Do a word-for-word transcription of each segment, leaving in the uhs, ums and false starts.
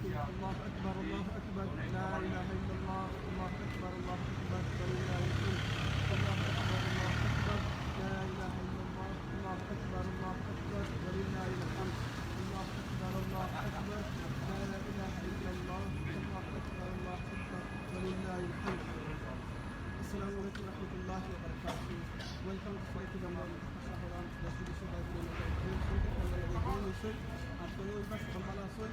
الله أكبر، الله أكبر، لا إله إلا الله، الله أكبر، الله أكبر، ولله الحمد. الله أكبر، الله أكبر، لا إله إلا الله، الله أكبر، الله أكبر، ولله الحمد. الله أكبر، الله أكبر، لا إله إلا الله، الله أكبر، الله أكبر، ولله الحمد. السلام عليكم ورحمة الله وبركاته. Welcome to Sri Chidambaram. আশা করলাম দেশ বিদেশে ভাই বোন সকলে ভালো আছেন। আর তো ওই পাশে সকাল ভালো আছেন।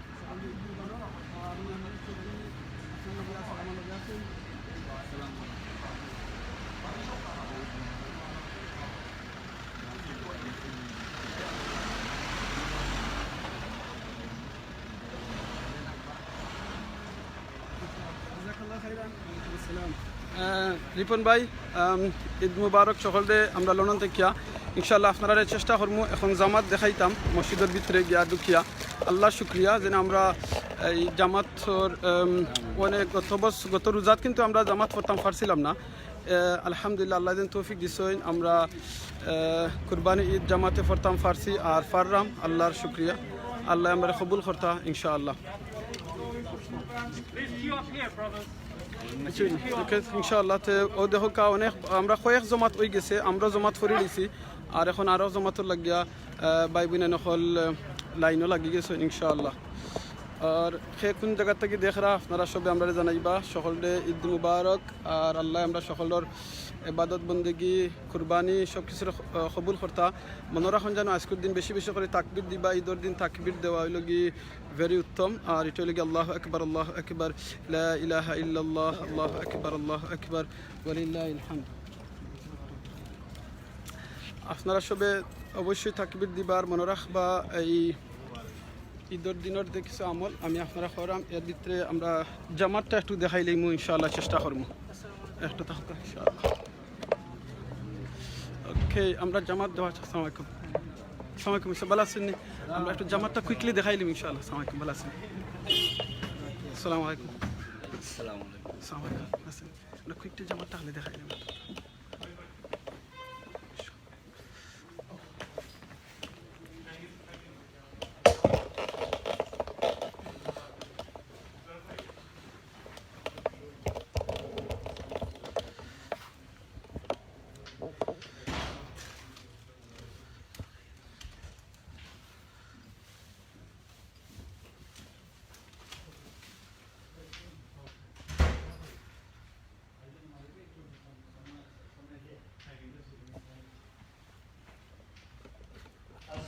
আহ, রিপন ভাই, আম, ঈদ মুবারক সকলরে আমরা লন্ডন থাকিয়া। ইনশাআল্লাহ আপনারারে চেষ্টা করমু এখন জামাত দেখাইতাম মসজিদর ভিতরে গিয়া ঢুকিয়া। আল্লাহর শুকরিয়া যেন আমরা এই জামাতর, আম, অনেক গত বছ-, গত রোজাত কিন্তু আমরা জামাত পড়তাম পারছিলাম না। আহ, আলহামদুলিল্লাহ, আল্লাহ যেন তৌফিক দিছইন, আমরা, আহ, কুরবানি ঈদ জামাতে পড়তাম পারছি আর পাররাম, আল্লাহর শুকরিয়া। আল্লাহ আমরা কবুল করতা ইনশাআল্লাহ। Please queue up here, brothers. আচ্ছা, ওকে, ইনশাআল্লাহ। তে ও দেখো কা অনেক, আমরা কয়েক জমাত অই গেছে, আমরা জমাত পড়ি দিছি, আর এখন আরো জমাতর লাগিয়া, আহ, ভাই বোন সকল, আহ, লাইনও লাগি গেছে ইনশাআল্লাহ। আর কে কোন জায়গা থাকি দেখরা আপনারা সবে আমরারে জানাইবা। সকলরে ঈদ মুবারক। আর আল্লাহ আমরা সকলর ইবাদত বন্দেগি, কুরবানি সব কিছুর, আহ, কবুল করতা। মনো রাখইন যেন আজকুর দিন বেশি বেশি করি তাকবীর দিবা। ঈদর দিন তাকবীর দেওয়া অইলো গি very উত্তম। আর ইটা অইলো গি আল্লাহু আকবার, আল্লাহু আকবার, লা ইলাহা ইল্লাল্লাহ, আল্লাহু আকবার, আল্লাহু আকবার, ওয়ালিল্লাহিল হামদ। আপনারা সবে অবশ্যই তাকবীর দিবা। আর মনো রাখবা, এই ঈদর দিনর যে কিছু আমল আমি আপনারা করাম, এর ভিতরে আমরা জামাতটা একটু দেখাইলাইমু ইনশাআল্লাহ, চেষ্টা করমু। একটু থাকো ইনশাআল্লাহ। ওকে, আমরা জামাত দেওয়া, আসসালামু আলাইকুম। আসসালামু আলাইকুম, সব ভালো আছেন নি? আমরা একটু জামাতটা quickly দেখাইলাম ইনশাআল্লাহ। আসসালামু আলাইকুম, ভালো আছেন? আসসালামু আলাইকুম। আসসালামু আলাইকুম। আসসালামু আলাইকুম, ভালো আছেন? আমরা quickly জামাতটা খালি দেখাইলাম।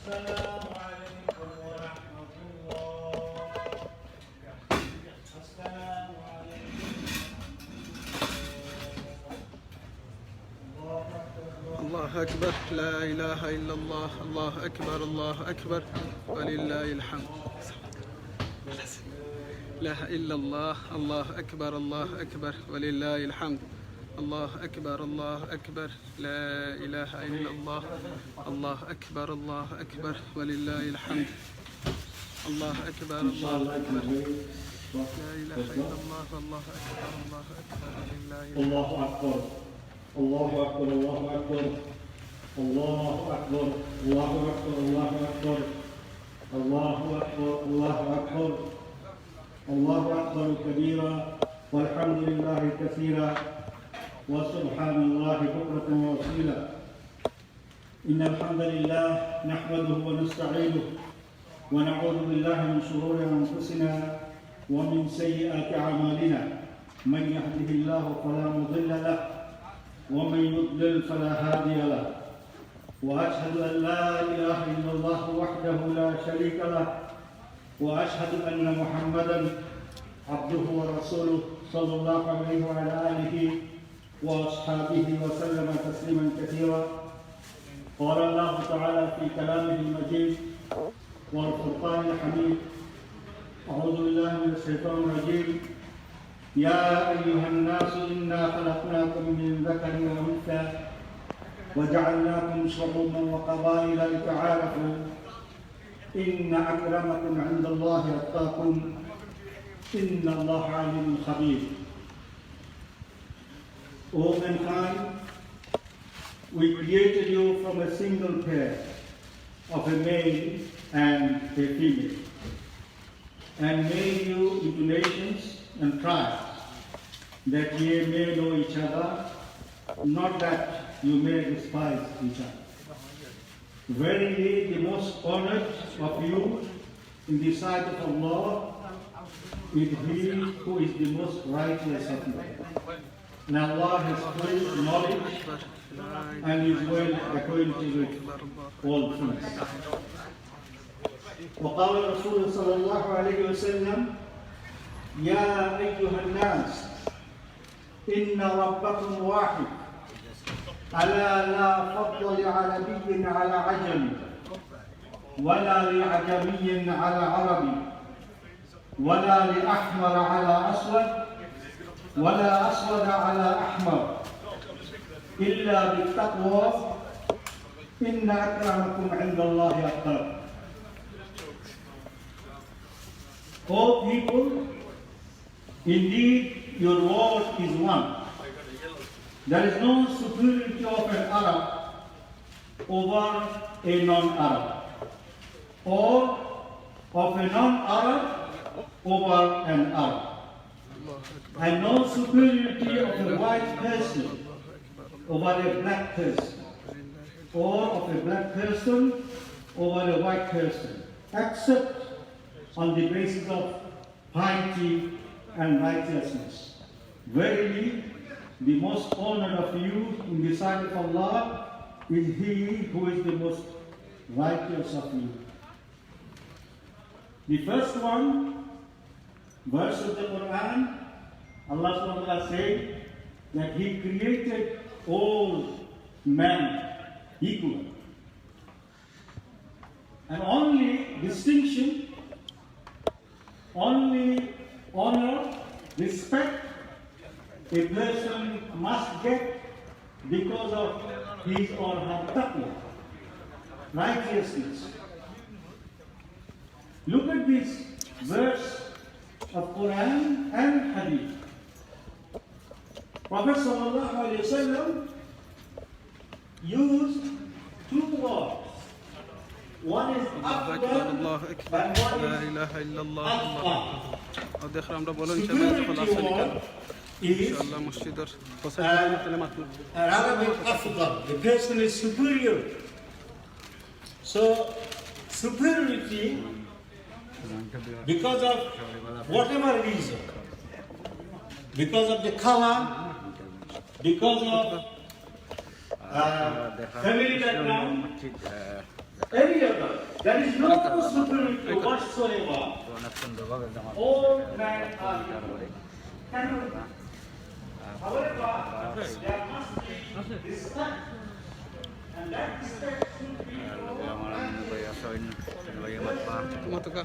السلام عليكم ورحمة الله. السلام عليكم ورحمة الله. الله أكبر، لا إله إلا الله، الله أكبر، الله أكبر، ولله الحمد. لا إله إلا الله، الله أكبر، الله أكبر، ولله الحمد. الله أكبر، الله أكبر، لا إله إلا الله، الله أكبر، الله أكبر، ولله الحمد. الله أكبر، الله أكبر. لا إله إلا الله، الله أكبر، الله أكبر، ولله الحمد. الله أكبر. الله أكبر، الله أكبر. الله أكبر، الله أكبر، الله أكبر. الله أكبر، الله أكبر. الله أكبر كبيرا، والحمد لله كثيرا، وسبحان الله بكرة وأصيلا. إن الحمد لله نحمده ونستعينه، ونعوذ بالله من شرور أنفسنا ومن سيئات أعمالنا. من يهده الله فلا مضل له، ومن يضلل فلا هادي له. وأشهد أن لا إله إلا الله وحده لا شريك له، وأشهد أن محمدا عبده ورسوله، صلى الله عليه وعلى آله وأصحابه وسلم تسليما كثيرا. قال الله تعالى في كلامه المجيد والفرقان الحميد: أعوذ بالله من الشيطان الرجيم. يا أيها الناس إنا خلقناكم من ذكر وأنثى وجعلناكم شعوبا وقبائل لتعارفوا إن أكرمكم عند الله أتقاكم إن الله عليم خبير. O mankind, we created you from a single pair of a male and a female. and made you into nations and tribes, that ye may know each other, not that you may despise each other. Verily, the most honored of you in the sight of Allah is he who is the most righteous of you. And Allah has full knowledge and is well acquainted with all things. وقال رسول صلى الله عليه وسلم: يا أيها الناس، إن ربكم واحد، ألا لا فضل لعربي على عجم، ولا لعجمي على عربي، ولا لأحمر على أسود، ولا أسود على أحمر، إلا بالتقوى، إن أكرمكم عند الله أتقاكم. O people, indeed your Lord is one. There is no superiority of an Arab over a non-Arab, or of a non-Arab over an Arab, and no superiority of a white person over a black person, or of a black person over a white person, except on the basis of piety and righteousness. Verily, the most honored of you in the sight of Allah is he who is the most righteous of you. The first one, verse of the Quran, Allah subhanahu wa ta'ala said that He created all men equal. And only distinction, only honor, respect a person must get because of his or her taqwa, righteousness. Look at this verse of Quran and Hadith. Prophet sallallahu alaihi wasallam used two words. One is الله أكبر أفضل الله أكبر and one لا is إله إلا الله الله أفضل. أكبر. আর দেখো আমরা বলেন সবাই যখন Superiority আসেন এখানে word is ইনশাআল্লাহ মসজিদের প্রসাদ তাহলে মাত্র Arabic أفضل. The person is superior. So, superiority because of whatever reason, because of the color, because of uh, family background, any other. There is no superiority whatsoever. All men are equal. However, there must be respect, and that respect should be আমার মনে করি আছে অন্য ভাইয়ের মাত্রা মতকা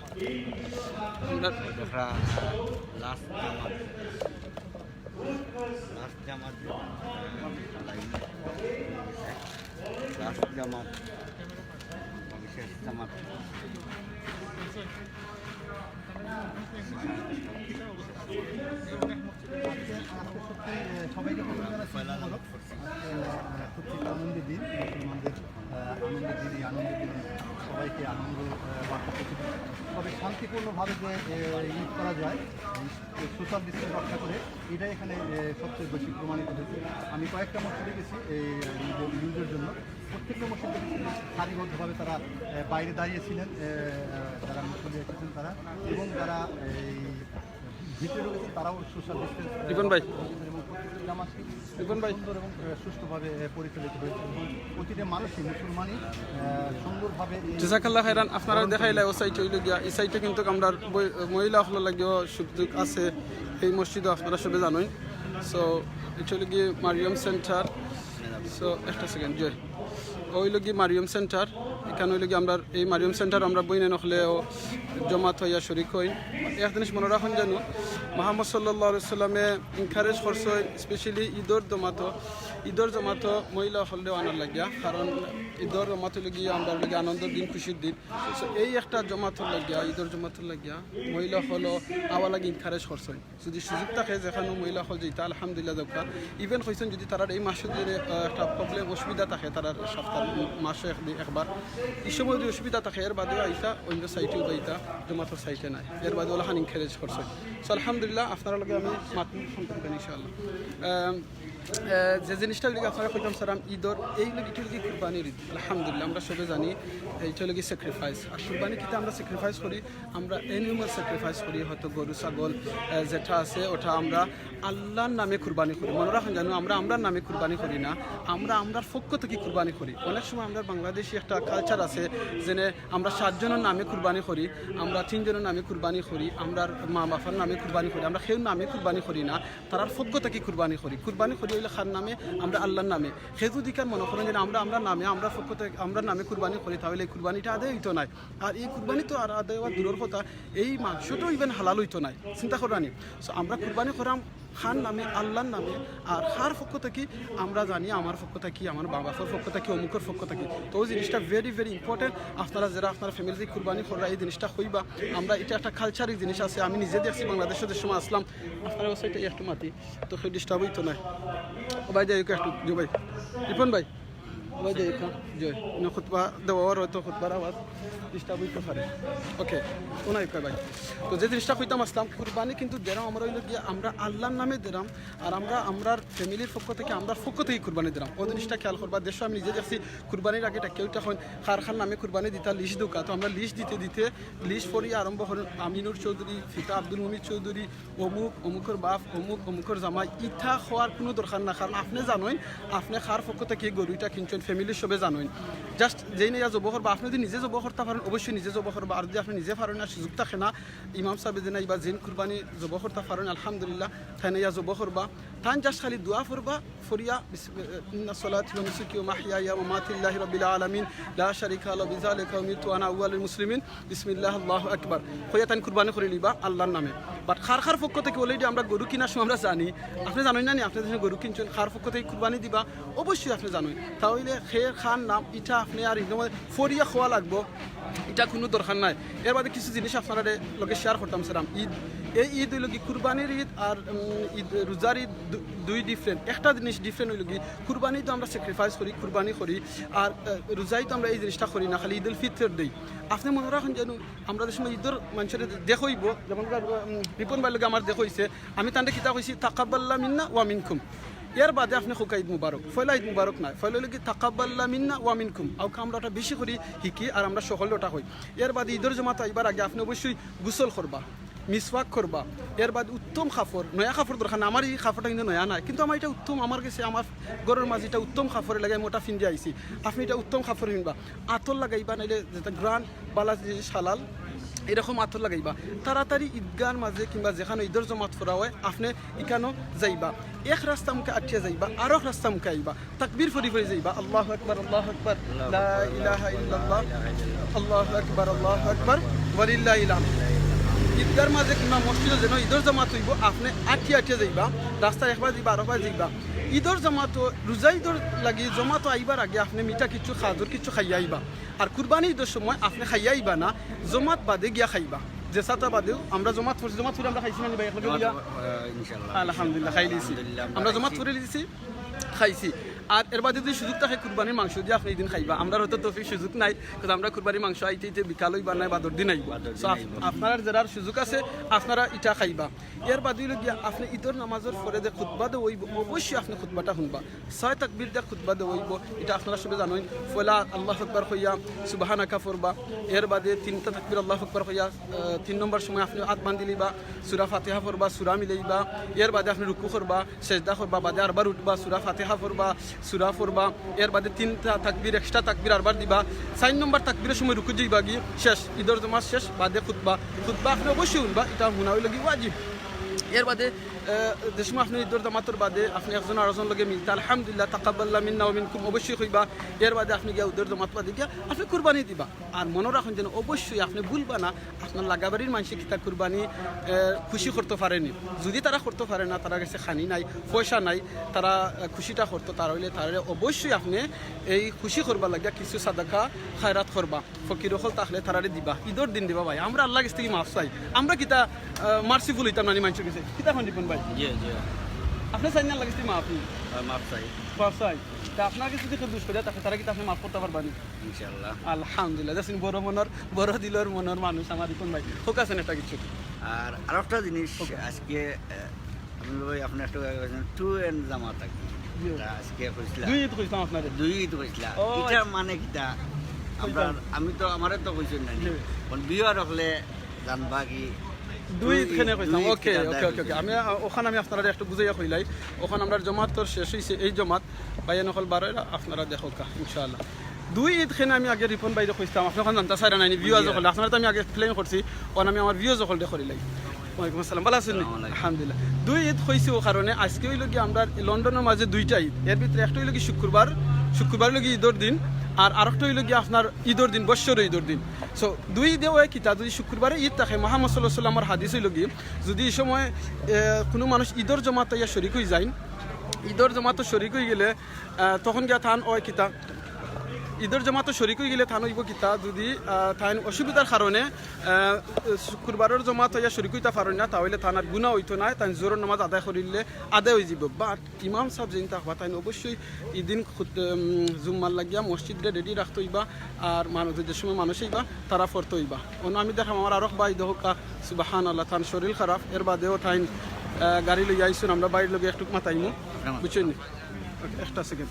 আমরা দেখা লাস্ট জামাত লাস্ট জামাত লাস্ট জামাত বিশেষ জামাত আজকে সবচেয়ে, আহ, সবাইকে প্রথমে জানাচ্ছি ঈদ মোবারক। আজকে, আহ, খুব খুব আনন্দের দিন, মুসলমানদের, আহ, আনন্দের দিন। এই আনন্দের দিনে সবাইকে আনন্দ, আহ, বার্তা পৌঁছে দিন। তবে শান্তিপূর্ণভাবে যে, আহ, ঈদ করা যায়, সোশ্যাল ডিস্টেন্স রক্ষা করে, এটাই এখানে, আহ, সবচেয়ে বেশি প্রমাণিত হয়েছে। আমি কয়েকটা মসজিদে গেছি এই, আহ, ঈদের, ঈদের জন্য। প্রত্যেকটা মসজিদে সারিবদ্ধভাবে তারা, আহ, বাইরে দাঁড়িয়েছিলেন, আহ, আহ, যারা মুসল্লি এসেছেন তারা, এবং যারা এই ভিতরে রয়েছে তারাও সোশ্যাল ডিস্টেন্স, আহ, রিপন ভাই। এবং প্রত্যেকটি নামাজটি রিপন ভাই। সুন্দর এবং, আহ, সুষ্ঠুভাবে, আহ, পরিচালিত হয়েছে। এবং প্রতিটা মানুষই মুসলমানই, আহ, সুন্দরভাবে এই জাজাকাল্লাহ খাইরান। আপনারা দেখাইলা ও সাইডে অইলো গিয়া, এই সাইডে কিন্তু আমরা বই- মহিলা অকলর লাগিও সুযোগ আছে এই মসজিদো, আপনারা সবে জানইন। সো এটা অইলো গিয়া মারিয়াম সেন্টার। সো একটা সেকেন্ড, জয়। অইলো গিয়া মারিয়াম সেন্টার। এখানো অইলো গিয়া আমরা এই মারিয়াম সেন্টার আমরা বইনাইন অকলেও জমাত অইয়া শরিক অইন। এক জিনিস মনো রাখইন জানু, মোহাম্মদ সাল্লাল্লাহু আলাইহি ওয়াসাল্লামে এনকারেজ করছইন স্পেশালি ঈদর জমাতো, ঈদর জমাতো মহিলা অকলরেও আনার লাগিয়া, কারণ ঈদর জমাত অইলো গিয়া আমরার লাগি আনন্দর দিন, খুশির দিন। সো এই একটা জমাতর লাগিয়া, ঈদর জমাতর লাগিয়া মহিলা অকলও আওয়ার লাগি এনকারেজ করছইন। যদি সুযোগ থাকে যেখানো মহিলা অকল যাইতা, আলহামদুলিল্লাহ যাউক্কা। ইভেন কইছইন যদি তারার এই মাসে যে, আহ, একটা প্রবলেম, অসুবিধা থাকে তারার সাপ্তাহিক মাসো এক দি-, একবার। ই সময় যদি অসুবিধা থাকে, এর বাদেও আইতা অন্য সাইটে উবাইতা, জমাতর সাইটে নাই। এর বাদে ওলাখান এনকারেজ করছে। So, আলহামদুলিল্লাহ, আপনারার লগে আমি মাতমু সম্পর্কে ইনশাআল্লাহ। আম, আহ, যে জিনিসটা অইলো গি আপনারারে কইতাম চাইরাম, ঈদর এই লগি, ইটা অইলো গি কুরবানির ঈদ। আলহামদুলিল্লাহ, আমরা সবে জানি, এইটা অইলো গি স্যাক্রিফাইস। আর কুরবানি কিতা আমরা স্যাক্রিফাইস করি, আমরা অ্যানিমাল স্যাক্রিফাইস করি, হয়তো গরু, ছাগল, আহ, যেটা আছে, ওটা আমরা আল্লাহর নামে কুরবানি করি। মনো রাখইন জানো, আমরা আমরার নামে কুরবানি করি না, আমরা আমরার পক্ষ থাকি কুরবানি করি। অনেক সময় আমরার বাংলাদেশি একটা কালচার আছে, যেনে আমরা সাতজনর নামে কুরবানি করি, আমরা তিনজনর নামে কুরবানি করি, আমরার মা বাবার নামে কুরবানি করি, আমরা কেউর নামে কুরবানি করি না, তারার পক্ষ থাকি কুরবানি করি। কুরবানি করি অইলো কার নামে? আমরা আল্লাহর নামে। কেউ যদি কেন মনো করইন যে আমরা আমরার নামে, আমরার পক্ষ থাকি, আমরার নামে কুরবানি করি, তাইলে এই কুরবানিটা আদায় অইতো নায়। আর এই কুরবানি তো আর আদায় অওয়া দূরর কথা, এই মাংসটাও even হালাল অইতো নায়। চিন্তা কররা নি? So, আমরা কুরবানি করাম কার নামে? আল্লাহর নামে। আর কার পক্ষ থাকি? আমরা জানি আমার পক্ষ থাকি, আমার মা বাবার পক্ষ থাকি, অমুকর পক্ষ থাকি। তো অউ জিনিসটা very, very important। আপনারা যেরা আপনার ফ্যামিলিত কুরবানি কররা, এই জিনিসটা কইবা। আমরা ইটা একটা কালচারি জিনিস আছে, আমি নিজে দেখছি বাংলাদেশো যে সময় আছলাম। আপনারা অউ সাইডে একটু মাতি, তো কেউ ডিস্টার্ব অইতো নায়। ও ভাই, যাই হোক একটু, জি ভাই, রিপন ভাই, ও ভাই, যাই হোক, জি, মানে খুতবা দেওয়া আর হয়তো খুতবার আওয়াজ ডিস্টার্ব অইতো পারে। ওকে, ও নাই, ওকে ভাই। তো যে জিনিসটা কইতাম আছলাম, কুরবানি কিন্তু দেরাম আমরা অইলো গিয়া আমরা আল্লাহর নামে দেরাম, আর আমরা আমরার ফ্যামিলির পক্ষ থাকি, আমরার পক্ষ থাকি কুরবানি দেরাম। অউ জিনিসটা খেয়াল করবা। দেশো আমি নিজে দেখছি, কুরবানির আগে ইটা কেউ ইটা কইন, কার কার নামে কুরবানি দিতা, লিস্ট দেউক্কা। তো আমরা লিস্ট দিতে দিতে, লিস্ট পড়িয়া আরম্ভ করইন আমিনুর চৌধুরী, পিতা আব্দুল মুমিত চৌধুরী, অমুক, অমুকর বাপ, অমুক, অমুকর জামাই, ইতা কওয়ার কুনু দরকার না। কারণ আপনে জানইন, আপনে কার পক্ষ থাকি গরু ইটা কিনছইন, ফ্যামিলির সবে জানইন। Just যেইন আইয়া জবো করবা, আপনে যদি নিজে জবো করতা পারইন, অবশ্যই নিজে জবো করবা। আর যদি আপনে নিজে পারইন না, সুযোগ থাকে না, ইমাম সাবে যেইন আইবা, যেইন কুরবানি জবো করতা পারইন, আলহামদুলিল্লাহ, তাইন আইয়া জবো করবা। তাইন just খালি দোয়া পড়বা, পড়িয়া, বিস-, ইন্না সলাতি ওয়া নুসুকি ওয়া মাহইয়ায়া ওয়া মামাতি লিল্লাহি রাব্বিল আলামিন, লা শারিকা লাহু, বিযালিকা উমিরতু ওয়া আনা আউয়ালুল মুসলিমিন, বিসমিল্লাহ, আল্লাহু আকবার, কইয়া তাইন কুরবানি করিলিবা আল্লাহর নামে। But কার কার পক্ষ থাকি already আমরা গরু কিনার সময় আমরা জানি, আপনে জানইন না নি, আপনে যেইন গরু কিনছইন, কার পক্ষ থাকি কুরবানি দিবা, অবশ্যই আপনে জানইন। তাইলে কে কার নাম, ইটা আপনে আর ইনো পড়িয়া কওয়া লাগবো, ইটা কুনু দরকার নাই। এর বাদে কিছু জিনিস আপনারার লগে শেয়ার করতাম চাইরাম। ঈদ, এই ঈদ অইলো গি কুরবানির ঈদ আর, উম, ঈদ, রোজার ঈদ দু-, দুই ডিফারেন্ট। একটা জিনিস ডিফারেন্ট অইলো গি, কুরবানি তো আমরা স্যাক্রিফাইস করি, কুরবানি করি, আর, আহ, রোজায় তো আমরা এই জিনিসটা করি না, খালি ঈদুল ফিতর দেই। আপনে মনো রাখইন যেন আমরা যে সময় ঈদর মানষরে দেখা অইবো, যেমন, উম, রিপন ভাইর লগে আমার দেখা অইছে, আমি তানরে কিতা কইছি, "তাকাব্বাল্লাহ মিন্না ওয়া মিনকুম।" এর বাদে আপনে কউক্কা ঈদ মুবারক। পয়লা ঈদ মুবারক নায়, পয়লা অইলো গি তাকাব্বাল্লাহ মিন্না ওয়া মিনকুম। অউক্কা আমরা ওটা বেশি করি হিকি আর আমরা সকলে ওটা কই। এর বাদে ঈদর জমাত আইবার আগে আপনে অবশ্যই গোসল করবা, মিসওয়াক করবা। এর বাদে উত্তম কাপড়, নয়া কাপড় দরকার না, আমার ই কাপড়টা কিন্তু নয়া নায়, কিন্তু আমার ইটা উত্তম, আমার গেছে আমার ঘরর মাঝে ইটা উত্তম কাপড়, এর লাগি আমি ওটা পিন্দি আইছি। আপনে ইটা উত্তম কাপড় পিনবা, আতর লাগাইবা, নাইলে যেটা ঘ্রাণ বালা জিনিস হালাল, এরকম আতর লাগাইবা। তাড়াতাড়ি ঈদগাহর মাঝে কিংবা যেখানো ঈদর জমাত পড়া অয়, আপনে ইখানো যাইবা, এক রাস্তা মুখে আটিয়া যাইবা, আরক রাস্তা মুখে আইবা, তাকবীর পড়ি পড়ি যাইবা, আল্লাহু আকবার, আল্লাহু আকবার, লা ইলাহা ইল্লাল্লাহ, আল্লাহু আকবার, আল্লাহু আকবার, ওয়ালিল্লাহিল হামদ। ঈদগাহর মাঝে কিংবা মসজিদো যেন ঈদর জমাত অইবো, আপনে আটিয়া আটিয়া যাইবা, রাস্তার একবার যাইবা, আরকবার যাইবা। ঈদর জমাতো, রোজা ঈদর লাগি জমাতো আইবার আগে আপনে মিঠা কিছু, খাজুর কিছু খাইয়া আইবা। আর কুরবানি ঈদর সময় আপনে খাইয়া আইবা না, জমাত বাদে গিয়া খাইবা। যে সাতা বাদেও আমরা জমাত পড়ছি, জমাত পড়ি আমরা খাইছি না নি ভাই, একলগে গিয়া? আহ, ইনশাআল্লাহ। আলহামদুলিল্লাহ, খাইলিছি। আলহামদুলিল্লাহ, আমরা আমরা জমাত খাইছি। পড়ি লিছি, খাইছি। আর এর বাদে যদি সুযোগ থাকে কুরবানির মাংস দিয়া আপনে ইদিন খাইবা, আমরার হয়তো তৌফিক সুযোগ নাই, কিন্তু আমরা কুরবানির মাংস আইতে আইতে বিকাল অইবা না, বাদর দিন আইবো। বাদর দিন So, আপ-, আইবো। আপনারার যেরার সুযোগ আছে, আপনারা ইটা খাইবা। এর বাদে অইলো গিয়া আপনে ঈদর নামাজর পরে যে খুতবা দেওয়া অইবো, অবশ্যই আপনে খুতবাটা হুনবা। ছয় তাকবীর দিয়া খুতবা দেওয়া অইবো, ইটা আপনারা সবে জানইন। পয়লা আল্লাহু আকবার কইয়া সুবহানাকা পড়বা, এর বাদে তিনটা তাকবীর আল্লাহু আকবার কইয়া, আহ, তিন নম্বর সময় আপনে আত বান্ধিলিবা, সূরা ফাতিহা পড়বা, সূরা মিলাইবা, এর বাদে আপনে রুকু করবা, সেজদা করবা, বাদে আরবার উঠবা, সূরা ফাতিহা পড়বা, সূরা পড়বা, এর বাদে তিনটা তাকবীর, extra তাকবীর আরবার দিবা, চাইর নম্বর তাকবীরর সময় রুকু যাইবা গি, শেষ, ঈদর জমাত শেষ, বাদে খুতবা। খুতবা আপনে অবশ্যই হুনবা, ইটা হুনা অইলো গি ওয়াজিব। এর বাদে, আহ, যে সময় আপনে ঈদর জমাতর বাদে আপনে একজন আরকজন লগে মিলতা, আলহামদুলিল্লাহ, তাকাব্বাল্লাহ মিন্না ওয়া মিনকুম অবশ্যই কইবা। এর বাদে আপনে গিয়া ঈদর জমাত বাদে গিয়া আপনে কুরবানি দিবা। আর মনো রাখইন যেন অবশ্যই আপনে ভুলবা না, আপনার লাগাবাড়ির মানষে কিতা কুরবানি, আহ, খুশি করতো পারে নি। যদি তারা করতো পারে না, তারার গেছে খানি নাই, পয়সা নাই, তারা, আহ, খুশিটা করতো, তারা অইলে তারারে অবশ্যই আপনে এই খুশি করবার লাগিয়া কিছু সাদাকা খায়রাত করবা। ফকির অকল থাকলে তারারে দিবা, ঈদর দিন দিবা ভাই। আমরা আল্লাহর গেছ থাকি মাফ চাই। আমরা কিতা, আহ, merciful অইতাম না নি মানষর গেছে? কিতা কইন রিপন ভাই? জি, জি। আপনে চাইন না লাগেছি মাফি? আর মাফ চাই। মাফ চাই। তে আপনার কাছে যদি কেউ দুষ করে থাকে, তারা কিতা আপনে মাফ করতা পারবা নি? ইনশাআল্লাহ। আলহামদুলিল্লাহ। দেখছেন, বড় মনর, বড় দিলর মনর মানুষ আমার রিপন ভাই। হোক আছেন একটা কিছু। আর আরেকটা জিনিস, OK। আজকে, আহ, আপনি ভাই, আপনি একটা কইছেন, টু এন্ড জামাত আর কি। জি। এটা আজকে কইছিলা। দুই ঈদ কইছিলাম আপনারে। দুই ঈদ কইছিলা। ও, এটা আচ্ছা। মানে কিতা? আমরা, কইতাম। আমি তো, আমারে তো কইছেন না। জি। কোন বিয়ার হকলে জানবা কি? দুই ঈদ দুই খেনে ঈদ, কইছিলাম। দুই ঈদ OK, কিতা OK, দায় OK, OK। কইছেন? আমি, আহ, ওখানে আমি আপনারে একটু বুঝাইয়া কইলাই। ওখানে আমরার জমাত তোর শেষ হইছে, এই জমাত। ভাইয়াইন অকল বারইরা, আপনারা দেখউক্কা, ইনশাআল্লাহ। দুই ঈদ খেনে আমি আগে রিপন ভাইরে কইছিলাম, আপনে ওখানে জানতা চাইরা নাইনি, viewers জি। অকলে। আপনারে তো আমি আগে explain করছি, ওখানে আমি আমার viewers অকলরে করিলাই। ওয়ালাইকুম আসসালাম, ভালা আছেন নি? আসসালামু আলাইকুম। আলহামদুলিল্লাহ। দুই ঈদ কইছি ও কারণে, আইজকে অইলো গি আমরার লন্ডনর মাঝে দুইটা ঈদ, এর ভিতরে একটা অইলো গি শুক্রবার, শুক্রবার অইলো গি ঈদর দিন, আর আরেকটা অইলো গি আপনার ঈদর দিন, বৎসরর ঈদর দিন। So, দুই ঈদে অয় কিতা, যদি শুক্রবারে ঈদ থাকে, মোহাম্মদ সাল্লাল্লাহু আলাইহি ওয়াসাল্লামর হাদিস অইলো গি, যদি ই সময়, এ, কুনু মানুষ ঈদর জমাত আইয়া শরিক অই যাইন, ঈদর জমাতো শরিক অই গেলে, আহ, তখন গিয়া তান অয় কিতা? ঈদর জমাতো শরিক অই গেলে তান অইবো কিতা? যদি, আহ, তাইন অসুবিধার কারণে, আহ, শুক্রবারর জমাত অইয়া শরিক অইতা পারইন না, তা অইলে তান আর গুনা অইতো নায়, তাইন জোহরর নামাজ আদায় করিলে আদায় অই যিবো। But ইমাম সাব যেইন থাকবা, তাইন অবশ্যই ইদিন খুত-, উম, জুম্মার লাগিয়া মসজিদরে ready রাখতো অইবা, আর মানুষ, যে সময় মানুষ আইবা, তারা পড়তো অইবা। অনো আমি দেখলাম আমার আরক ভাই দেখউক্কা, সুবহানাল্লাহ, তান শরীর খারাপ, এর বাদেও তাইন, আহ, গাড়ি লইয়া আইছইন, আমরা ভাইর লগে একটুক মাতাইমু, বুঝছইন নি? OK, একটা second।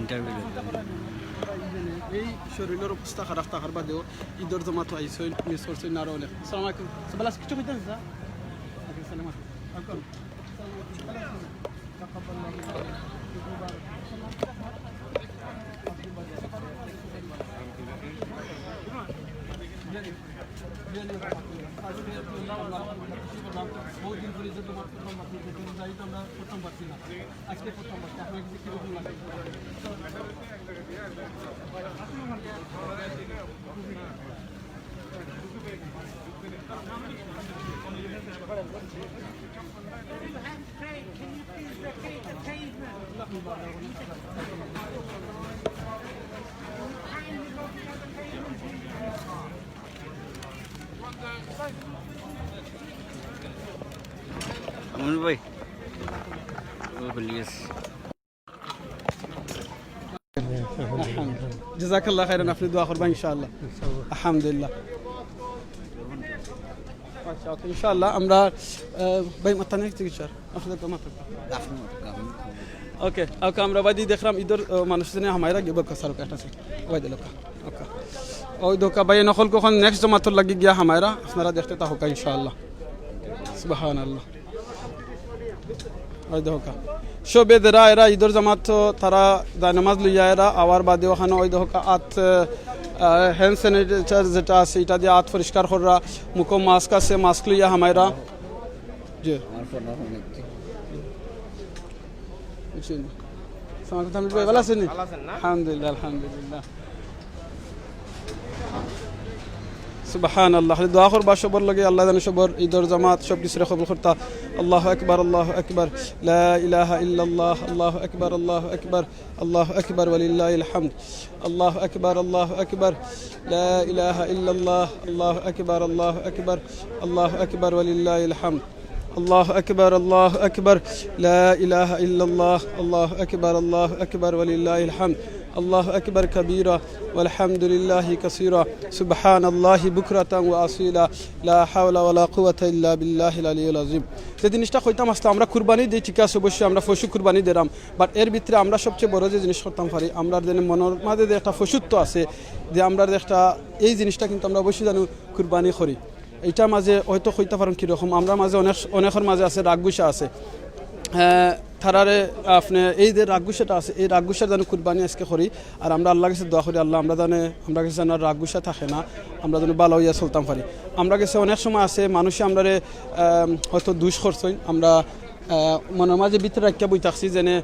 Interview। এই শরীরর অবস্থা খারাপ থাকার বাদেও ঈদর জমাতো আইছইন, miss করছইন আরো অনেক। আসসালামু আলাইকুম। সব ভালা আছেন? কিছু কইতা চাইন, স্যার? ওয়ালাইকুম আসসালাম। ওয়েলকাম। আমিনুল ভাই, ও, প্লিজ। জাযাকাল্লাহ খাইরান, আপনে দোয়া করবা ইনশাআল্লাহ। আলহামদুলিল্লাহ। আচ্ছা, OK, ইনশাআল্লাহ আমরা, আহ, ভাই, মাথা নিয়ে কিছু স্যার, আসলে তো মাথা। OK, OK, আমরা বাদে দেখরাম ইদর, আহ, মানুষ জনে হামাইরা গিয়া বকা স্যার, OK, একটা second। ওই দেখউক্কা, OK। ওই দেখউক্কা, ভাইয়াইন অকল কখন next জমাতর লাগি গিয়া হামাইরা, আপনারা দেখতে থাকউক্কা ইনশাআল্লাহ। সুবহানাল্লাহ। ওই দেখউক্কা। সবে যেরা এরা ইদর জমাতো তারা জায়নামাজ লইয়া এরা আওয়ার বাদে ওখানো ওই দেখউক্কা আত, আহ, hand sanitizer যেটা আছে, ইটা দিয়া আত পরিষ্কার কররা, মুখো mask আছে, mask লইয়া হামাইরা। জি। আমার ফোন অফ অনেক। বুঝছইন? সালাম আলাইকুম, ভাই, ভালা আছেন নি? ভালা আছেন না? আলহামদুলিল্লাহ, আলহামদুলিল্লাহ। সুবহানাল্লাহ। দোয়া করবা সবর লাগি, আল্লায় যেন সবর ইদর জমাত সব কিছুরে কবুল করতা। আল্লাহু আকবার, আল্লাহু আকবার। লা ইলাহা ইল্লাল্লাহ, আল্লাহু আকবার, আল্লাহু আকবার। আল্লাহু আকবার ওয়ালিল্লাহিল হামদ। আল্লাহু আকবার, আল্লাহু আকবার। লা ইলাহা ইল্লাল্লাহ, আল্লাহু আকবার, আল্লাহু আকবার। আল্লাহু আকবার ওয়ালিল্লাহিল হামদ। আল্লাহু আকবার, আল্লাহু আকবার। লা ইলাহা ইল্লাল্লাহ, আল্লাহু আকবার, আল্লাহু আকবার ওয়ালিল্লাহিল হামদ। الله أكبر كبيرا والحمد لله كثيرا سبحان الله بكرة وأصيلا لا حول ولا قوة إلا بالله العلي العظيم। যে জিনিসটা কইতাম আছলাম, আমরা কুরবানি দেই, ঠিক আছে, অবশ্যই আমরা পশু কুরবানি দিরাম, বাট এর ভিতরে আমরা সবচেয়ে বড় যে জিনিস করতাম পারি, আমরার যেন মনর মাঝে যে একটা পশুত্ব আছে, যে আমরার যে একটা, এই জিনিসটা কিন্তু আমরা অবশ্যই জানি কুরবানি করি। এইটার মাঝে হয়তো কইতা পারেন কীরকম, আমরার মাঝে অনেক, অনেকর মাঝে আছে, রাগ গুসা আছে। আহ, তারারে আপনে এই যে রাগ গুসাটা আছে, এই রাগ গুসার যেন কুরবানি আজকে করি। আর আমরা আল্লাহর কাছে দোয়া করি, আল্লাহ আমরা জানে, আমরার কাছে যেন রাগ গুসা থাকে না, আমরা যেন ভালা অইয়া চলতাম পারি। আমরার কাছে অনেক সময় আছে, মানুষে আমরারে, আহ, হয়তো দুষ করছইন, আমরা, আহ, মনর মাঝে ভিতরে রাখিয়া বই থাকছি, যেন,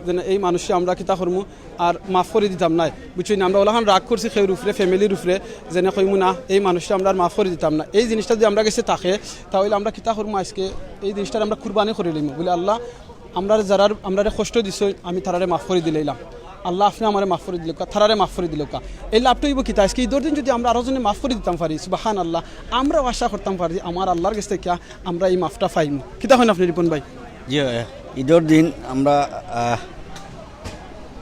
যেন এই মানুষে আমরা কিতা করমু, আর মাফ করি দিতাম নায়, বুঝছইন নি? আমরা অলাখান রাগ করছি কেউর উপরে, ফ্যামিলির উপরে, যেন কইমু না, এই মানুষটা আমরা আর মাফ করি দিতাম না। এই জিনিসটা যদি আমরার কাছে থাকে, তাহলে আমরা কিতা করমু আজকে? এই জিনিসটারে আমরা কুরবানি করি লইমু, বলে, "আল্লাহ, আমরারে যারার, আমরারে কষ্ট দিছইন, আমি তারারে মাফ করি দিলাইলাম। আল্লাহ, আপনে আমারে মাফ করি দিলাউক্কা, তারারে মাফ করি দিলাউক্কা।" এই লাভটা অইবো কিতা? আজকে ঈদর দিন যদি আমরা আরো জনে মাফ করি দিতাম পারি, সুবহানাল্লাহ, আমরাও আশা করতাম পারি যে আমার আল্লাহর কাছ থাকিয়া আমরা এই মাফটা পাইমু। কিতা কইন আপনে, রিপন ভাই? জি, ঈদর দিন আমরা, আহ,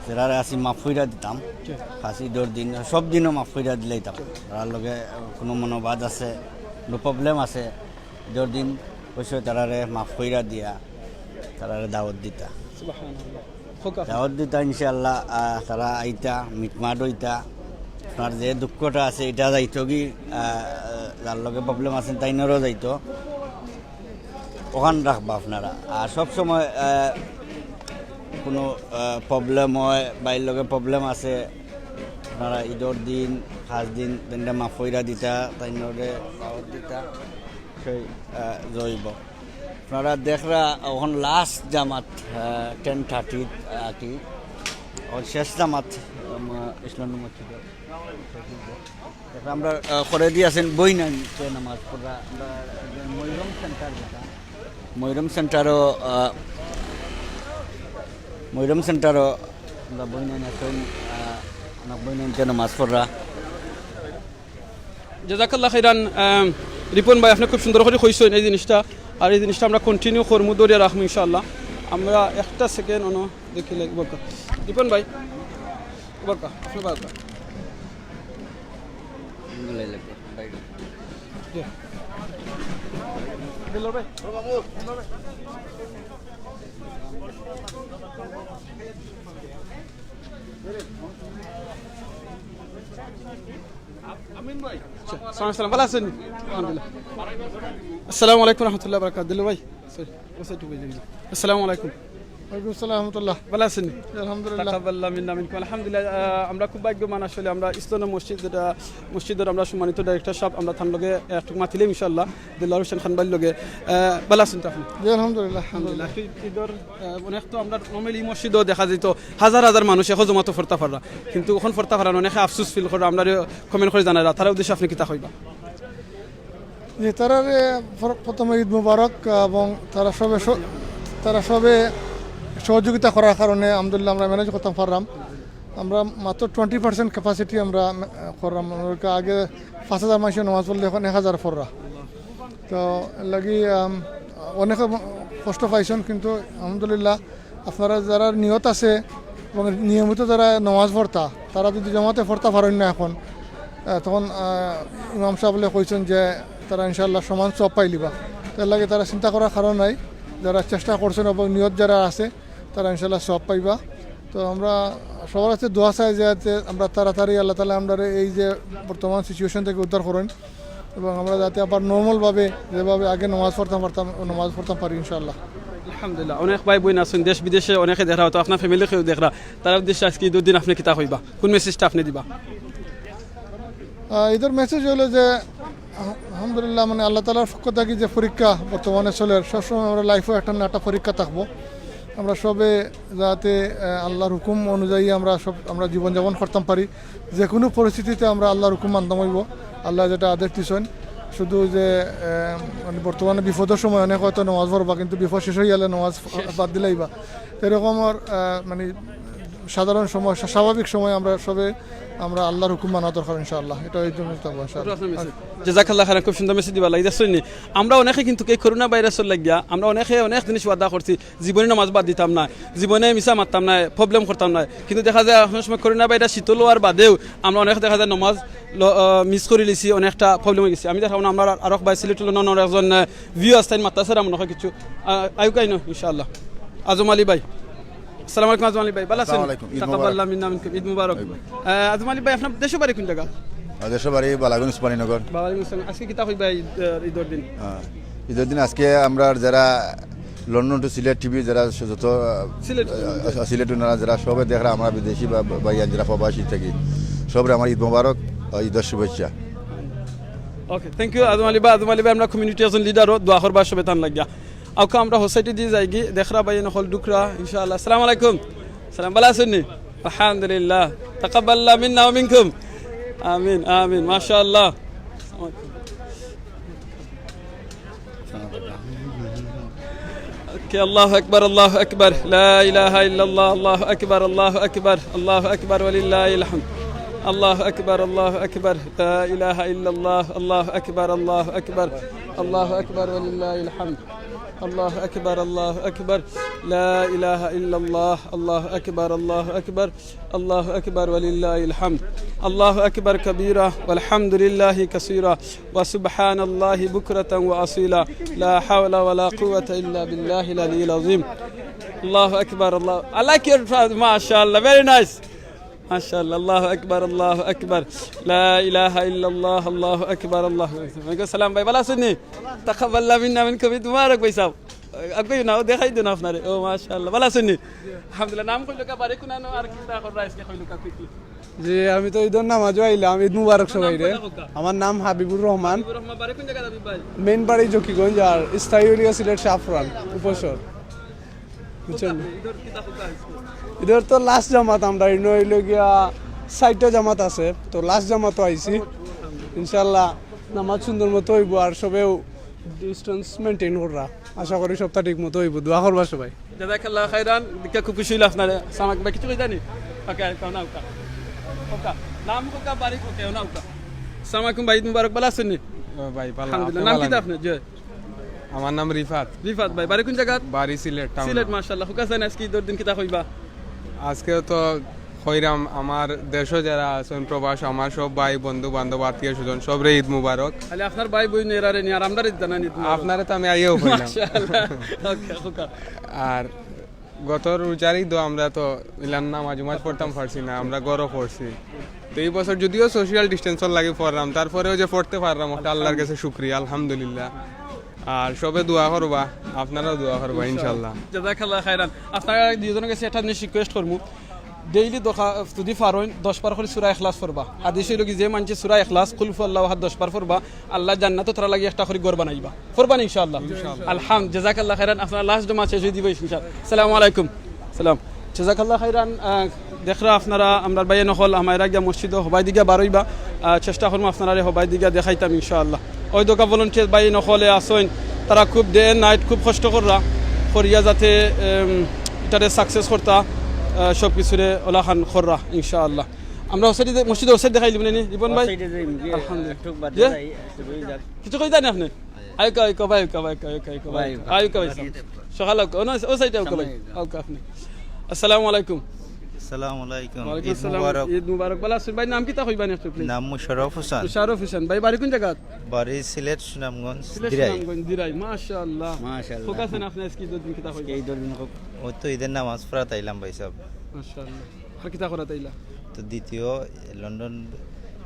যারারে আছি মাফ কইরা দিতাম। জি। খাস ঈদর দিন, সব দিনও মাফ কইরা দিলাইতাম। তারার লগে কোনো মনোবাদ আছে, কোনো প্রবলেম আছে, ঈদর দিন অবশ্যই তারারে মাফ কইরা দিয়া, তারারে দাওয়াত দিতা। সুবহানাল্লাহ। দাওয়াত দিতা ইনশাআল্লাহ, আহ, তারা আইতা, মিটমাট অইতা। আপনার যে দুঃখটা আছে, ইটা যাইতো কি, আহ, যার লগে প্রবলেম আছে, তাইনরও যাইতো। অখান রাখবা আপনারা। আর সব সময়, আহ, কোনো, আহ, প্রবলেম হয়, ভাইর লগে প্রবলেম আছে, আপনারা ঈদর দিন, খাস দিন, তাইনরে মাফ কইরা দিতা, তাইনরে দাওয়াত দিতা, সেই, আহ, জৈব। আপনারা দেখরা অখন লাস্ট জামাত, আহ, টেন থার্টিত আর কি, অখন শেষ জামাত, উম, ইসলামী মসজিদে। এখন আমরা, আহ, করে দিয়ে আছেন বই নাই, কে নামাজ পড়রা। আমরা ময়রম সেন্টার যেটা, ময়রম সেন্টারও, আহ, ময়রম সেন্টারও আমরা বই নাই আছেন, আহ, অনেক বই নাই কে নামাজ পড়রা। জাযাকাল্লাহ খাইরান, আহ, রিপন ভাই, আপনে খুব সুন্দর করি কইছইন এই জিনিসটা, আর এই জিনিসটা আমরা কন্টিনিউ করমু, ধরিয়া রাখমু ইনশাআল্লাহ। আমরা একটা সেকেন্ড অনো দেখি লাগি বলকা। রিপন ভাই, বলকা, আপনে বলকা। জি। দিলর ভাই। আমিন ভাই। আচ্ছা, সালাম সালাম, ভালা আছইন নি? আলহামদুলিল্লাহ। আসসালামু আলাইকুম রহমতুল্লাহ বারাকাতুহু। দিলর ভাই, সরি, ও সাইড হয়ে যাবে। আসসালামু আলাইকুম। ওয়ালাইকুম আসসালাম রহমতুল্লাহ। ভালা আছইন নি? আলহামদুলিল্লাহ। তাকাব্বালাল্লাহু মিন্না মিনকুম। আলহামদুলিল্লাহ, আহ, আমরা খুব ভাগ্যবান আসলে, আমরা ইসলাম মসজিদ, যেটা মসজিদর আমরা সম্মানিত ডাইরেক্টর সাহেব, আমরা তান লগে একটু মাতিলাম ইনশাআল্লাহ, দিলওয়ার হোসেন খান ভাইর লগে। আহ, ভালা আছইন তো আপনে? জি, আলহামদুলিল্লাহ, আলহামদুলিল্লাহ। আলহামদুলিল্লাহ। ঈদর, আহ, অনেক তো আমরা normally মসজিদও দেখা যাইতো হাজার হাজার মানুষ একো জমাতো পড়তা পাররা, কিন্তু অখন পড়তা পাররা না, অনেকে আফসোস ফিল কররা, আমরারে কমেন্ট করি জানাইরা, তারার উদ্দেশ্যে আপনে কিতা কইবা? জি, তারারে প্র-, প্রথমে ঈদ মুবারক, এবং তারা সবে স-, তারা সবে সহযোগিতা করার কারণে আলহামদুলিল্লাহ আমরা ম্যানেজ করতাম পারলাম। আমরা মাত্র টোয়েন্টি পার্সেন্ট ক্যাপাসিটি আমরা, আহ, করলাম। আমরা আগে পাঁচ হাজার মানুষে নামাজ পড়লে এখন এক হাজার পড়রা। তো এর লাগি, আম, অনেকে কষ্ট পাইছইন, কিন্তু আলহামদুলিল্লাহ আপনারা যারা নিয়ত আছে এবং নিয়মিত যারা নামাজ পড়তা, তারা যদি জমাতে পড়তা পারইন না এখন, আহ, তখন, আহ, ইমাম সাহেব বলে কইছইন যে তারা ইনশাআল্লাহ সমান সওয়াব পাইলিবা। তো এর লাগি তারা চিন্তা করার কারণ নাই, যারা চেষ্টা করছইন এবং নিয়ত যারা আছে, তারা ইনশাআল্লাহ সওয়াব পাইবা। তো আমরা সবার কাছে দোয়া চাই যে যাতে আমরা তাড়াতাড়ি আল্লাহ তাআলা আমরারে এই যে বর্তমান সিচুয়েশন থেকে উদ্ধার করইন এবং আমরা যাতে আবার নরমালভাবে যেভাবে আগে নামাজ পড়তাম পারতাম, নামাজ পড়তাম পারি ইনশাআল্লাহ। আলহামদুলিল্লাহ, অনেক ভাই বইন আছইন দেশ বিদেশে, অনেকে দেখরা, হয়তো আপনার ফ্যামিলি কেউ দেখরা, তারার উদ্দেশ্যে আজকে ঈদর দিন আপনে কিতা কইবা, কোন মেসেজটা আপনে দিবা? আহ, ঈদর মেসেজ হলো যে, আহ, আলহামদুলিল্লাহ, মানে, আল্লাহ তাআলার পক্ষ থাকি যে পরীক্ষা বর্তমানে চলের, সবসময় আমরা লাইফও একটা না একটা পরীক্ষা থাকবো। আমরা সবে যাতে, আহ, আল্লাহর হুকুম অনুযায়ী আমরা সব, আমরা জীবনযাপন করতাম পারি। যে কোনো পরিস্থিতিতে আমরা আল্লাহর হুকুম মানতাম অইবো, আল্লাহ যেটা আদেশ দিছইন। শুধু যে, আহ, মানে, বর্তমানে বিপদর সময় অনেক হয়তো নামাজ পড়বা, কিন্তু বিপদ শেষ অইয়া গেলে নামাজ বাদ দিলাইবা। এরকম আর, আহ, মানে, সাধারণ সময়, স্বা- স্বাভাবিক সময় আমরা সবে আমরা আল্লাহর হুকুম মানা দরকার ইনশাআল্লাহ। এটা এই জন্য থাকবো ইনশাআল্লাহ। জাজাকাল্লাহ খাইরান, খুব সুন্দর মেসেজ দিবা লাগি। দেখছইন নি, আমরা অনেকে কিন্তু এই করোনা ভাইরাসর লাগিয়া আমরা অনেকে অনেক জিনিস ওয়াদা করছি, জীবনে নামাজ বাদ দিতাম না, জীবনে মিছা মারতাম না, প্রবলেম করতাম না, কিন্তু দেখা যায় অনেক সময় করোনা ভাইরাস শিথিল অওয়ার বাদেও আমরা অনেক দেখা যায় নামাজ মিস করি লিছি, অনেকটা প্রবলেম অই গেছি। আমি দেখাম না, আমরা আরক ভাই সিলেট লন্ডনর একজন ভিউ আস্তাইন মাত্তা সারা মনে হয় কিছু আয়ুকাইন ইনশাআল্লাহ। আজম আলী ভাই, আসসালামু আলাইকুম আজম আলী ভাই, ভালা আছইন? আসসালামু আলাইকুম, ঈদ তাকাব্বাল্লাহু মিন্না মিনকুম, ঈদ মুবারক। আহ, আজম আলী ভাই, আপনার দেশর বাড়ি কোন জাগা? আমার দেশর বাড়ি বালাগঞ্জ উসমানীনগর। বাবা আলাইকুম আসসালাম। আজকে কিতা কইবা ঈদ, আহ, ঈদর দিন? হ্যাঁ, ঈদর দিন আজকে আমরা যারা লন্ডন টু সিলেট টিভি যারা যত আহ, সিলেট। আহ, সিলেট ওনারা যারা সবে দেখরা আমরা বিদেশি বা বা- ভাইয়া যারা প্রবাসী থাকি, সবরে আমার ঈদ মোবারক, আহ, ঈদর শুভেচ্ছা। ওকে, থ্যাংক ইউ আজম আলী ভাই। আজম আলী ভাই আমরা কমিউনিটি একজন লিডারও, দোয়া করবা সবে তান লাগিয়া। আউক্কা আমরা হোসাইটি দিয়ে যাইগি, দেখরা ভাই নকল ডুকরা ইনশাআল্লাহ। আসসালামু আলাইকুম। সালাম, ভালা আছইন নি? আলহামদুলিল্লাহ। তাকাব্বাল্লাহু মিন্না ওয়া মিনকুম। আমিন, আমিন, মাশাআল্লাহ। Okay, الله أكبر، الله أكبر، لا إله إلا الله، الله أكبر، الله أكبر، الله أكبر ولله الحمد. الله أكبر، الله أكبر، لا إله إلا الله، الله أكبر، الله أكبر، الله أكبر ولله الحمد. الله أكبر، الله أكبر، لا إله إلا الله، الله أكبر، الله أكبر، الله أكبر ولله الحمد. الله أكبر كبيرا والحمد لله كثيرا وسبحان الله بكرة وأصيلا. لا حول ولا قوة إلا بالله العلي العظيم. الله أكبر، الله. I like your trousers. ما شاء الله. Very nice. ما شاء الله. الله أكبر، الله أكبر. لا إله إلا الله، الله أكبر، الله أكبر. ওয়ালাইকুম আসসালাম ভাই, ভালা আছইন নি? তাকাব্বাল্লাহু মিন্না মিনকুম, ঈদ মুবারক ভাই সাহেব। আগে না, দেখাই দেন আপনারে। ও মাশাআল্লাহ, ভালা আছইন নি? আলহামদুলিল্লাহ। নাম কইলো কা, বাড়ি কুনানো, আর কিতা কররা আজকে কইলো কা quickly? জি, আমি তো ঈদর নামাজও আইলাম। ঈদ মুবারক আপনার নাম সবাইরে। কইলা কইলা? আমার নাম হাবিবুর রহমান। হাবিবুর রহমান, বাড়ি কোন জাগা হাবিব ভাই? মেইন বাড়ি জকিগঞ্জ, আর স্থায়ী হইল সিলেট শাহপুরান উপসর। বুঝছেন? ঈদর কিতা কইলা আজকে? ঈদর তো লাস্ট জামাত আমরা ইনো হইল গিয়া চাইরটা জামাত আছে, তো লাস্ট জামাতও আইছি। ইনশাল্লাহ নামাজ সুন্দর মতো হইব, আর সবেও ডিস্টেন্স মেনটেন কররা। আশা করি সবটা ঠিক মতো হইব, দোয়া করবা সবাই। জাযাকাল্লাহু খাইরান, দেখে খুব খুশি হইল আপনারে। সামাক ভাই, কিছু কই জানি? ওকে, ওকে, না, ওকে। ওকে, নাম ওকে, বাড়ি ওকে, না, ওকে। সালাম আলাইকুম ভাই, ঈদ মুবারক, ভালা আছইন নি? ও ভাই, ভালা, আলহামদুলিল্লাহ। আপনি নাম ভালা কিতা নি? আপনার? জি। আমার নাম রিফাত। রিফাত ভাই, বাড়ি কোন জাগাত? বাড়ি সিলেট টাউন। সিলেট, মাশাআল্লাহ। হুকা আছইন আজকে ঈদর দিন কিতা কইবা? আজকে তো কইরাম আমার দেশো যারা আছইন প্রবাস, আমার সব ভাই বন্ধু বান্ধব আত্মীয় স্বজন সবরে ঈদ মুবারক। আলে আপনার ভাই বইন এরারে নি, আর আমরারে জানাই ঈদ মুবারক। আপনারে তো আমি আইয়াও কইলাম। মাশাআল্লাহ। ওকে, ওকে। আর গত রোজার ঈদও আমরা তো ইলান নামাজ উমাজ পড়তাম পারছি না, আমরা ঘরো পড়ছি। তো এই বছর যদিও সোশ্যাল ডিস্টেন্সর লাগি পড়লাম, তারপরেও যে পড়তে পারলাম, ওটা আল্লাহর কাছে শুক্রিয়া, আলহামদুলিল্লাহ। আর সবে দোয়া করবা, আপনারাও দোয়া করবা ইনশাল্লাহ। জাযাকাল্লাহু খাইরান। আপনারা দুইজনের কাছে একটা জিনিস রিকোয়েস্ট করমু, ডেইলি দরকার যদি পারইন দশ বার করি সূরা ইখলাস পড়বা। হাদিস অইলো কি, যে মানষে সূরা ইখলাস, কুল হুয়াল্লাহু আহাদ দশ বার পড়বা, আল্লাহ জান্নাতো তারার লাগি একটা করি ঘর বানাইবা। পড়বা নি ইনশাআল্লাহ? আলহাম, জাযাকাল্লাহু খাইরান। আপনার লাস্ট জমা শেষ হই দিবা ইনশাআল্লাহ। আসসালামু আলাইকুম। সালাম। জাযাকাল্লাহু খাইরান। আহ, দেখরা আপনারা, আমরার ভাইয়ে নকল আমাইরা গিয়া মসজিদো হবাই দিগা বারইবা। আহ, চেষ্টা করমু আপনারারে হবাই দিগা দেখাইতাম ইনশাআল্লাহ। ওই দোকা ভলান্টিয়ার ভাইয়ে নকলে আছইন, তারা খুব ডে এন্ড নাইট খুব কষ্ট কররা, করিয়া যাতে, এম, ইটারে সাকসেস করতা, আহ, সব কিছুরে ওলাখান কররা ইনশাআল্লাহ। আমরা ওসাইডে, মসজিদে ওসাইড দেখাইলিমু নি, রিপন ভাই? আলহামদুলিল্লাহ। কিছু কইতা নি আপনে? আউকা, আউকা ভাই, আউকা ভাই, আউকা, আউকা, আউকা ভাই। আউকা ভাই। সকাল আউকা, ও না, ও সাইডে আউকা ভাই। আউকা আপনে। আসসালামু আলাইকুম। আসসালামু আলাইকুম। ওয়ালাইকুম ঈদ আসসালাম। মুবারক। ঈদ মুবারক। ভালা আছইন ভাই, নাম কিতা কইবা নি একটু প্লিজ? নাম মুশাররফ হোসেন। মুশাররফ হোসেন। ভাই বাড়ি কোন জাগাত? বাড়ি সিলেট সুনামগঞ্জ, সিলেট দিরাই। সুনামগঞ্জ, দিরাই। মাশাআল্লাহ। মাশাআল্লাহ। হুকা আছইন আপনে আজকে ঈদর দিন কিতা কইবা? আজকে ঈদর দিন খুব ওই তো ঈদের নামাজ পড়াত আইলাম ভাই সাহেব। মাশাআল্লাহ। আর কিতা করাত আইলা? তো দ্বিতীয় লন্ডন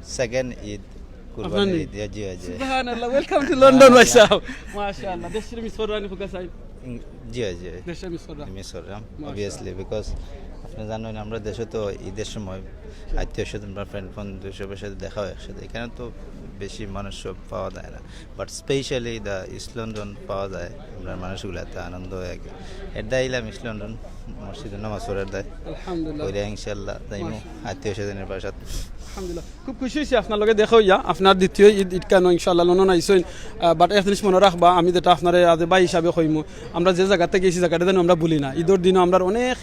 সেকেন্ড ঈদ আপনার কুরবানির নি? ঈদ, জি, জি, জি। সুবহানাল্লাহ, welcome to London ভাই সাহেব। মাশাআল্লাহ। দেশরে মিস কররা নি হুকা আছইন? জি, জি। দেশরে মিস কররা। মিস করলাম, মাশাআল্লাহ। অবভিয়াসলি, বিকজ আপনি জানেন আমরা দেশে তো ঈদের সময় আত্মীয় স্বজন বা ফ্রেন্ড বন্ধু সবার সাথে দেখা হয় একসাথে। এখানে তো বেশি মানুষ সব পাওয়া যায় না, but specially the east London পাওয়া যায়, আমরা মানুষগুলাতে আনন্দ হয় আর কি। এর দায় ইলাম ইস্ট লন্ডন মসজিদে নামাজ পড়ার দায়। আলহামদুলিল্লাহ। কইরা ইনশাল্লাহ যাইমু আত্মীয় স্বজনের বাসাত। আলহামদুলিল্লাহ, খুব খুশি অইছি আপনার লগে দেখা অইয়া। আপনার দ্বিতীয় ঈদ, ঈদ কেন ইনশাআল্লাহ লন্ডন আইছইন। আহ, but এক জিনিস মনো রাখবা, আমি যেটা আপনারে আজ ভাই হিসাবে কইমু, আমরা যে জাগাত থাকি আইছি, জাগাটা যেন আমরা ভুলি না। ঈদর দিনও আমরার অনেক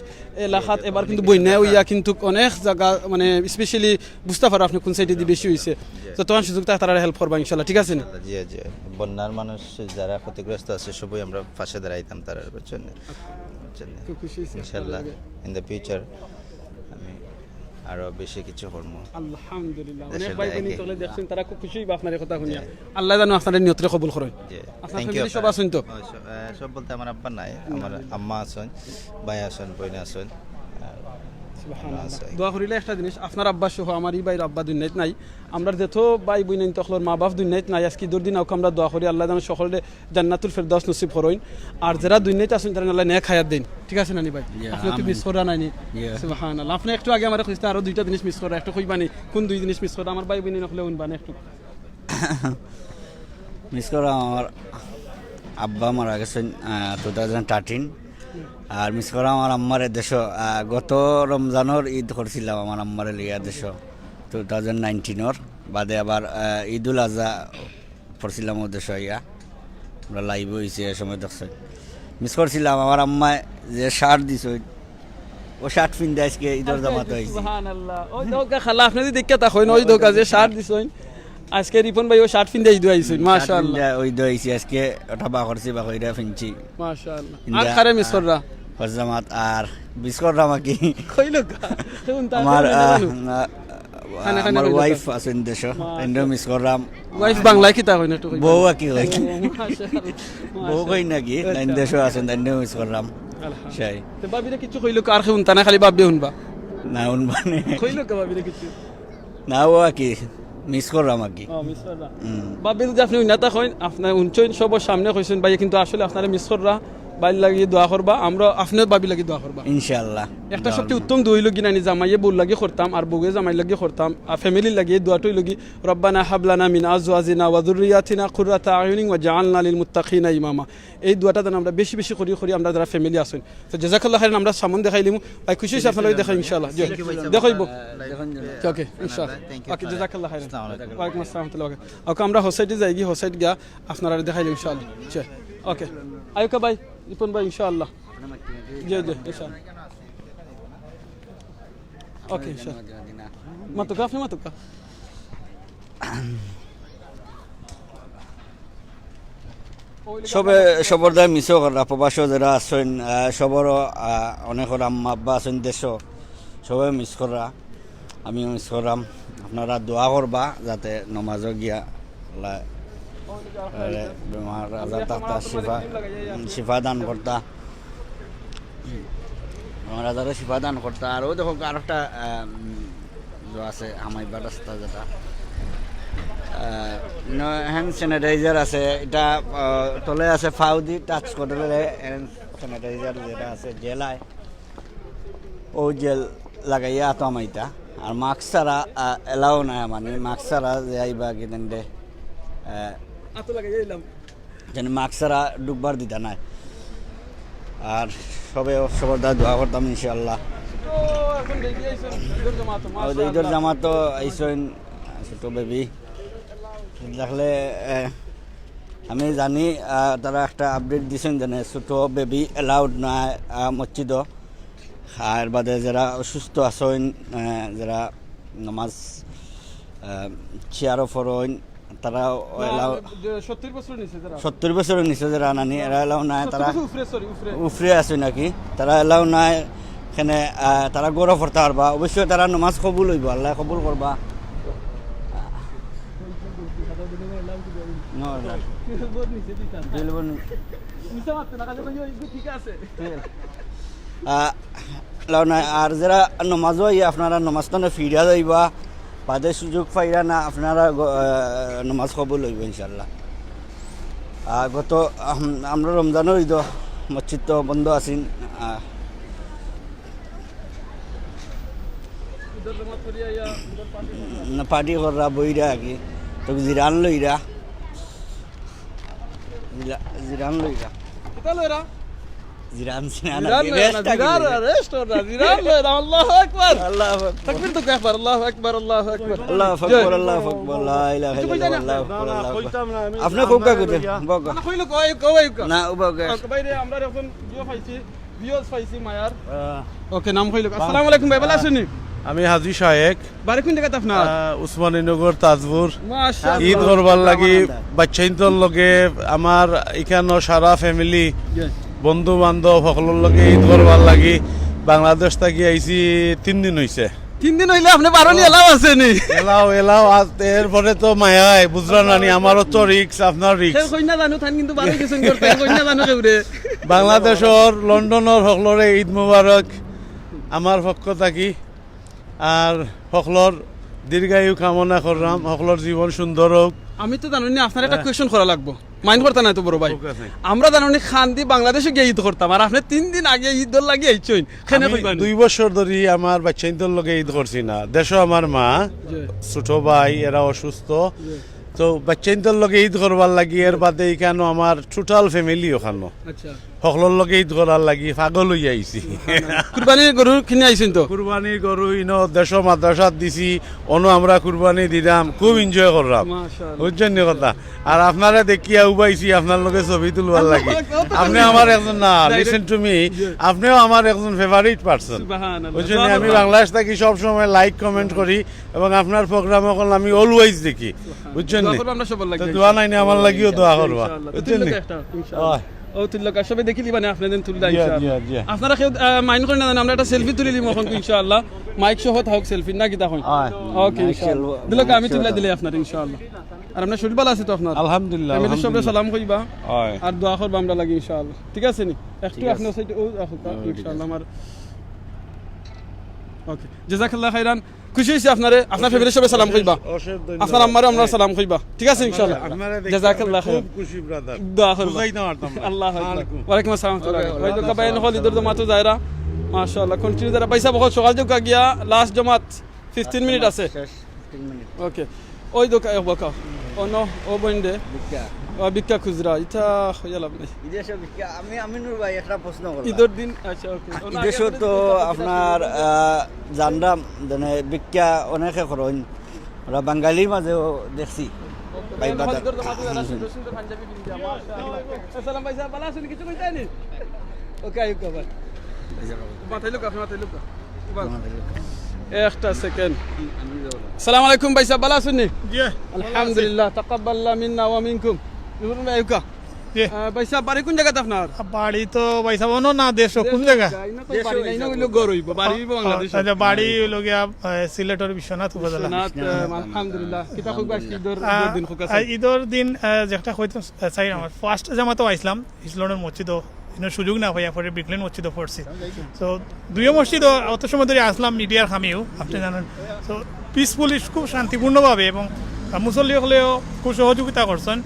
এলাকাত এবার কিন্তু বন্যা অইয়া কিন্তু অনেক জাগা, মানে, specially বুঝতা পারো আপনে কুন সাইডেদি বেশি অইছে। তো তখন সুযোগ থাকে তারারে help করবা ইনশাআল্লাহ, ঠিক আছে নি? জি, জি। বন্যার মানুষ যারা ক্ষতিগ্রস্ত আছে, সবই আমরা পাশে দাঁড়াইতাম তারার জন্য। খুব খুশি অইছি ইনশাআল্লাহ, আপনার লগে। In the future আমি আরো বেশি কিছু করমু। আলহামদুলিল্লাহ। অনেক ভাই বইন তলে দেখছইন, তারা খুব খুশি অইবা আপনার এই কথা হুনিয়া। জি। আল্লাহ জানো আপনার নিয়তরে কবুল করইন। জি। আপনার family সব আছইন তো? ও, স-, আহ, সব বলতে আমার আব্বা নাই, আমার আম্মা আছইন, ভাই আছইন, বইন আছইন। আর সুবহানাল্লাহ। দোয়া করিলে একটা জিনিস, আপনার আব্বা সহ আমার ই ভাইর আব্বা দুনিয়াত নাই। আমরা যত ভাই বইন আইন তখলর মা বাপ দুনিয়াত নাই, আজকে ঈদর দিন আউক আমরা দোয়া করি, আল্লাহ যেন সকলরে জান্নাতুল ফেরদাউস নসিব করইন। আর যারা দুনিয়াত আছইন, তারা আল্লাহ নেক হায়াত দেইন। ঠিক আছে নানি ভাই? ইয়া, আপনি তো আমিন। Miss করা নাইনি? ইয়া। সুবহানাল্লাহ। আপনি একটু আগে আমারে কইছলা আরো দুইটা জিনিস miss করা, একটু কইবানি? কোন দুই জিনিস miss করা? আমার ভাই বইন অকলে হুনবানি একটু। Miss করা আমার আব্বা মারা গেছইন, আহ, two thousand thirteen। আর miss করা আমার আম্মারে দেশো, আহ, গত রমজানর ঈদ করছিলাম আমার আম্মারে লইয়া দেশো, two thousand nineteen-অর। বাদে আবার, আহ, ঈদুল আজহা পড়ছিলাম ও দেশো আইয়া। আমরা live অইছে এ সময় দেখছইন। Miss করছিলাম, আমার আম্মায় যে shirt দিছইন, ও shirt পিন্দে আজকে ঈদর জামাত অইছে। সুবহানাল্লাহ। ওই দেখউক্কা খালা, আপনে যদি দেখিয়া থাকইন, ওই দেখউক্কা যে shirt দিছইন, আজকে রিপন ভাই ও shirt পিন্দে ঈদো আইছইন, shirt মাশাআল্লাহ। পিন্দে ওই দো আইছি আজকে, ওটা বার করছি, বার কইরা পিনছি। মাশাআল্লাহ। আর কারে miss কররা? হজ জামাত আর miss কররাম আর কি। কইলো কা? আমার, আহ, না, খানে খানে আমার কইলো wife কা? আছইন দেশো, মাশাআল্লাহ। তাইনরেও miss কররাম। Wife বাংলায় কিতা কইন একটু কইবা? বউ আর কি কই। ও, মাশাআল্লাহ, বউ মাশাআল্লাহ। কই নাকি? আচ্ছা। তাইন দেশো আছইন, তাইনরেও miss কররাম। আলহামদুলিল্লাহ। সেই। তে ভাবিরে কিছু কইলো কা? আর কেউ হুনতা না, খালি ভাবিয়ে হুনবা? না, হুনবা নে। কইলো কা ভাবিরে কিছু? না, ও আর কি, miss কররাম আর কি। ও, miss কররা। হুম। ভাবি যদি আপনে হুনিয়া থাকইন, আপনে হুনছইন, সবর সামনে কইছইন, ভাইয়ে কিন্তু আসলে আপনারে miss কররা, ভাইর লাগি দোয়া করবা, আমরা আপনেও ভাবির লাগি দোয়া করবা। ইনশাআল্লাহ। একটা সবচেয়ে উত্তম দোয়া অইলো গি নানি, জামাইয়ে বউর লাগি করতাম, আর বউয়ে জামাইর লাগি করতাম, আর family-র লাগি এই দোয়াটা অইলো গি, "রব্বানা হাব লানা মিন আজওয়াজিনা ওয়া যুররিয়াতিনা কুররাতা আয়ুনিন ওয়াজআলনা লিল মুত্তাকিনা ইমামা।" এই দোয়াটা যেন আমরা বেশি বেশি করি, করি আমরা যারা family আছইন। তো জাযাকাল্লাহ খাইরান, আমরা সামন দেখাইলিমু। ভাই, খুশি অইছি আপনার লগে দেখা, ইনশাআল্লাহ। জি, thank you ভাই, সাহেব। দেখাইবো। আহ, দেখুন যে OK, ইনশাআল্লাহ। Thank you, OK, আপনারা। জাযাকাল্লাহ খাইরান। আসসালামু আলাইকুম। ওয়ালাইকুম আসসালাম ওয়া রাহমাতুল্লাহি ওয়া বারাকাতুহু। OK, আমরা হোসাইটি যাইগি, হোসাইট গিয়া আপনারে দেখাইলিমু ইনশাআল্লাহ। জি, OK। আয়ুকা ভাই, রিপন ভাই, ইনশাআল্লাহ। জি, জি, ইনশাআল্লাহ। OK, ইনশাআল্লাহ। মাতুকা, আপনে মাতুকা। সবে, সবর দায় miss-ও কররা, প্রবাসও যেরা আছইন, আহ, সবরও, আহ, অনেকর আম্মা আব্বা আছইন দেশো, সবে miss কররা, আমিও miss কররাম। আপনারা দোয়া করবা যাতে নমাজও গিয়া আল্লাহ, আহ, বেমার আজার থাকতা শিফা, শিফা দান করতা। আমার আজারে শিফা দান করতা। আর ওই দেখো আরেকটা, আহ, উম, যে আছে হামাইবার রাস্তা যেটা, আহ, ন-, hand sanitizer আছে, এটা, আহ, তলে আছে, ফাউ দি touch করলে hand sanitizer যেটা আছে, gel আয়, ও gel লাগাইয়া আতো হামাইতা। আর mask ছাড়া, আহ, allow নাই, মানে mask ছাড়া যে আইবা কি তেন্ডে, আহ, আতো লাগাইয়া আইলাম। যেন mask ছাড়া ঢুকবার দিতা নায়। আর সবে সবর দায় দোয়া করতাম ইনশাআল্লাহ। ও, এখন বেবি আইছইন, ঈদর জামাত, আর ঈদর মাশাআল্লাহ। জামাত তো আইছইন ছোট বেবি। দেখলে, এ, আমি জানি, আ, তারা একটা update দিছইন যেন ছোট বেবি allowed নায়, আ, মসজিদো। আর বাদে যেরা অসুস্থ আছইন, আ, যেরা নমাজ, আ, চেয়ারো পড়ইন, তারা না, allow, যে সত্তর বছর নিচে যারা। সত্তর বছরর নিচে যেরা নানি, এরা allow নাই, তারা সত্তর বছর উপরে, sorry, উপরে। উপরে আছে নাকি? তারা allow নাই, এখানে, আহ, তারা ঘরো পড়তা পারবা। অবশ্যই তারা নমাজ কবুল অইবো, আল্লায় কবুল করবা। No, no। বিলকুল নিচে। ঠিক আছে। আহ, লাও নাই, আর যেরা নমাজো আইয়া আপনারা নমাজ তনে ফিরিয়া যাইবা, বাদে সুযোগ পাইরা না, আপনারা গ-, আহ, নমাজ কবুল অইবো ইনশাআল্লাহ। আহ, গত, আহম, আমরা রমজানর ঈদো মসজিদ তো বন্ধ আছিল, আহ, না, party কররা, বইরা আর কি, তো জিরান লইরা, জিরা-, জিরান লইরা। কিতা লইরা? জিরান সিনা না, জিরান লয় না, rest আগে জিরান লই। আর rest অর না, জিরান লয় না, আল্লাহু আকবার। আল্লাহু আকবার। তাকবীর তো একবার, আল্লাহু আকবার, আল্লাহু আকবার। আল্লাহু জয়। আকবার, আল্লাহু আকবার, লা ইলাহা কিছু কইতা ইল্লাল্লাহ, না? আল্লাহু আকবার, আল্লাহু আকবার। আপনি কউক্কা কইতে, বউক্কা। না, কইলো, কই, কই, কই। না, ও বউক্কা। ওকে, ভাই রে, আমরা এখন ইয়ে পাইছি, viewers পাইছি মায়ার। ওকে, নাম কইলো। আসসালামু আলাইকুম ভাই, ভালা আছইন নি? আমি হাজি শায়েক, বাড়ি কোন জাগাত আপনার? আহ, উসমানীনগর তাজপুর। মাশাআল্লাহ। ঈদ করবার লাগি বাচ্চাইন্তর লগে আমার ইখানো সারা family, জি। বন্ধু বান্ধব সকলর লগে ঈদ করবার লাগি বাংলাদেশ থাকি আইছি। তিন দিন অইছে। তিন দিন অইলে আপনি বারো নি allow আছে নি? এলাও এলাও, আজ এরপরে তো মায়ায় বুঝরা নানি, আমারও তো risk, আপনার risk। কেউ কই না জানো, তান কিন্তু বারো গেছেন করতে, কই না জানো কেউ রে। বাংলাদেশর, লন্ডনর সকলরে ঈদ মুবারক আমার পক্ষ থাকি। আর সকলর দীর্ঘায়ু কামনা করলাম, সকলর জীবন সুন্দর হোক। আমি তো জানি না, আপনার একটা question করা লাগবো, mind করতা না তো বড় ভাই। ঠিক আছে। আমরা জানি না খান্দি বাংলাদেশে গিয়া ঈদ করতাম, আর আপনি তিন দিন আগে ঈদর লাগি আইছইন, কেনে আমি কইবা নি? দুই বছর ধরি আমার বাচ্চাইন্তর লগে ঈদ করছি না। দেশো আমার মা, জি। ছোট ভাই, এরা অসুস্থ। জি। তো বাচ্চাইন্তর লগে ঈদ করবার লাগি, এর বাদে ইখানো আমার total family ওখানো। আচ্ছা। সকলর লগে ঈদ করার লাগি পাগল অইয়া আইছি। কুরবানির গরু কিনে আইছইন তো? কুরবানির গরু ইনো দেশো মাদ্রাসাত দিছি, অনো আমরা কুরবানি দিলাম, খুব enjoy করলাম। মাশাআল্লাহ। বুঝছইন নি কথা? আর আপনারে দেখিয়া উবাইছি আপনার লগে ছবি তুলবার লাগি। আল্লাহু আকবার। আপনি আমার একজন না, Direct- listen to me, জি। আপনিও আমার একজন favourite person। সুবহানাল্লাহ। বুঝছইন নি? দোয়া আমি করবা। বাংলাদেশ থাকি সব সময় like comment করি এবং আপনার program অকল আমি always দেখি। বুঝছইন দোয়া নি? করবা আমরা সবার লাগি, তো ইনশাআল্লাহ। দোয়া নাই নি আমার লাগিও দোয়া করবা। ইনশাআল্লাহ। তো বুঝছইন নি? তুললো একটা, ইনশাআল্লাহ। ওই। ও তুললো, সবে দেখি দিবা নি আপনারা দিন তুললা, জি, ইনশাআল্লাহ। জি, জি। আপনারা কেউ, আহ, mind করেন না জানি, আমরা একটা selfie তুলি নিমু এখন, ইনশাআল্লাহ। Mic সহ থাক selfie, না কিতা কইন? হয়। ওকে, ইনশাআল্লাহ। দিলো কি আমি তুললা দিলে আপনার, ইনশাআল্লাহ। আর আপনার শরীর ভালা আছে তো আপনার? আলহামদুলিল্লাহ, Family সবরে আলহামদুলিল্লাহ। সালাম কইবা। হয়। আর দোয়া করবা আমরা লাগি, ইনশাআল্লাহ। ঠিক আছে নি? একটু ঠিক আছে। আপনার side-এ, ও, রাখো, ইনশাআল্লাহ। আমার ওকে, জাযাকাল্লাহ খাইরান। খুশি অইছি আপনারে, আপনার family সবে সালাম কইবা। অশেষ ধন্যবাদ। আপনার আম্মারেও আমরা সালাম কইবা। ঠিক আছে, ইনশাআল্লাহ। আপনারা দেখে জাযাকাল্লাহ আমরা খুব খাইরান। খুশি, brother। দোয়া করবা। বুঝাইতাম পারতাম না। আল্লাহু আকবার। আলাইকুম। ওয়ালাইকুম আসসালাম ওয়া রাহমাতুল্লাহ। ওই দোকা ভাই হল ঈদর জমাতো যাইরা। মাশাআল্লাহ। Continue যারা পয়সা বকত সকাল যোগ গিয়া last জমাত fifteen minute আছে। শেষ fifteen minute। ওকে। ওই দোকা, ও বকা। ও নো, ও বইন দে। ভিক্ষা। ও ভিক্ষা খুজরা। ইটা হইয়া লাভ নাই। বিদেশে ভিক্ষা। আমি, আমিনুর ভাই, একটা প্রশ্ন করলাম। ঈদর দিন, আচ্ছা, ওকে। ও না, বিদেশও আগে তো আমাদের আপনার, আহ, জানলাম, মানে, ভিক্ষা অনেকে করইন। আমরা বাঙালির মাঝেও দেখছি। ভাই বাজার। সালাম ভাই সাহেব, ভালা আছইন? কিছু কইতা নি? ওকে, আইউক্কা ভাই। মাথায় লোক, আপনি মাথায় লোক। একটা second। সালাম আলাইকুম ভাই সাহেব, ভালা আছইন নি? জি। আলহামদুলিল্লাহ, তাকাব্বাল্লাহ মিন্না ওয়া মিনকুম। নুরুল ভাই, আইউক্কা। জি। আহ, ভাই সাহেব, বাড়ি কোন জাগাত আপনার? বাড়ি তো ভাই সাহেব অনো না, দেশ কোন জাগা? না তো বাড়ি নাই, না হইলেও ঘর অইবো, বাড়ি অইবো বাংলাদেশ। আচ্ছা, বাড়ি অইলো গিয়া, আহ, সিলেটর বিশ্বনাথ উপজেলা। বিশ্বনাথ, আহ, আলহামদুলিল্লাহ। কিতা কইবা আজকে ঈদর, আহ, ঈদর দিন খুব আছে। আহ, ঈদর দিন, আহ, যেটা কইতাম, আহ, চাই আমার first জামাতো আইসলাম, ইসলামের মসজিদও, ইনো সুযোগ না পাইয়া পরে ব্রিকলেন মসজিদও পড়ছি। তো দুইও মসজিদও অত সময় ধরে আসলাম মিডিয়ার খামিও, আপনি জানেন। তো peacefully খুব শান্তিপূর্ণভাবে এবং, আহ, মুসল্লি হকলেও খুব সহযোগিতা করছেন।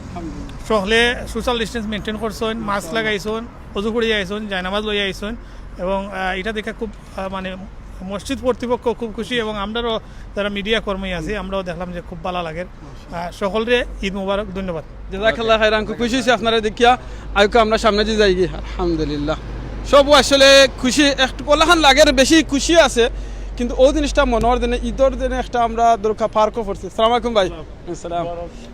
সকলে social distance maintain করছেন, mask লাগাইছেন, অজু করি আইছেন, জায়নামাজ লই আইছেন এবং, আহ, এটা দেখে খুব, আহ, মানে মসজিদ কর্তৃপক্ষ খুব খুশি এবং আমরাও যারা মিডিয়া কর্মী আছি আমরাও দেখলাম যে খুব ভালা লাগের। আহ, সকলরে ঈদ মোবারক, ধন্যবাদ। জাযাকাল্লাহ খাইরান, খুব খুশি অইছি আপনারে দেখিয়া। আইউক্কা আমরা সামনেদি যাইগি, আলহামদুলিল্লাহ। সব আসলে খুশি, একটু কলাখান লাগের, বেশি খুশি আছে, কিন্তু ও জিনিসটা মনে অর দিনে, ঈদর দিনে একটা আমরা দরকার পার্কও পড়ছি। সালাম আলাইকুম ভাই। আসসালাম।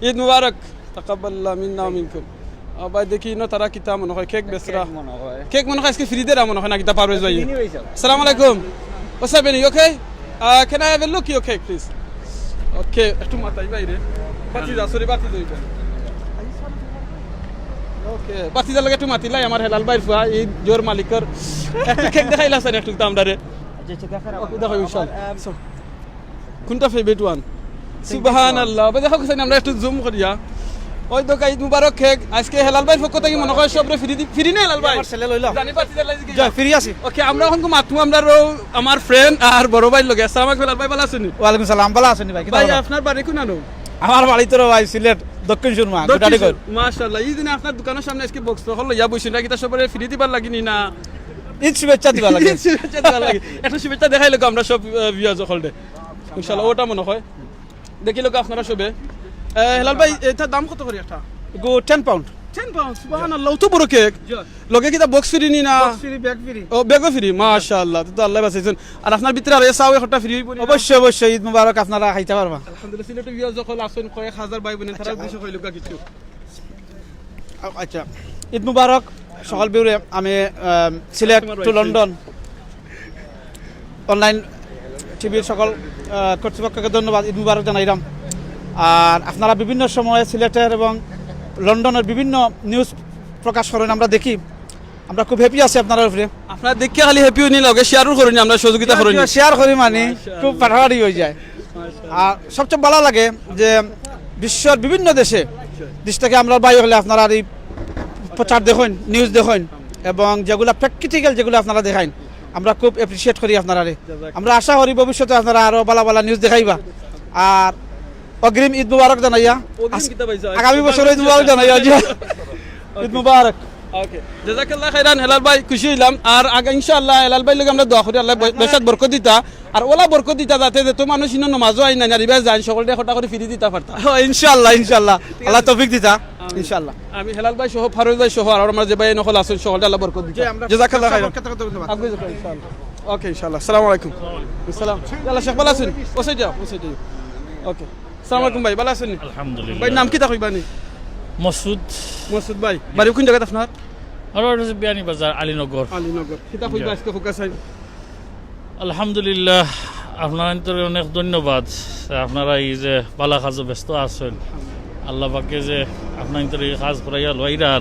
ঈদ মুবারক। তাকাব্বাল্লাহ মিন্না ওয়া মিনকুম। আহ, ভাই দেখি ইনো তারা কিতা মনে হয়, কেক বেচরা। মনে হয়। কেক মনে হয় আজকে free দেরা মনে হয় না কিতা পারবে যাই। চিনি ভাই সাহেব। আসসালামু আলাইকুম। What's happening? You okay? Uh, can I have a look your cake, please? Okay, একটু মাতাই বাইরে। বাতি যা, sorry, বাতি যাইবে। Okay, বাতি যার লগে একটু মাতিলাই, আমার হেলাল ভাইর ফুয়া, এই জোর মালিকর। একটু কেক দেখাইলা স্যার, একটু তো আমরারে। ওকে, দেখাই ইনশাআল্লাহ। কোনটা favourite one? সুবহানাল্লাহ। ভাই দেখো, কোথায় আমরা একটু জুম করিয়া। ওই তো ঈদ মুবারক কেক। আজকে হেলাল ভাইর পক্ষ থাকি মনে হয় সবরে free দি-, free না হেলাল ভাই? আমার ছেলে লইলাম। জানি বাতি জ্বালাই দিকে। জি, free আছি। ওকে, আমরা এখন মাতমু আমরার ও আমার friend আর বড় ভাইর লগে। আসসালামু আলাইকুম হেলাল ভাই, ভালা আছইন নি? ওয়ালাইকুম সালাম, ভালা আছইন নি ভাই? কিতা ভাই, খবর? আপনার বাড়ি কোন আনো? আমার বাড়ি তো ভাই সিলেট, দক্ষিণ সুরমা, গুটাটিগড়। মাশাআল্লাহ, এই দিনে আপনার দোকানের সামনে আজকে box হকল লইয়া বইছি না, কিতা সবরে free দিবার লাগি নি না? ঈদ শুভেচ্ছা দিবার লাগি। ঈদ শুভেচ্ছা দিবার লাগি। একটা শুভেচ্ছা দেখাইলে আমরা সব, আহ, viewers হকলরে। ইনশাআল্লাহ, ওটা মনে হয়। দেখিলো আপনারা সবে। এ, হেলাল ভাই, এটার দাম কত করি একটা? এগু ten pound। টেন পাউন্ড, সুবহানাল্লাহ, অত বড় কেক। জি। লগে কিতা বক্স ফ্রি নি না? Box free, bag free. ও, ব্যাগও ফ্রি, মাশাআল্লাহ, তো আল্লাহ বাঁচাইছইন। আর আপনার ভিতরে আরো চাও একটা ফ্রি অইবো নি? অবশ্যই, অবশ্যই, ঈদ মুবারক, আপনারা খাইতা পারবা। আলহামদুলিল্লাহ, সিলেটি ভিউয়ার্স যখন আছেন, কয়েক হাজার ভাই বোনে, তারা উদ্দেশ্যে কইলুকা কিছু। আ-, আচ্ছা, ঈদ মুবারক সকল ভিউয়ারে। আমি, আম, সিলেট টু লন্ডন অনলাইন টিভির সকল, আহ, কর্তৃপক্ষকে ধন্যবাদ, ঈদ মুবারক জানাইলাম। আর আপনারা বিভিন্ন সময়ে সিলেটের এবং লন্ডনের বিভিন্ন নিউজ প্রকাশ করেন, আমরা দেখি, আমরা খুব হ্যাপি আছি আপনারার উপরে। আপনারা দেখিয়া খালি হ্যাপি অইন না, লগে শেয়ারও করইন, আমরা সহযোগিতা করইন। শেয়ার করি মানে মাশাআল্লাহ। খুব ফাটাফাটি অইযায়। মাশাআল্লাহ। আর সবচেয়ে ভালা লাগে যে বিশ্বর বিভিন্ন দেশে, দেশ থাকি আমরার ভাই অকলে আপনারার এই প্রচার দেখইন, নিউজ দেখইন, এবং যেগুলা প্র্যাকটিক্যাল, যেগুলা আপনারা দেখাইন, আমরা খুব অ্যাপ্রিশিয়েট করি আপনারারে। জাযাকাল্লাহ। আমরা আশা করি ভবিষ্যতে আপনারা আরো ভালা ভালা নিউজ দেখাইবা। আর অগ্রিম ঈদ মুবারক জানাইয়া, অগ্রিম আস-, কিতা পাইছো? আগামী বছর ঈদ মুবারক জানাইয়া, জি। ঈদ মুবারক। ওকে, জাযাকাল্লাহ খাইরান হেলাল ভাই, খুশি অইলাম। আর আগ-, ইনশাআল্লাহ হেলাল ভাইর লগে আমরা দোয়া করি, আল্লায় বে-, বেশাত বরকত দিতা। আর অলা বরকত দিতা যাতে যত মানুষ ইনো নমাজও আইন না, আর ইবায় যাইন, সকলরে একটা করি ফ্রি দিতা পারতা। ও, ইনশাআল্লাহ, ইনশাআল্লাহ। আল্লায় তৌফিক দিতা, ইনশাআল্লাহ। আমি হেলাল ভাই সহ, ফারুজ ভাই সহ, আর আমার যে ভাই অকল আছেন, সকলরে আল্লায় বরকত দিতা। জি, আমরা জাযাকাল্লাহ খাইরান। আগুয়ে যাও, ইনশাআল্লাহ। ওকে, ইনশাআল্লাহ। আসসালামু আলাইকুম। আসসালাম। ইয়াল্লা, শেখ ভালা আছইন? ও সাইডে আও, ও সাইডে আও। ওকে। আসসালামু আলাইকুম ভাই, ভালা আছইন নি? আলহামদুলিল্লাহ। ভাই, নাম কিতা কইবা নি? মসুদ। মসুদ ভাই, বাড়ি কোন জাগাত আপনার? আমার বাড়ি হচ্ছে বিয়ানীবাজার, আলীনগর। আলীনগর। কিতা কইবা জি। আজকে ফোকাস আইন? আলহামদুলিল্লাহ, আপনারাইন্তরে অনেক ধন্যবাদ। আপনারা এই যে ভালা কাজো ব্যস্ত আছইন, আল্লাহ পাকে যে আপনারাইন্তরে এই কাজ করাইয়া লইরার,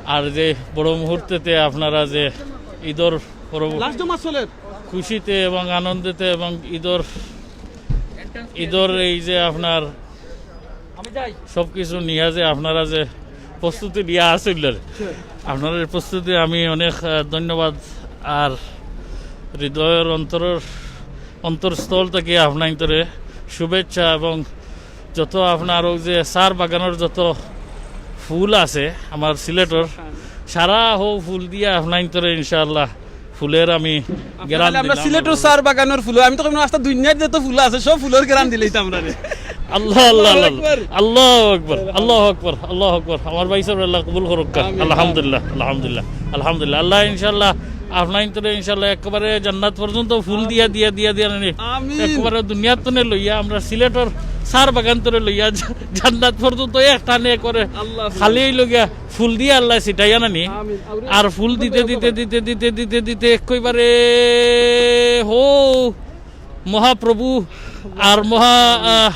আর যে বড় মুহূর্তেতে আপনারা যে ঈদর পরব-, লাস্ট জমা চলের। খুশিতে এবং আনন্দেতে এবং ঈদর, ঈদর এই যে আপনার সবকিছু নিয়া যে আপনারা যে প্রস্তুতি নিয়া আছইন, আপনারার এই প্রস্তুতি আমি অনেক, আহ, ধন্যবাদ আর হৃদয়র অন্তরর, অন্তরস্থল থাকি আপনারাইন্তরে শুভেচ্ছা এবং যত আপনার অউ যে চার বাগানর যত ফুল আছে আমার সিলেটর, সারা হউ ফুল দিয়া আপনারাইন্তরে ইনশাআল্লাহ ফুলের আমি আপনার গেরান খালি আমরা দিলাম। সিলেটর চার বাগানর ফুল, আমি তো কইমু আস্তা দুনিয়ার যত ফুল আছে সব ফুলর গেরান দিলাইতা আমরারে। আল্লাহ, আল্লাহ, আল্লাহ, আল্লাহু আকবার। আল্লাহু আকবার, আল্লাহু আকবার, আল্লাহু আকবার। আমার ভাইসাবরে আল্লায় কবুল করউক্কা। আমিন। আলহামদুলিল্লাহ, আলহামদুলিল্লাহ, আলহামদুলিল্লাহ। আল্লায় ইনশাআল্লাহ আপনারাইন্তরে ইনশাআল্লাহ একেবারে জান্নাত পর্যন্ত ফুল দিয়া, দিয়া, দিয়া, দিয়া আনি, আমিন। একেবারে দুনিয়ার তনে লইয়া, আমরা সিলেটর চার বাগান তনে লইয়া জা-, জান্নাত পর্যন্ত এক টানে করে আল্লাহ। খালি অইলো গিয়া ফুল দিয়া আল্লায় ছিটাইয়া নানি। আমিন। আর ফুল দিতে, দিতে, দিতে, দিতে, দিতে, দিতে একেবারে হউ মহাপ্রভু আর মহা, আহ,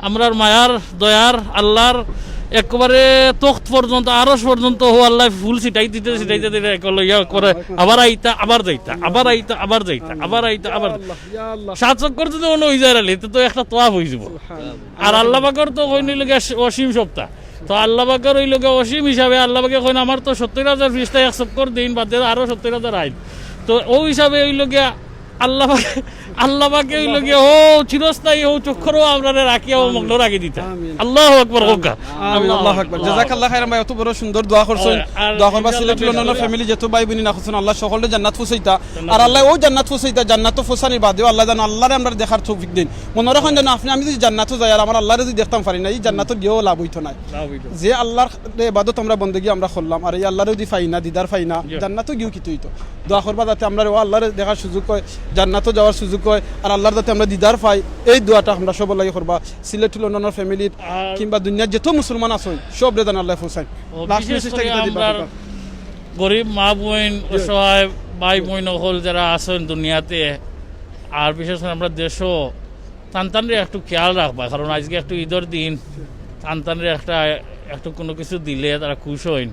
আমরার মায়ার দয়ার আল্লাহর একেবারে তখত পর্যন্ত, আরশ পর্যন্ত হউ আল্লায় ফুল ছিটাই দিতে, ছিটাই দিতে, এক লইয়া করে আবার আইতা, আবার যাইতা, আবার আইতা, আবার যাইতা, আবার আইতা, আবার যাইতা। ইয়া আল্লাহ, ইয়া আল্লাহ। সাত চক্কর যদি অনো অইযায় আলী, তে তো একটা তোয়াফ অইযিবো। সুবহানাল্লাহ। আর আল্লাহ পাকর তো কইন অইলো গিয়া অসীম সত্তা। তো আল্লাহ পাকর অইলো গিয়া অসীম হিসাবে আল্লাহ পাকে কইন, "আমার তো সত্তইর হাজার ফিরিস্তা এক চক্কর দিন বাদে আরো সত্তইর হাজার আইন।" তো অউ হিসাবে অইলো গিয়া আল্লাহ পাকে, আল্লাহ পাকে অইলো গিয়া হউ চিরস্থায়ী হউ চক্করও আমরারে রাখিয়া হউ মগ্ন রাখি দিতা। আমিন। আল্লাহু আকবার কউক্কা। আমিন, আল্লাহু আকবার। জাযাকাল্লাহ খাইরান ভাই, অত বড় সুন্দর দোয়া করছইন। আর দোয়া করবা ইনশাআল্লাহ সিলেট লন্ডনর ফ্যামিলি যত ভাই বইন আছইন, আল্লায় সকলরে জান্নাত পৌঁছাইতা। আর আল্লায় অউ জান্নাত পৌঁছাইতা, জান্নাতো পৌঁছানির বাদেও আল্লায় যেন, আল্লারে আমরারে দেখার তৌফিক দেইন। মনো রাখইন যেন আপনে আমি যদি জান্নাতো যাই আর আমার আল্লারে যদি দেখতাম পারি না, ই জান্নাতো গিয়াও লাভ অইতো নায়। লাভ অইতো। যে আল্লার ইবাদত আমরা বন্দেগি আমরা করলাম, আর ই আল্লারে যদি পাই না, দিদার পাই না, জি। জান্নাতো গিয়াও কিতা অইতো? দোয়া করবা যাতে আমরারে অউ আল্লারে দেখার সুযোগ অয়, জান্নাতো যাওয়ার সুযোগ অয়, আর আল্লার যাতে আমরা দিদার পাই, এই দোয়াটা আমরা সবর লাগি করবা। সিলেট লন্ডনর ফ্যামিলির আর কিংবা দুনিয়ার যত মুসলমান আছইন, সবরে যেন আল্লায় পৌঁছাইন। ও, লাস্ট বিশেষ মেসেজটা করি কিতা দিবা আমরার আপনারা? গরিব মা বইন, জি। অসহায় ভাই বইন অকল যারা আছইন দুনিয়াতে, আর বিশেষ করি আমরার দেশো, তান তানরে একটু খেয়াল রাখবা, কারণ আইজকে একটু ঈদর দিন, তান তানরে একটা, একটু কুনু কিছু দিলে তারা খুশ অইন।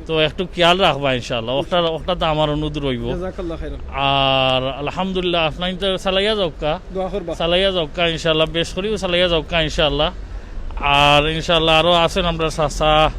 তো একটু খেয়াল রাখবা ইনশাআল্লাহ। অউটা, অউটা তো আমার অনুরোধ রইবো। জাযাকাল্লাহ খাইরান। আর আলহামদুলিল্লাহ, আপনারাইন্তে চালাইয়া যাউক্কা। দোয়া করবা। চালাইয়া যাউক্কা ইনশাআল্লাহ, বেশ করিউ চালাইয়া যাউক্কা ইনশাআল্লাহ। আর ইনশাআল্লাহ আরো আছইন আমরার চাচা,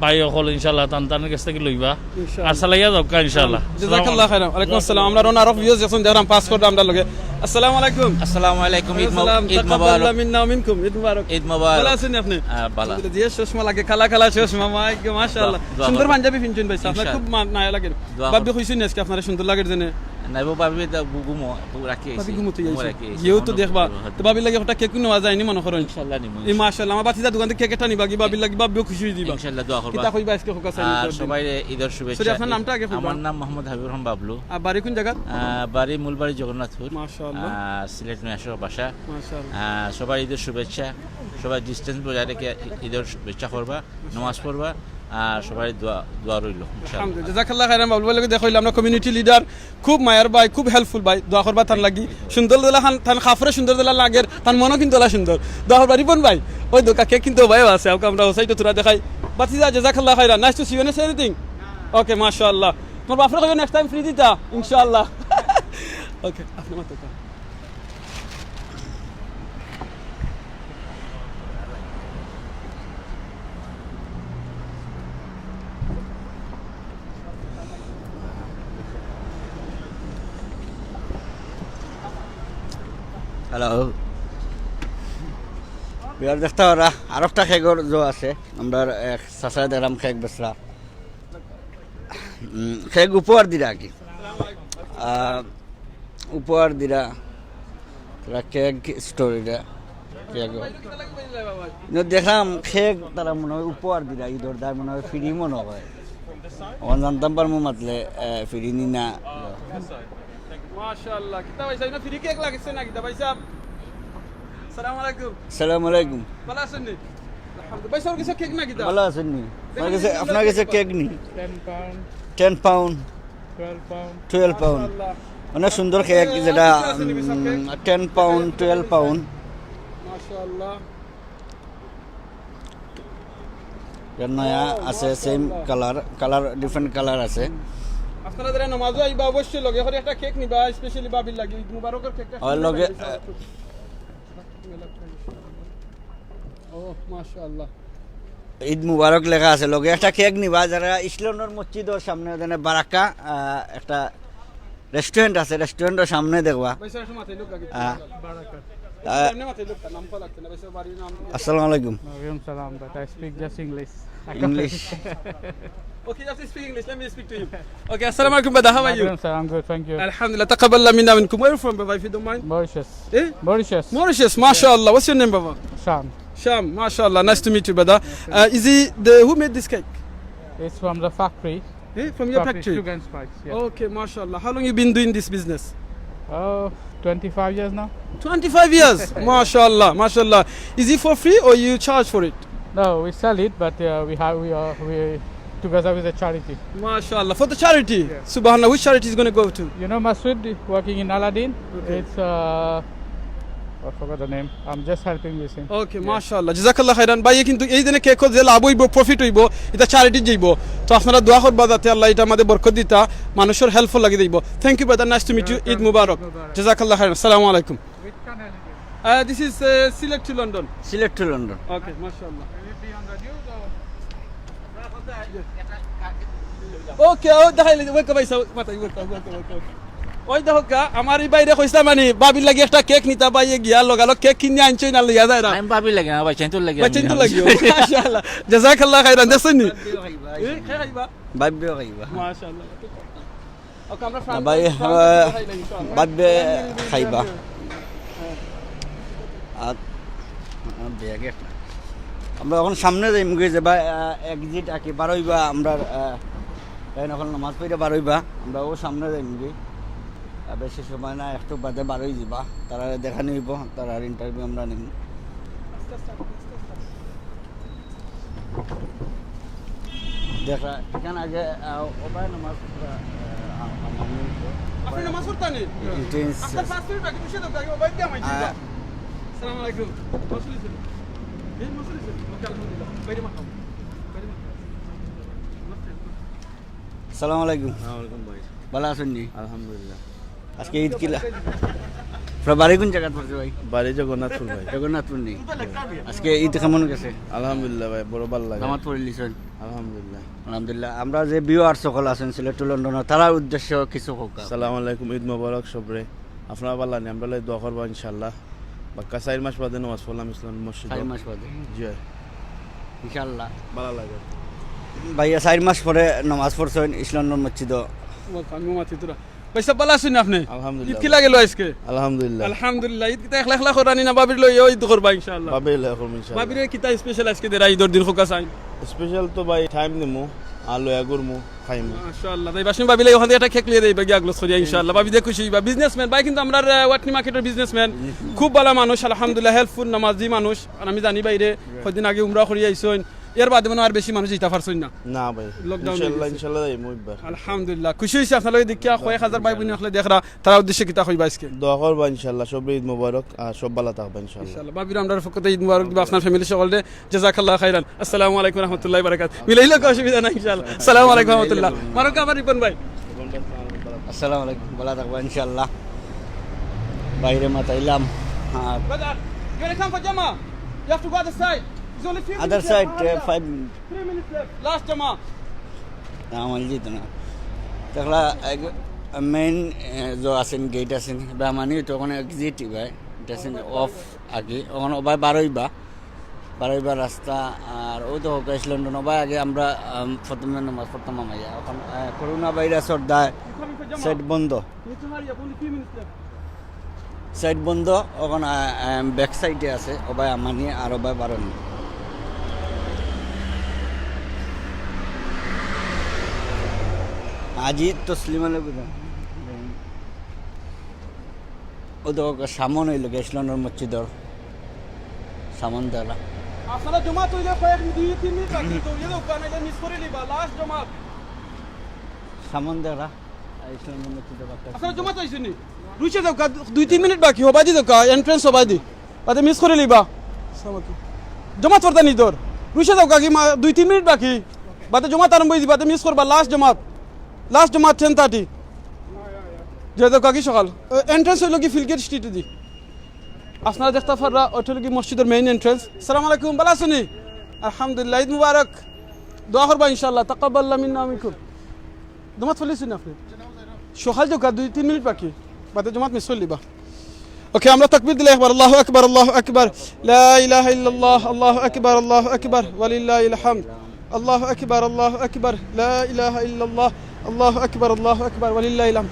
ভাই অকল ইনশাআল্লাহ, তান তানর গেছ থাকি লইবা। ইনশাআল্লাহ। আর চালাইয়া যাউক্কা ইনশাআল্লাহ। জাযাকাল্লাহ খাইরান। ওয়ালাইকুম আসসালাম। আমরার অনো আরো ভিউয়ার্স আছইন, দেখরাম পাস কররা আমরার লগে। আসসালামু আলাইকুম। আসসালামু আলাইকুম, ঈদ মোবারক। তাকাব্বালাল্লাহু মিন্না ওয়া মিনকুম। ঈদ মোবারক। ঈদ মোবারক। ভালা আছইন আপনে? হ্যাঁ, ভালা। আলহামদুলিল্লাহ। যে চশমা লাগে, কালা কালা চশমা, মাই গো, মাশাআল্লাহ। দোয়া সুন্দর করবা। পাঞ্জাবি পিনছইন ভাই, আপনারে ইনশাআল্লাহ। খুব মা-, মায়া লাগের। দোয়া ভাবি করবা। কইছইন আইজকে আপনারে সুন্দর লাগের জেনে। নাইবো, ভাবি তো ঘু-, ঘুমো, ঘুমো রাখি আইছি। ভাবি ঘুমোতে ঘুমো আইছে। রাখি আইছি। গিয়েও তো অনো দেখবা। ঘুমো। তো ভাবির লাগি একটা কেক নেওয়া যায়নি মনে করো। ইনশাআল্লাহ নিমু, এই ইনশাআল্লাহ। মাশাআল্লাহ, আমার ভাতিজা দোকান থাকি কেক একটা নিবা কি, ভাবির লাগি, ভাবিও খুশি অই দিবা। ইনশাআল্লাহ, দোয়া করবা। কিতা কইবা আজকে হোক, আর সবাই ঈদর শুভেচ্ছা। Sorry, আপনার নামটা আগে কইবা। আমার নাম মোহাম্মদ হাবিবুর রহমান বাবলু। আর বাড়ি কোন জায়গা? আহ, বাড়ি মূল বাড়ি জগন্নাথপুর। মাশাআল্লাহ। আহ, সিলেট নয়াসড়ক বাসা। মাশাআল্লাহ। আহ, সবাই ঈদর শুভেচ্ছা। সবাই distance বজায় রেখে ঈদর শুভেচ্ছা করবা, নামাজ পড়বা, আর সবাই দোয়া, দোয়া রইল, ইনশাআল্লাহ। আলহামদুলিল্লাহ, জাযাকাল্লাহ খাইরান। বাবলু ভাইর লগে দেখা অইলো, আমরা community leader, খুব মায়ার ভাই, খুব helpful ভাই, দোয়া করবা তান লাগি। সুন্দর দিলা খান, তান কাপড়ে সুন্দর দিলা লাগের, তান মনও কিন্তু অলা সুন্দর। দোয়া করবা রিপন ভাই, ওই দোকা কেক কিন্তু ভাইও আছে, ওকে আমরা ও side-এ থুড়া দেখাই। ভাতিজা, জাযাকাল্লাহ খাইরান, nice to see you, say anything? Okay, মাশাআল্লাহ। তোমার বাপরে কইও next time free দিতা, ইনশাআল্লাহ। Okay, আপনি মাত্র Hello। বিয়ার দেখতা পাররা, আরোকটা কেকর জো আছে। আমরা এক চাচায় দেখলাম কেক বেচরা। উম, কেক উপহার দিরা আর কি। আহ, উপহার দিরা। তারা কেক স্টোর ইটা। কেক। কিন্তু দেখলাম কেক তারা মনে হয় উপহার দিরা, ঈদর দায় মনে হয় free মনে হয়। অখন জানতাম পারমু মাতলে, আহ, free নি না। মাশাআল্লাহ, কিতা ভাই সাহেব, free কেক লাগছে না কিতা ভাই সাহেব? সালাম আলাইকুম। সালাম আলাইকুম। ভালা আছইন নি? আলহামদুলিল্লাহ। ভাই সাহেব, কিছু কেক না কিতা? ভালা আছইন নি? আপনার কাছে, আপনার কাছে কেক নি? Ten pound। Ten pound। Twelve pound। Twelve pound। মাশাআল্লাহ। অনেক সুন্দর কেক, যেটা, উম, ten pound, twelve pound। মাশাআল্লাহ। এটা নয়া আছে, same colour, colour, different colour আছে। আপনারা যারা নামাজও আইবা, অবশ্যই লগে করে একটা কেক নিবা, specially ভাবির লাগি। ঈদ মুবারকের কেকটা আর সুন্দর লগে, লাগে। ও, মাশাআল্লাহ। ঈদ মুবারক লেখা আছে, লগে একটা কেক নিবা। যারা ইসলামনগর মসজিদর সামনে, ওখানে বারাকা, আহ, একটা restaurant আছে, restaurant-র সামনে দেখবা। ভাই, স্যার, একটু মাথায় লোক আগে। আহ, আহ, এমনি মাথায় লোক, তার নাম কল লাগছে না, ভাই, স্যার, বাড়ির নাম কি? আসসালামু আলাইকুম। ওয়ালাইকুম সালাম, but I speak just English. English. Okay, just speak English. Let me speak to him. Okay, আসসালামু আলাইকুম, brother. How are you? Sir, I'm good, thank you. Alhamdulillah. Taqabbalallahu minna wa minkum. Where you from, brother, if you don't mind? Mauritius. Eh? Mauritius. Mauritius, mashallah. What's your name, brother? Sham. Sham, mashallah. Nice to meet you, brother. Uh, is he the, who made this cake? It's from the factory. Eh, from your factory? Sugar and Spice, yeah. Okay, mashallah. How long you been doing this business? Oh, twenty-five years now. Twenty-five years? Mashallah, mashallah. Is it for free or you charge for it? No, we sell it, but, uh, we have, we are, we, together with the charity. Mashallah. For the charity? Yeah. Subhanallah. Which charity is gonna go to? You know Masood, working in Aladdin? Okay. It's, uh, I forgot the name. I'm just helping with him. Okay, yeah. Mashallah. Jazakallah khairan. ভাইয়ে কিন্তু এই দিনে কেকও যে লাভ অইবো, profit অইবো, ইটা charity যাইবো। তো আপনারা দোয়া করবা যাতে আল্লাহ ইটার মাঝে বরকত দিতা, মানুষর help লাগি যাইবো। Thank you, brother. Nice to meet you. You're welcome. Eid Mubarak. Eid Mubarak. Jazakallah khairan. Assalamu alaikum. Which channel is it? Uh, this is, uh, Sylhet to London. Sylhet to London. Okay, mashallah. Will it be on the news or? Okay, ও দেখাইলে, welcome, ভাই সাহেব, মাথায় welcome, welcome, welcome. ওই দেখো কা, আমার এই ভাইরে কইছিলাম মানে, ভাবির লাগি একটা কেক নিতা, ভাইয়ে গিয়া লগালগ কেক কিনে আনছে না, লইয়া যায় না। আমি ভাবির লাগি না, ভাই, চাইন্তুর লাগি। ভাই, চাইন্তুর লাগি, ও, মাশাআল্লাহ। জাযাকাল্লাহ খাইরান, দেখছইন নি? ভাবিও খাইবা। এ, কে খাইবা? ভাবিও খাইবা। মাশাআল্লাহ। Okay, আমরা না, ভাই, আমরা ভাবিয়ে খাইবা। হ্যাঁ। আর, আর ব্যাগ একটা। আমরা এখন সামনে যাইমুগি যে ভাই, আহ, exit আর কি, বারইবা আমরা, আহ, তাইন এখন নামাজ পড়ে বারইবা, আমরা ও সামনে যাইমুগি। আর বেশি সময় না, একটু বাদে বারই যিবা, তারারে দেখানি অইবো, তারার interview আমরা নিমু। দেখরা, এখান আগে, আহ, ওবায় নামাজ পড়া, আহ, আ-, আমার মনে হইছে। আপনি নামাজ পড়তেন? Entrance। আপনার পাঁচ মিনিট বাকি, বসে থাকতে আগে, ওবায় দিয়ে আমায় দিন। আহ। আসসালামু আলাইকুম। মাসুল হোসেন। এই মাসুল হোসেন। ওকে, আলহামদুলিল্লাহ। বাইরে মাখাও। বাইরে মাখাও। আসসালামু আলাইকুম। ওয়ালাইকুম ভাই। ভালা আছইন নি? আলহামদুলিল্লাহ। আজকে ঈদ কিলা? আপনার বাড়ি কোন জাগাত পড়ছে ভাই? বাড়ি জগন্নাথপুর ভাই। জগন্নাথপুর নি? আজকে ঈদ কেমন গেছে? আলহামদুলিল্লাহ ভাই, বড় ভালা লাগে। জামাত পড়ি লিছইন? আলহামদুলিল্লাহ। আলহামদুলিল্লাহ। আমরা যে viewers সকল আছইন Sylhet to London, তারার উদ্দেশ্যে কিছু কউক্কা। আসসালামু আলাইকুম, ঈদ মোবারক সবরে। আপনারা ভালা নি? আমরার লাগি দোয়া করবা ইনশাআল্লাহ। বাক্কা চাইর মাস বাদে নামাজ পড়লাম ইসলাম মসজিদো। চাইর মাস বাদে? জি ভাই। ইনশাআল্লাহ। ভালা লাগে। ভাইয়া চাইর মাস পরে নামাজ পড়ছইন ইসলাম মসজিদো। ভাইসাব, ভালা আছইন আপনে? আলহামদুলিল্লাহ। ঈদ কিলা গেল আইজকে? আলহামদুলিল্লাহ। আলহামদুলিল্লাহ। ঈদ কিতা একলা একলা কররা নি না, ভাবির লইয়া ঈদ করবা ইনশাআল্লাহ? ভাবির লইয়া করমু ইনশাআল্লাহ। ভাবিরে কিতা special আইজকে দেরা ঈদর দিন কউক্কা চাইন? Special তো ভাই time দিমু, আর লইয়া ঘুরমু, খাইমু। মাশাআল্লাহ। তাই বাসিম ভাবির লাগি অখান থাকি একটা cake লইয়া যাইবা গিয়া আগলস করিয়া ইনশাআল্লাহ। ভাবি দিয়া খুশি অইবা। Businessman, ভাই কিন্তু আমরার, আহ, ওয়াটনি মার্কেটর businessman। খুব ভালা মানুষ, আলহামদুলিল্লাহ, helpful, নামাজি মানুষ। আর আমি জানি ভাইরে কয়দিন আগে উমরা করিয়া আইছইন, এর বাদে মনে অয় আর বেশি মানুষ যাইতা পারছইন না। না ভাই, lockdown ইনশাআল্লাহ, অইগেছে। ইনশাআল্লাহ যাইমু একবার। আলহামদুলিল্লাহ, খুশি অইছি আপনার লগে দেখিয়া। কয়েক হাজার ভাই বইন অকলে দেখরা, তারার উদ্দেশ্যে কিতা কইবা আইজকে? দোয়া করবা ইনশাআল্লাহ, সবরে ঈদ মোবারক, আর সব ভালা থাকবা ইনশাআল্লাহ। ইনশাআল্লাহ। ভাবিরে আমরার পক্ষ থাকি ঈদ মোবারক দিবা আপনার family সকলরে। জাযাকাল্লাহ খাইরান। আসসালামু আলাইকুম রহমতুল্লাহি বারাকাত। মিলাইলে কো অসুবিধা নাই ইনশাআল্লাহ। আসসালামু আলাইকুম রহমতুল্লাহ। মারুক আবার রিপন ভাই। আসসালামু আলাইকুম, ভালা থাকবা ইনশাআল্লাহ। ভাইরে মাতাইলাম। হ্যাঁ। Brother, you wanna come for Jama? You have to go other side. It's only few Other minutes left. Side, uh, five minutes. Three minutes left. Last Jama. না, আমার যেত না। দেখলা, মেইন যে আছেন, গেট আছেন, বেমানি তো ওখানে এক্সিট ভাই, এটা আছেন অফ আগে, ওখানে ভাই বারোই বা, বারোই বা রাস্তা। আর ও তো হোক ইস্ট লন্ডন, ভাই আগে আমরা, আম, প্রথমে নামাজ পড়তাম আমাইয়া, এখন, আহ, করোনা ভাইরাসর দায় সেট বন্ধ। সাইড বন্ধ, ওখানে, আহ, আহ, ব্যাক সাইডে আছে, ও ভাই আমানি আর ও ভাই বারোনি। আজি তসলিম আলী বুঝা। ও তো সামন অইল গেছলনর মসজিদর সামন দেলা। আপনারা জমাত অইলে কয়েক দুই তিন মিনিট বাকি, দৌড়িয়া যাউক্কা, নাইলে মিস করি লিবা, লাস্ট জমাত। সামন দেলা। আপনারা জমাত অইছইন নি? রুইছে যাউক্কা, দুই তিন মিনিট বাকি, হবায়দি যাউক্কা, এন্ট্রান্স হবায়দি। বাদে মিস করি লিবা। জমাত পড়তা নি তোর? রুইছে যাউক্কা কি মা-, দুই তিন মিনিট বাকি। বাদে জমাত আরম্ভ অইযিবো, বাদে মিস করবা, লাস্ট জমাত। লাস্ট জমাত ten thirty। যে যাউক্কা কি সকাল। এ, এন্ট্রান্স অইল কি ফিলগেট স্ট্রিটেদি। আপনারা দেখতা পাররা, ওটা অইল কি মসজিদর মেইন এন্ট্রান্স। আসসালামু আলাইকুম, ভালা আছইন নি? আলহামদুলিল্লাহ, ঈদ মুবারক। দোয়া করবা ইনশাআল্লাহ, তাকাব্বালাল্লাহু মিন্না ওয়া মিনকুম। জমাত পড়ছইন নি আপনে? সকাল যাউক্কা, দুই তিন মিনিট বাকি, বাদে জমাত মিস করি লিবা। ওকে, আমরা তাকবীর দিলে একবার, আল্লাহু আকবার, আল্লাহু আকবার, লা ইলাহা ইল্লাল্লাহ, আল্লাহু আকবার, আল্লাহু আকবার, ওয়ালিল্লাহিল হামদ। আল্লাহু আকবার, আল্লাহু আকবার, লা ইলাহা ইল্লাল্লাহ, আল্লাহু আকবার, আল্লাহু আকবার, ওয়ালিল্লাহিল হামদ।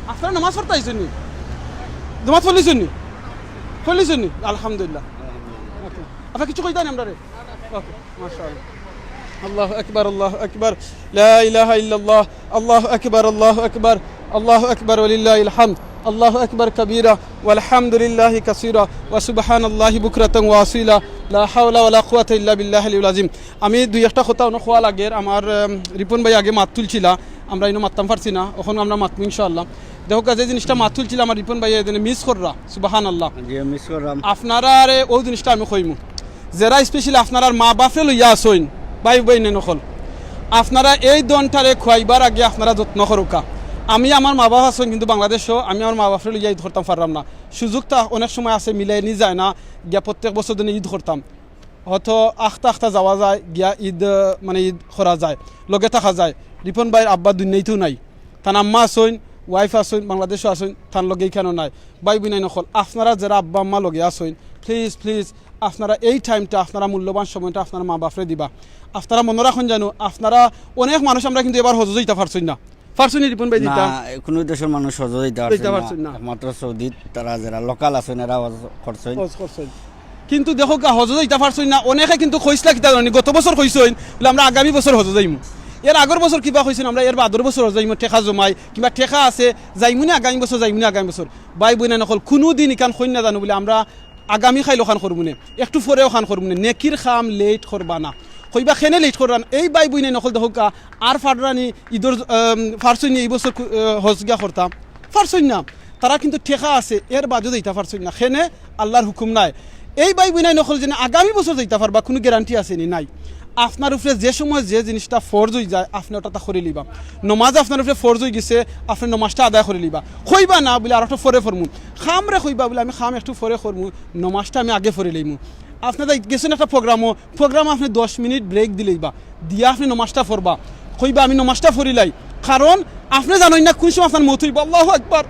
আপনারা নামাজ পড়তা আইছইন নি? জমাত পড়ছইন নি? পড়ছইন নি? আলহামদুলিল্লাহ। ওকে। আপনারা কিছু কইতা নি আমরারে? ওকে, মাশাআল্লাহ। আল্লাহু আকবার, আল্লাহু আকবার, লা ইলাহা ইল্লাল্লাহ, আল্লাহু আকবার, আল্লাহু আকবার, আল্লাহু আকবার, ওয়ালিল্লাহিল হামদ, আল্লাহু আকবার কাবীরা, ওয়ালহামদুলিল্লাহি কাসীরা, ওয়া সুবহানাল্লাহি বুকরাতান ওয়া আসীলা, লা হাওলা ওয়ালা কুওয়াতা ইল্লা বিল্লাহিল আলিয়্যিল আযীম। আমি দুই একটা কথা অনো কওয়া লাগের, আমার, উম, রিপন ভাই আগে মাত তুলছিলা, আমরা ইনো মাততাম পারছি না, অখন আমরা মাতমু ইনশাআল্লাহ। দেখউক্কা, যে জিনিসটা মাত তুলছিলা আমার রিপন ভাই, এজন্য মিস কররা, সুবহানাল্লাহ। জি, মিস কররাম। আপনারারে অউ জিনিসটা আমি কইমু, যেরা specially আপনারার মা বাফরে লইয়া আছইন, ভাই বইনাইন অকল, আপনারা এই ধনটারে খুয়াইবার আগে আপনারা যত্ন করউক্কা। আমি আমার মা বাফ আছইন কিন্তু বাংলাদেশো, আমি আমার মা বাফরে লইয়া ঈদ করতাম পাররাম না। সুযোগটা অনেক সময় আছে, মিলানি যায় না, গিয়া প্রত্যেক বছর যেন ঈদ করতাম। হয়তো আখতা আখতা যাওয়া যায়, গিয়া ঈদ, আহ, মানে ঈদ করা যায়, লগে থাকা যায়। রিপন ভাইর আব্বা দুনিয়াইতেও নাই, তান আম্মা আছইন, ওয়াইফ আছইন, বাংলাদেশো আছইন, তান লগে ইখানো নাই। ভাই বইনাইন অকল, আপনারা যেরা আব্বা আম্মা লগে আছইন, please, please, আপনারা এই টাইমটা, আপনারা মূল্যবান সময়টা আপনারা মা বাফরে দিবা। আপনারা মনো রাখইন জানো, আপনারা অনেক মানুষ আমরা কিন্তু এবার হজো যাইতা পারছইন না। পারছইন নি রিপন ভাই না, দিতা? কুনু দেশর মানুষ হজো যাইতা পারছইন যাইতা না। পারছইন না। একমাত্র সৌদিত তারা যেরা লোকাল আছইন, এরা হজ করছইন। হজ করছইন। কিন্তু দেখউক্কা, হজো যাইতা পারছইন না। অনেকে কিন্তু কইছলা কিতা জানো নি, গত বছর কইছইন, বুলে, "আমরা আগামী বছর হজো যাইমু।" এর আগর বছর কিবা কইছইন, "আমরা এর বাদর বছর হজো যাইমু, টেকা জমাই, কিংবা টেকা আছে, যাইমু নে আগামী বছর, যাইমু নে আগামী বছর।" ভাই বইনাইন অকল, কুনুদিন ইখান কইন না জানো বুলে, আমরা আগামী কাইল অখান করমু নে, একটু পরে অখান করমু নে। নেকির কাম লেইট করবা না। কইবা, "কেনে লেইট কররা না?" এই ভাই বইনাইন অকল দেখউক্কা, আর পাররা নি ঈদর, আম, পারছইন নি এই বছর কু-, আহ, হজ গিয়া করতা? পারছইন না। তারা কিন্তু টেকা আছে, এর বাদেও যাইতা পারছইন না। কেনে? আল্লার হুকুম নাই। এই ভাই বইনাইন অকল যেন আগামী বছর যাইতা পারবা, কুনু গ্যারান্টি আছে নি? নাই। আপনার উপরে যে সময় যে জিনিসটা ফরজ অইযায়, আপনে ওটা তা করি লিবা। নমাজ আপনার উপরে ফরজ অইগেছে, আপনে নমাজটা আদায় করি লিবা। কইবা না বুলে, "আর একটু পরে পড়মু।" কামরে কইবা বুলে, "আমি কাম একটু পরে করমু, নমাজটা আমি আগে পড়ি লইমু।" আপনে যাই গেছইন একটা প্রোগ্রামো, প্রোগ্রামো আপনে দশ মিনিট ব্রেক দিলাইবা, দিয়া আপনে নমাজটা পড়বা। কইবা, "আমি নমাজটা পড়িলাই।" কারণ আপনে জানইন না কুন সময় আপনার মউত অইবো। আল্লাহু আকবার।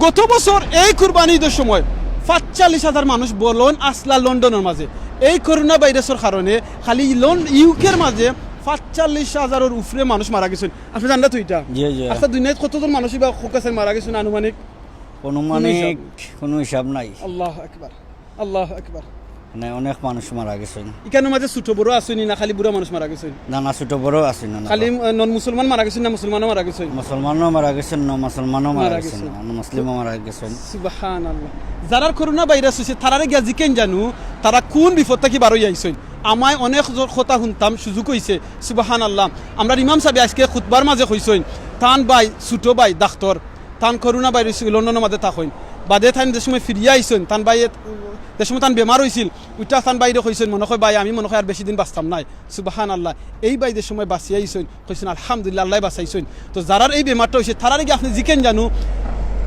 গত বছর এই কুরবানি ঈদর সময় পাঁচচল্লিশ হাজার মানুষ বলন আছলা লন্ডনর মাঝে। এই করোনা ভাইরাসর কারণে খালি লন-, ইউকের মাঝে পাঁচচল্লিশ হাজারর উপরে মানুষ মারা গেছইন। আপনে জানরা তো ইটা? জি, জি। আচ্ছা, দুনিয়াত কতজন মানুষ ইবা কউক্কা চাইন মারা গেছইন আনুমানিক? আনুমানিক কুনু হিসাব নাই। কুনু হিসাব নাই। আল্লাহু আকবার, আল্লাহু আকবার। মানে, অনেক মানুষ মারা গেছইন। ইকানোর মাঝে ছোট বড় আছইন নি, না খালি বুড়া মানুষ মারা গেছইন? না, না, ছোট বড় আছইন না, না। খালি, আহ, নন মুসলমান মারা গেছইন না মুসলমানও মারা গেছইন? মুসলমানও মারা গেছইন, নন মুসলমানও মারা মারা গেছইন, গেছইন। নন মুসলিমও মারা গেছইন। সুবহানাল্লাহ। যারার করোনা ভাইরাস অইছে, তারারে গিয়া জিকেন জানু, তারা কুন বিপদ থাকি বার অইয়া আইছইন। আমায় অনেক জ-, কথা হুনতাম, সুযোগ অইছে। সুবহানাল্লাহ। আমরার ইমাম সাবে আইজকে খুতবার মাঝে কইছইন, তান ভাই, ছোট ভাই, ডাক্তর, তান করোনা ভাইরাস লন্ডনর মাঝে থাকইন। বাদে তাইন যে সময় ফিরিয়া আইছইন, তান ভাইয়ে, যে সময় তান বেমার অইছিল, উইটা তান ভাইরে কইছইন, মনো কয়, "ভাই, আমি মনো কয় আর বেশি দিন বাঁচতাম নায়।" সুবহানাল্লাহ। এই ভাই যে সময় বাঁচিয়া আইছইন, কইছইন, "আলহামদুলিল্লাহ, আল্লায় বাঁচাইছইন।" তো যারার এই বেমারটা অইছে, তারারে গিয়া আপনে জিকেন জানু,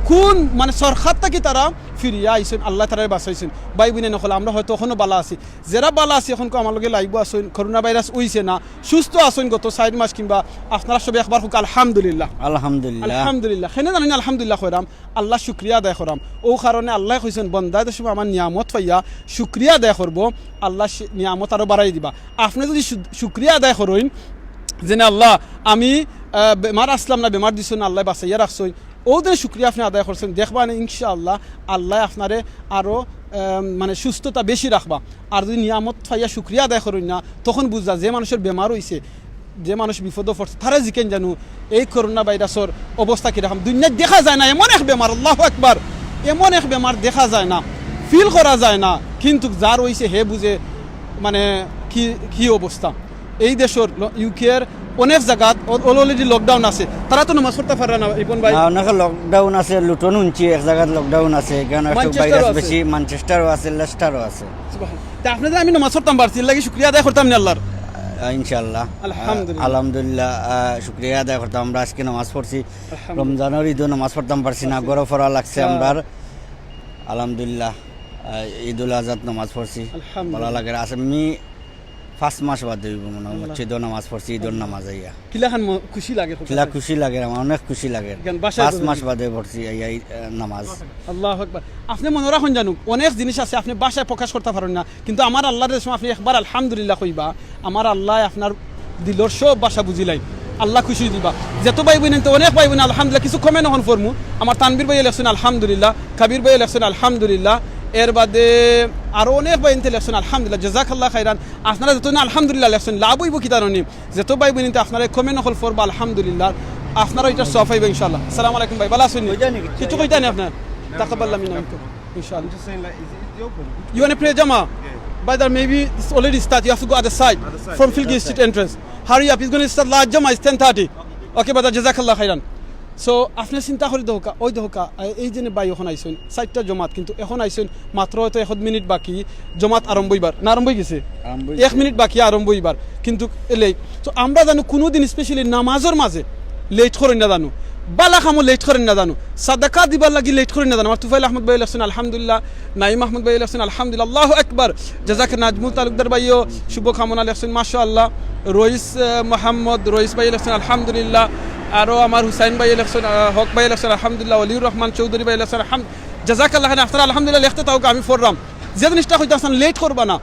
কুন, মানে, সরকার থাকি তারা ফিরিয়া আইছইন, আল্লায় তারারে বাঁচাইছইন। ভাই বইনাইন অকল, আমরা হয়তো অখনো বালা আছি। যেরা বালা আছি, অখনকু আমার লগে live-ও আছইন, করোনা ভাইরাস অইছে না, সুস্থ আছইন গত চাইর মাস কিংবা, আপনারা সবে একবার কউক্কা আলহামদুলিল্লাহ। আলহামদুলিল্লাহ। আলহামদুলিল্লাহ। কেনে জানইন আলহামদুলিল্লাহ কইরাম, আল্লার শুকরিয়া আদায় করাম। অউ কারণে আল্লায় কইছইন, "বন্দা, যে সময় আমার নিয়ামত পাইয়া শুকরিয়া আদায় করবো, আল্লায় সে নিয়ামত আরো বাড়াই দিবা।" আপনে যুদি শু-, শুকরিয়া আদায় করইন, যেনে, "আল্লাহ, আমি, আহ, বেমার আছলাম না, বেমার দিছইন না, আল্লায় বাঁচাইয়া রাখছইন।" অউ যে শুকরিয়া আপনে আদায় করছইন, দেখবা নে ইনশাআল্লাহ আল্লায় আপনারে আরো, আহ, মানে, সুস্থতা বেশি রাখবা। আর যুদি নিয়ামত পাইয়া শুকরিয়া আদায় করইন না, তখন বুঝবা যে মানুষর বেমার অইছে, যে মানুষ বিপদো পড়ছে, তারে জিকেন জানু এই করোনা ভাইরাসর অবস্থা কিরকম। দুনিয়াত দেখা যায় না এমন এক বেমার, আল্লাহু আকবার, এমন এক বেমার দেখা যায় না, feel করা যায় না, কিন্তু যার অইছে হে বুঝে, মানে, কি, কি অবস্থা। এই দেশর ল-, UK-র অনেক জাগাত অল-, already lockdown আছে, তারা তো নমাজ পড়তা পাররা না, রিপন ভাই। না, অনেকে lockdown আছে, লুটন হুনছি এক জাগাত lockdown আছে, কারণ একটু Manchester-ও ভাইরাস আছে। বেশি, Manchester-ও আছে, Leicester-ও আছে। সুবহান। তে আপনে যে আমি নমাজ পড়তাম পারছি, এর লাগি শুকরিয়া আদায় করতাম নি আল্লার? আহ, ইনশাআল্লাহ। আলহামদুলিল্লাহ। আহ, আলহামদুলিল্লাহ, আহ, শুকরিয়া আদায় করতাম। আমরা আজকে নমাজ পড়ছি। আলহামদুলিল্লাহ। রমজানর ঈদও নমাজ পড়তাম পারছি না, আচ্ছা। ঘরো পড়া লাগছে আচ্ছা। আমরার। আহ, ঈদুল আজহাত নমাজ পড়ছি। আলহামদুলিল্লাহ। ভালা লাগে। আজ আমি পাঁচ মাস বাদে অইবো মনো অয় আল্লাহ। মসজিদো নমাজ পড়ছি, ঈদর আল্লাহ। নমাজ আইয়া। কিলাখান ম-, খুশি লাগে, কিলা খুশি লাগে আমার, অনেক খুশি লাগে। কেন, বাসায় পাঁচ মাস বাদে পড়ছি এই, এই, আহ, নামাজ। আল্লাহু আকবার। আপনে মনো রাখইন জানু, অনেক জিনিস আছে আপনে বাসায় প্রকাশ করতা পারইন না, কিন্তু আমার আল্লারে যে সময় আপনে একবার আলহামদুলিল্লাহ কইবা, আমার আল্লায় আপনার দিলর সব ভাষা বুঝিলাইন, আল্লাহ খুশি দিবা। যেত ভাই বইনাইন্তে, অনেক ভাই বইনাইন্তে আলহামদুলিল্লাহ, কিছু comment অখন পড়মু। আমার তানভীর ভাইয়ে লেখছইন আলহামদুলিল্লাহ, কাবির ভাইয়ে লেখছইন আলহামদুলিল্লাহ, এর বাদে আরো অনেক ভাইয়াইন্তে লেখছইন আলহামদুলিল্লাহ, জাযাকাল্লাহ খাইরান। আপনারা যেত না আলহামদুলিল্লাহ লেখছইন, লাভ অইবো কিতা জানইন নি? যেত ভাই বইনাইন্তে আপনারা comment অকল পড়বা আলহামদুলিল্লাহ, আপনারা ইটা সওয়াব পাইবা ইনশাআল্লাহ। আসসালামু আলাইকুম ভাই, ভালা আছইন নি? কইতা নি কিছু? কিছু কইতা নি আপনার? না, না, তাকাব্বাল না, মিন্না না। ওয়া মিনকুম। ইনশাআল্লাহ। I'm just saying, like, is it, is it open? You wanna pray Jama? Yeah. Brother, maybe it's already start. You have to go other side. Other side, from yeah, Philgate Street entrance. Hurry up, it's gonna start last Jama, it's ten thirty. Okay, brother, jazakallah khairan. So, আপনে চিন্তা করি দেখউক্কা, অউ দেখউক্কা, এই যে ভাই অখন আইছইন, চাইরটা জমাত, কিন্তু অখন আইছইন মাত্র হয়তো এক মিনিট বাকি, জমাত আরম্ভ অইবার, না আরম্ভ অইগেছে? আরম্ভ অইগেছে। এক মিনিট বাকি আরম্ভ অইবার, কিন্তু late। তো আমরা জানু কুনুদিন specially নামাজর মাঝে late করইন না জানু, ভালা কামো late করইন না জানু, সাদাকা দিবার লাগি late করইন না জানু। আমার তুফাইল আহমদ ভাইয়ে লেখছইন আলহামদুলিল্লাহ, নাইম আহমদ ভাইয়ে লেখছইন আলহামদুলিল্লাহ, আল্লাহু আকবার। জাযাক নাজমুল তালুকদার ভাইও শুভকামনা লেখছইন, মাশাআল্লাহ। রইস, আহ, মোহাম্মদ রইস ভাইয়ে লেখছইন আলহামদুলিল্লাহ। আরো আমার হুসাইন ভাইয়ে লেখছইন, আহ, হক ভাইয়ে লেখছইন আলহামদুলিল্লাহ। ওলিউর রহমান চৌধুরী ভাইয়ে লেখছইন আলহাম-, জাযাকাল্লাহ খাইরান। আপনারা আলহামদুলিল্লাহ লেখতে থাকউক্কা, আমি পড়রাম। যে জিনিসটা কইতাম, late করবা না।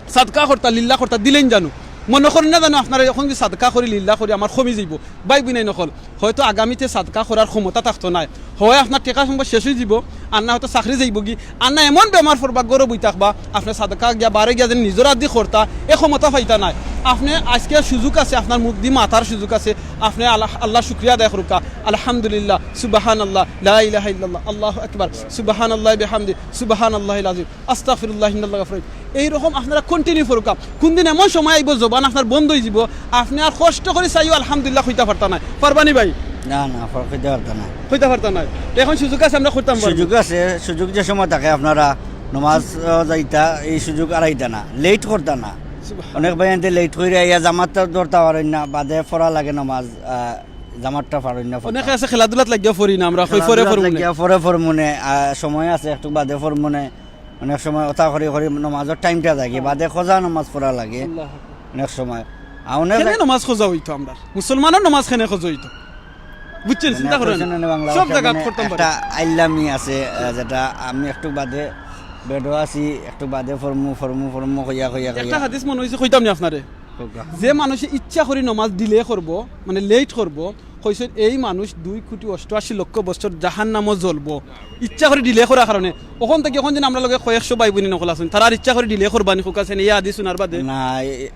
সাদকা করতা, লিল্লা করতা, দিলাইন জানু। মনো করইন না জানু আপনারা অখন যে সাদকা করি, লিল্লা করি, আমার কমি যাইবো। ভাই বইনাইন অকল, হয়তো আগামীতে সাদকা করার ক্ষমতা থাকতো নায়, হয় আপনার টেকা সম্পদ শেষ অইযিবো, আর না হয়তো চাকরি যাইবোগি, আর না এমন বেমার পড়বা, ঘরো বই থাকবা, আপনে সাদকা গিয়া, বারে গিয়া যেন নিজর আতদি করতা, এ ক্ষমতা পাইতা নায়। আপনে আইজকে সুযোগ আছে, আপনার মুখদি মাতার সুযোগ আছে, আপনে আল্লাহ, আল্লাহর শুকরিয়া আদায় করউক্কা, আলহামদুলিল্লাহ, সুবহানাল্লাহ, লা ইলাহা ইল্লাল্লাহ, আল্লাহু আকবার, সুবহানাল্লাহি বিহামদি, সুবহানাল্লাহিল আযীম। আস্তাগফিরুল্লাহ, ইন্নাল্লাহ গাফুর রহিম। এইরকম আপনারা continue করউক্কা। কুনদিন এমন সময় আইবো, জবান আপনার বন্ধ অইযিবো, আপনে আর কষ্ট করি চাইও আলহামদুলিল্লাহ কইতা পারতা নায়। পারবা নি ভাই? না, না, কইতা পারতা না। কইতা পারতা নায়। তো অখন সুযোগ আছে, আমরা করতাম পারবো। সুযোগ আছে, সুযোগ যে সময় থাকে আপনারা নমাজ, আহ, যাইতা, এই সুযোগ আরাইতা না, late করতা না। সুবহান। অনেক ভাইয়াইন্তে late করি আইয়া জামাতটা ধরতা পারইন না, বাদে পড়া লাগে নমাজ, আহ, জামাতটা পারইন না পড়তা। অনেকে আছে খেলাধুলাত লাগিয়া পড়ি না, আমরা কই পরে খেলাধুলাত পড়মু নে। লাগিয়া পরে পড়মু নে, আহ, সময় আছে একটু বাদে পড়মু নে। অনেক সময় অতা করি করি নমাজর time-টা যায়গি, বাদে কজা নমাজ পড়া লাগে। আল্লাহু আকবার। অনেক সময়। আর অনেক কেনে জাগ- নমাজ কজা অইতো আমরার? মুসলমানর নমাজ কেনে কজা অইতো? বুঝছইন, মানে, চিন্তা করইন। কইছেন না বাংলা সব ভাষা জাগাত মানে করতাম পারি। একটা আইল্লামি আছে, আহ, যেটা আমি একটু বাদে বেডো আছি, একটু বাদে ফরমু, ফরমু, ফরমু কইয়া, কইয়া, একটা কইয়া। হাদিস মনো অইছে, কইতাম নি আপনারে? যে মানুষে ইচ্ছা করি নমাজ ডিলে করবো, মানে লেট করবো, কইছইন এই মানুষ দুই কোটি অষ্টআশি লক্ষ বছর জাহান্নামো জ্বলবো, ইচ্ছা করি ডিলে করার কারণে। অখন থাকি অখন যেন আমরার লগে কয়েকশো ভাই বইন অকল আছইন, তারা আর ইচ্ছা করি ডিলে করবা নি কউক্কা ছেন, এই হাদিস হুনার বাদে? না, এ-,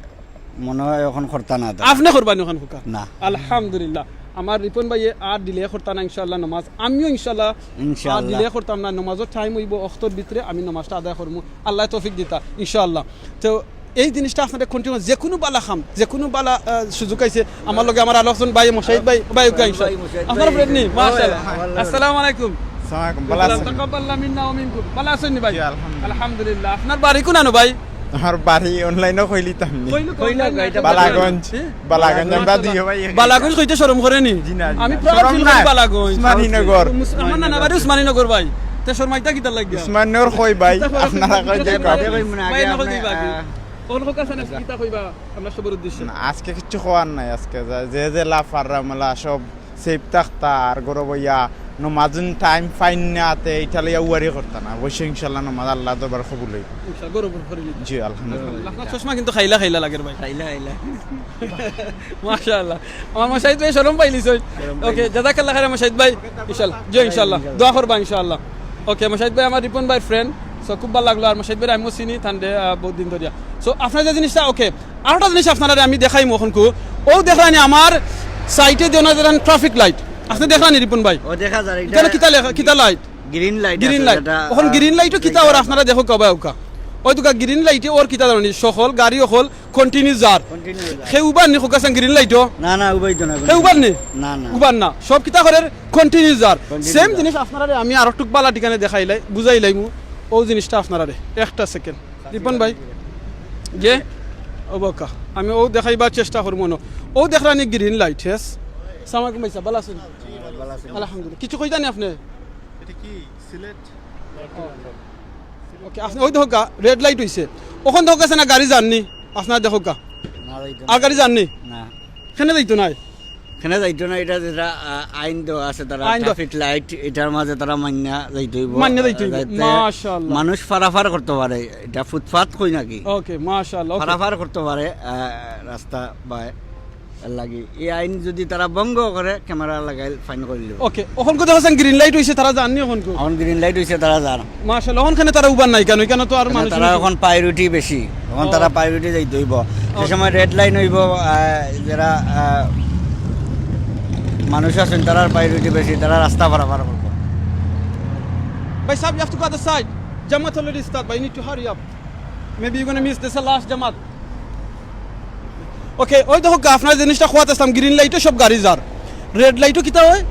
মনে হয় অখন করতা না তারা। আপনে করবা নি অখন কউক্কা? না। আলহামদুলিল্লাহ, আমার রিপন ভাইয়ে আর ডিলে করতা না ইনশাআল্লাহ নমাজ, আমিও ইনশাআল্লাহ আর ইনশাআল্লাহ। ডিলে করতাম না। নমাজর টাইম অইবো, অক্তর ভিতরে আমি নমাজটা আদায় করমু, আল্লায় তৌফিক দিতা ইনশাআল্লাহ। তো এই জিনিসটা আপনারা কন্টিনিউ যে কুনু বালা কাম, যে কুনু বালা, আহ, সুযোগ আইছে, আমার লগে আমার আরো একজন ভাই, মুশাহিদ ভাই, ভাই, ওকে, ভাই, ইনশাআল্লাহ। মুশাহিদ আপনার ভাই। ফ্রেন্ড নি? মাশাআল্লাহ। ওই, আসসালামু আলাইকুম। আসসালামু আলাইকুম। ওয়ালাইকুম আসসালাম। তাকাব্বাল মিন্না ওয়া মিনকুম। বালা আছইন নি ভাই? জি, আলহামদুলিল্লাহ। আলহামদুলিল্লাহ। আপনার বাড়ি কুনানো ভাই? আমার বাড়ি অনলাইনও কইলিতাম নি। কইলো, কইলো, কইলো, কইলো। বালাগঞ্জ। হ্যাঁ? বালাগঞ্জ আমরা বালাগঞ্জ। দুইও ভাই। বালাগঞ্জ কইতে শরম করে নি? জি না, জি আমি না। প্রাউড শরম ফিল করি নাই। বালাগঞ্জ। উসমানীনগর। উস-, আমার নানা বাড়ি উসমানীনগর ভাই। তে শরমাইতা কিতার লাগি? উসমানীনগর কই ভাই? কিতা কই? আপনারা কই যে কিতা কই? কই? ভাই, না কই ভাই। দিবা কি? কোন হোক আছে না, কিতা কইবা? আমরা সবার উদ্দেশ্যে। না, আজকে কিচ্ছু কওয়ার নাই। আজকে যা-, যে যে লাফাররা মেলা সব সেফ থাকতা, আর গরো বইয়া নমাজুন টাইম ফাইন না আতে, ইটা লইয়া উয়ারি করতা না। অবশ্যই ইনশাআল্লাহ নমাজ আল্লাহ দরবার কবুল হইব। ইনশাআল্লাহ, গরো বড় করে নিন। জি, আলহামদুলিল্লাহ। আপনার চশমা কিন্তু খাইলা খাইলা লাগের ভাই। খাইলা, খাইলা। মাশাআল্লাহ। আমার মুশাহিদ ভাই শরম পাইলিছইন। শরম ওকে, পাইলিছইন। জাযাকাল্লাহ খাইরান মুশাহিদ ভাই। ইনশাআল্লাহ। জি, ইনশাআল্লাহ। ইনশাআল্লাহ। দোয়া করবা ইনশাআল্লাহ। ওকে, মুশাহিদ ভাই আমার রিপন ভাইর ফ্রেন্ড। So, খুব ভালা লাগলো। আর মুশাহিদ ভাইরে আমিও চিনি, তানরে, আহ, বহুত দিন ধরিয়া। So, আপনারা যে জিনিসটা, ওকে, আরেকটা জিনিস আপনারারে আমি দেখাইমু অখনকু। অউ দেখরানি আমার সাইডে দেওয়া যেরান ট্রাফিক লাইট। আপনে দেখরানি রিপন ভাই? ও দেখা যায়, ইখানো কিতা লেখা, কিতা লাইট? গ্রিন লাইট গ্রিন আছে, লাইট। যেটা, অখন আহ, গ্রিন লাইটো কিতা যেটা অর আপনারা দেখউক্কা বা অউক্কা। অউ দেখউক্কা গ্রিন লাইটে অর কিতা জানইন নি? সকল গাড়ি অকল কন্টিনিউ যার। কন্টিনিউ যার। হে উবার নি কউক্কা চাইন গ্রিন লাইটো? না, না, উবাইতো না, হে উবার নি? না, না। উবার না। সব কিতা করের? কন্টিনিউ যার। কন্টিনিউ সেম যার। জিনিস আপনারারে আমি আরোটুক বালা ঠিকানা দেখাইলাই, বুঝাইলাইমু। অউ জিনিসটা আপনারারে। একটা সেকেন্ড। রিপন ভাই, যে, অউ বাক্কা, আমি অউ দেখাইবার চেষ্টা করমু অনো। অউ দেখরানি গ্রিন লাইট, yes? সালাম আলাইকুম ভাই সাব, বালা আছইন? বালা আছি। আলহামদুলিল্লাহ। কিছু কইতা নি আপনে? এটা কি সিলেট? ওকে, আপনে অউ দেখউক্কা, রেড লাইট অইছে। অখন দেখউক্কা আছে না গাড়ি যার নি? আপনারা দেখউক্কা। না, যাইতো না। আর গাড়ি যার নি? না। কেনে যাইতো নায়? কেনে যাইতো না, ইটা যেটা, আহ, আইন দেওয়া আছে তারা, আইন দেওয়া। ট্রাফিক লাইট, ইটার মাঝে তারা মাইন্না যাইতো অইবো। মাইন্না যাইতো অইবো। যাতে মাশাআল্লাহ। মানুষ পারাপার করতো পারে, ইটা ফুটপাত কই নাকি? ওকে, মাশাআল্লাহ, ওকে। পারাপার করতো পারে, আহ, রাস্তা বা এর লাগি। এই আইন যদি তারা ভঙ্গ করে, ক্যামেরা লাগাইল ফাইন করিলিবো। ওকে, অখনকু দেখো চাইন গ্রিন লাইট অইছে, তারা যার নি অখনকু? অখন গ্রিন লাইট অইছে, তারা যার। মাশাআল্লাহ, অখন কেনে তারা উবার নাই কেনে? ইখানো তো আর মানে মানুষ তারা নাই। অখন প্রায়োরিটি বেশি, অখন ও। তারা প্রায়োরিটি যাইতো অইবো। যে ওকে। সময় রেড লাইন অইবো, আহ, যেরা, আহ, মানুষ আছইন, তারার প্রায়োরিটি বেশি, তারা রাস্তা পারাপার করবো। ভাই sub, you have to go other side. Jamaat already start, but you need to hurry up. Maybe you're gonna miss this last Jamaat. ওকে, অউ দেখউক্কা, আপনারারে জিনিসটা কওয়াত আছলাম, গ্রিন লাইটো সব গাড়ি যার, রেড লাইটো কিতা অয়?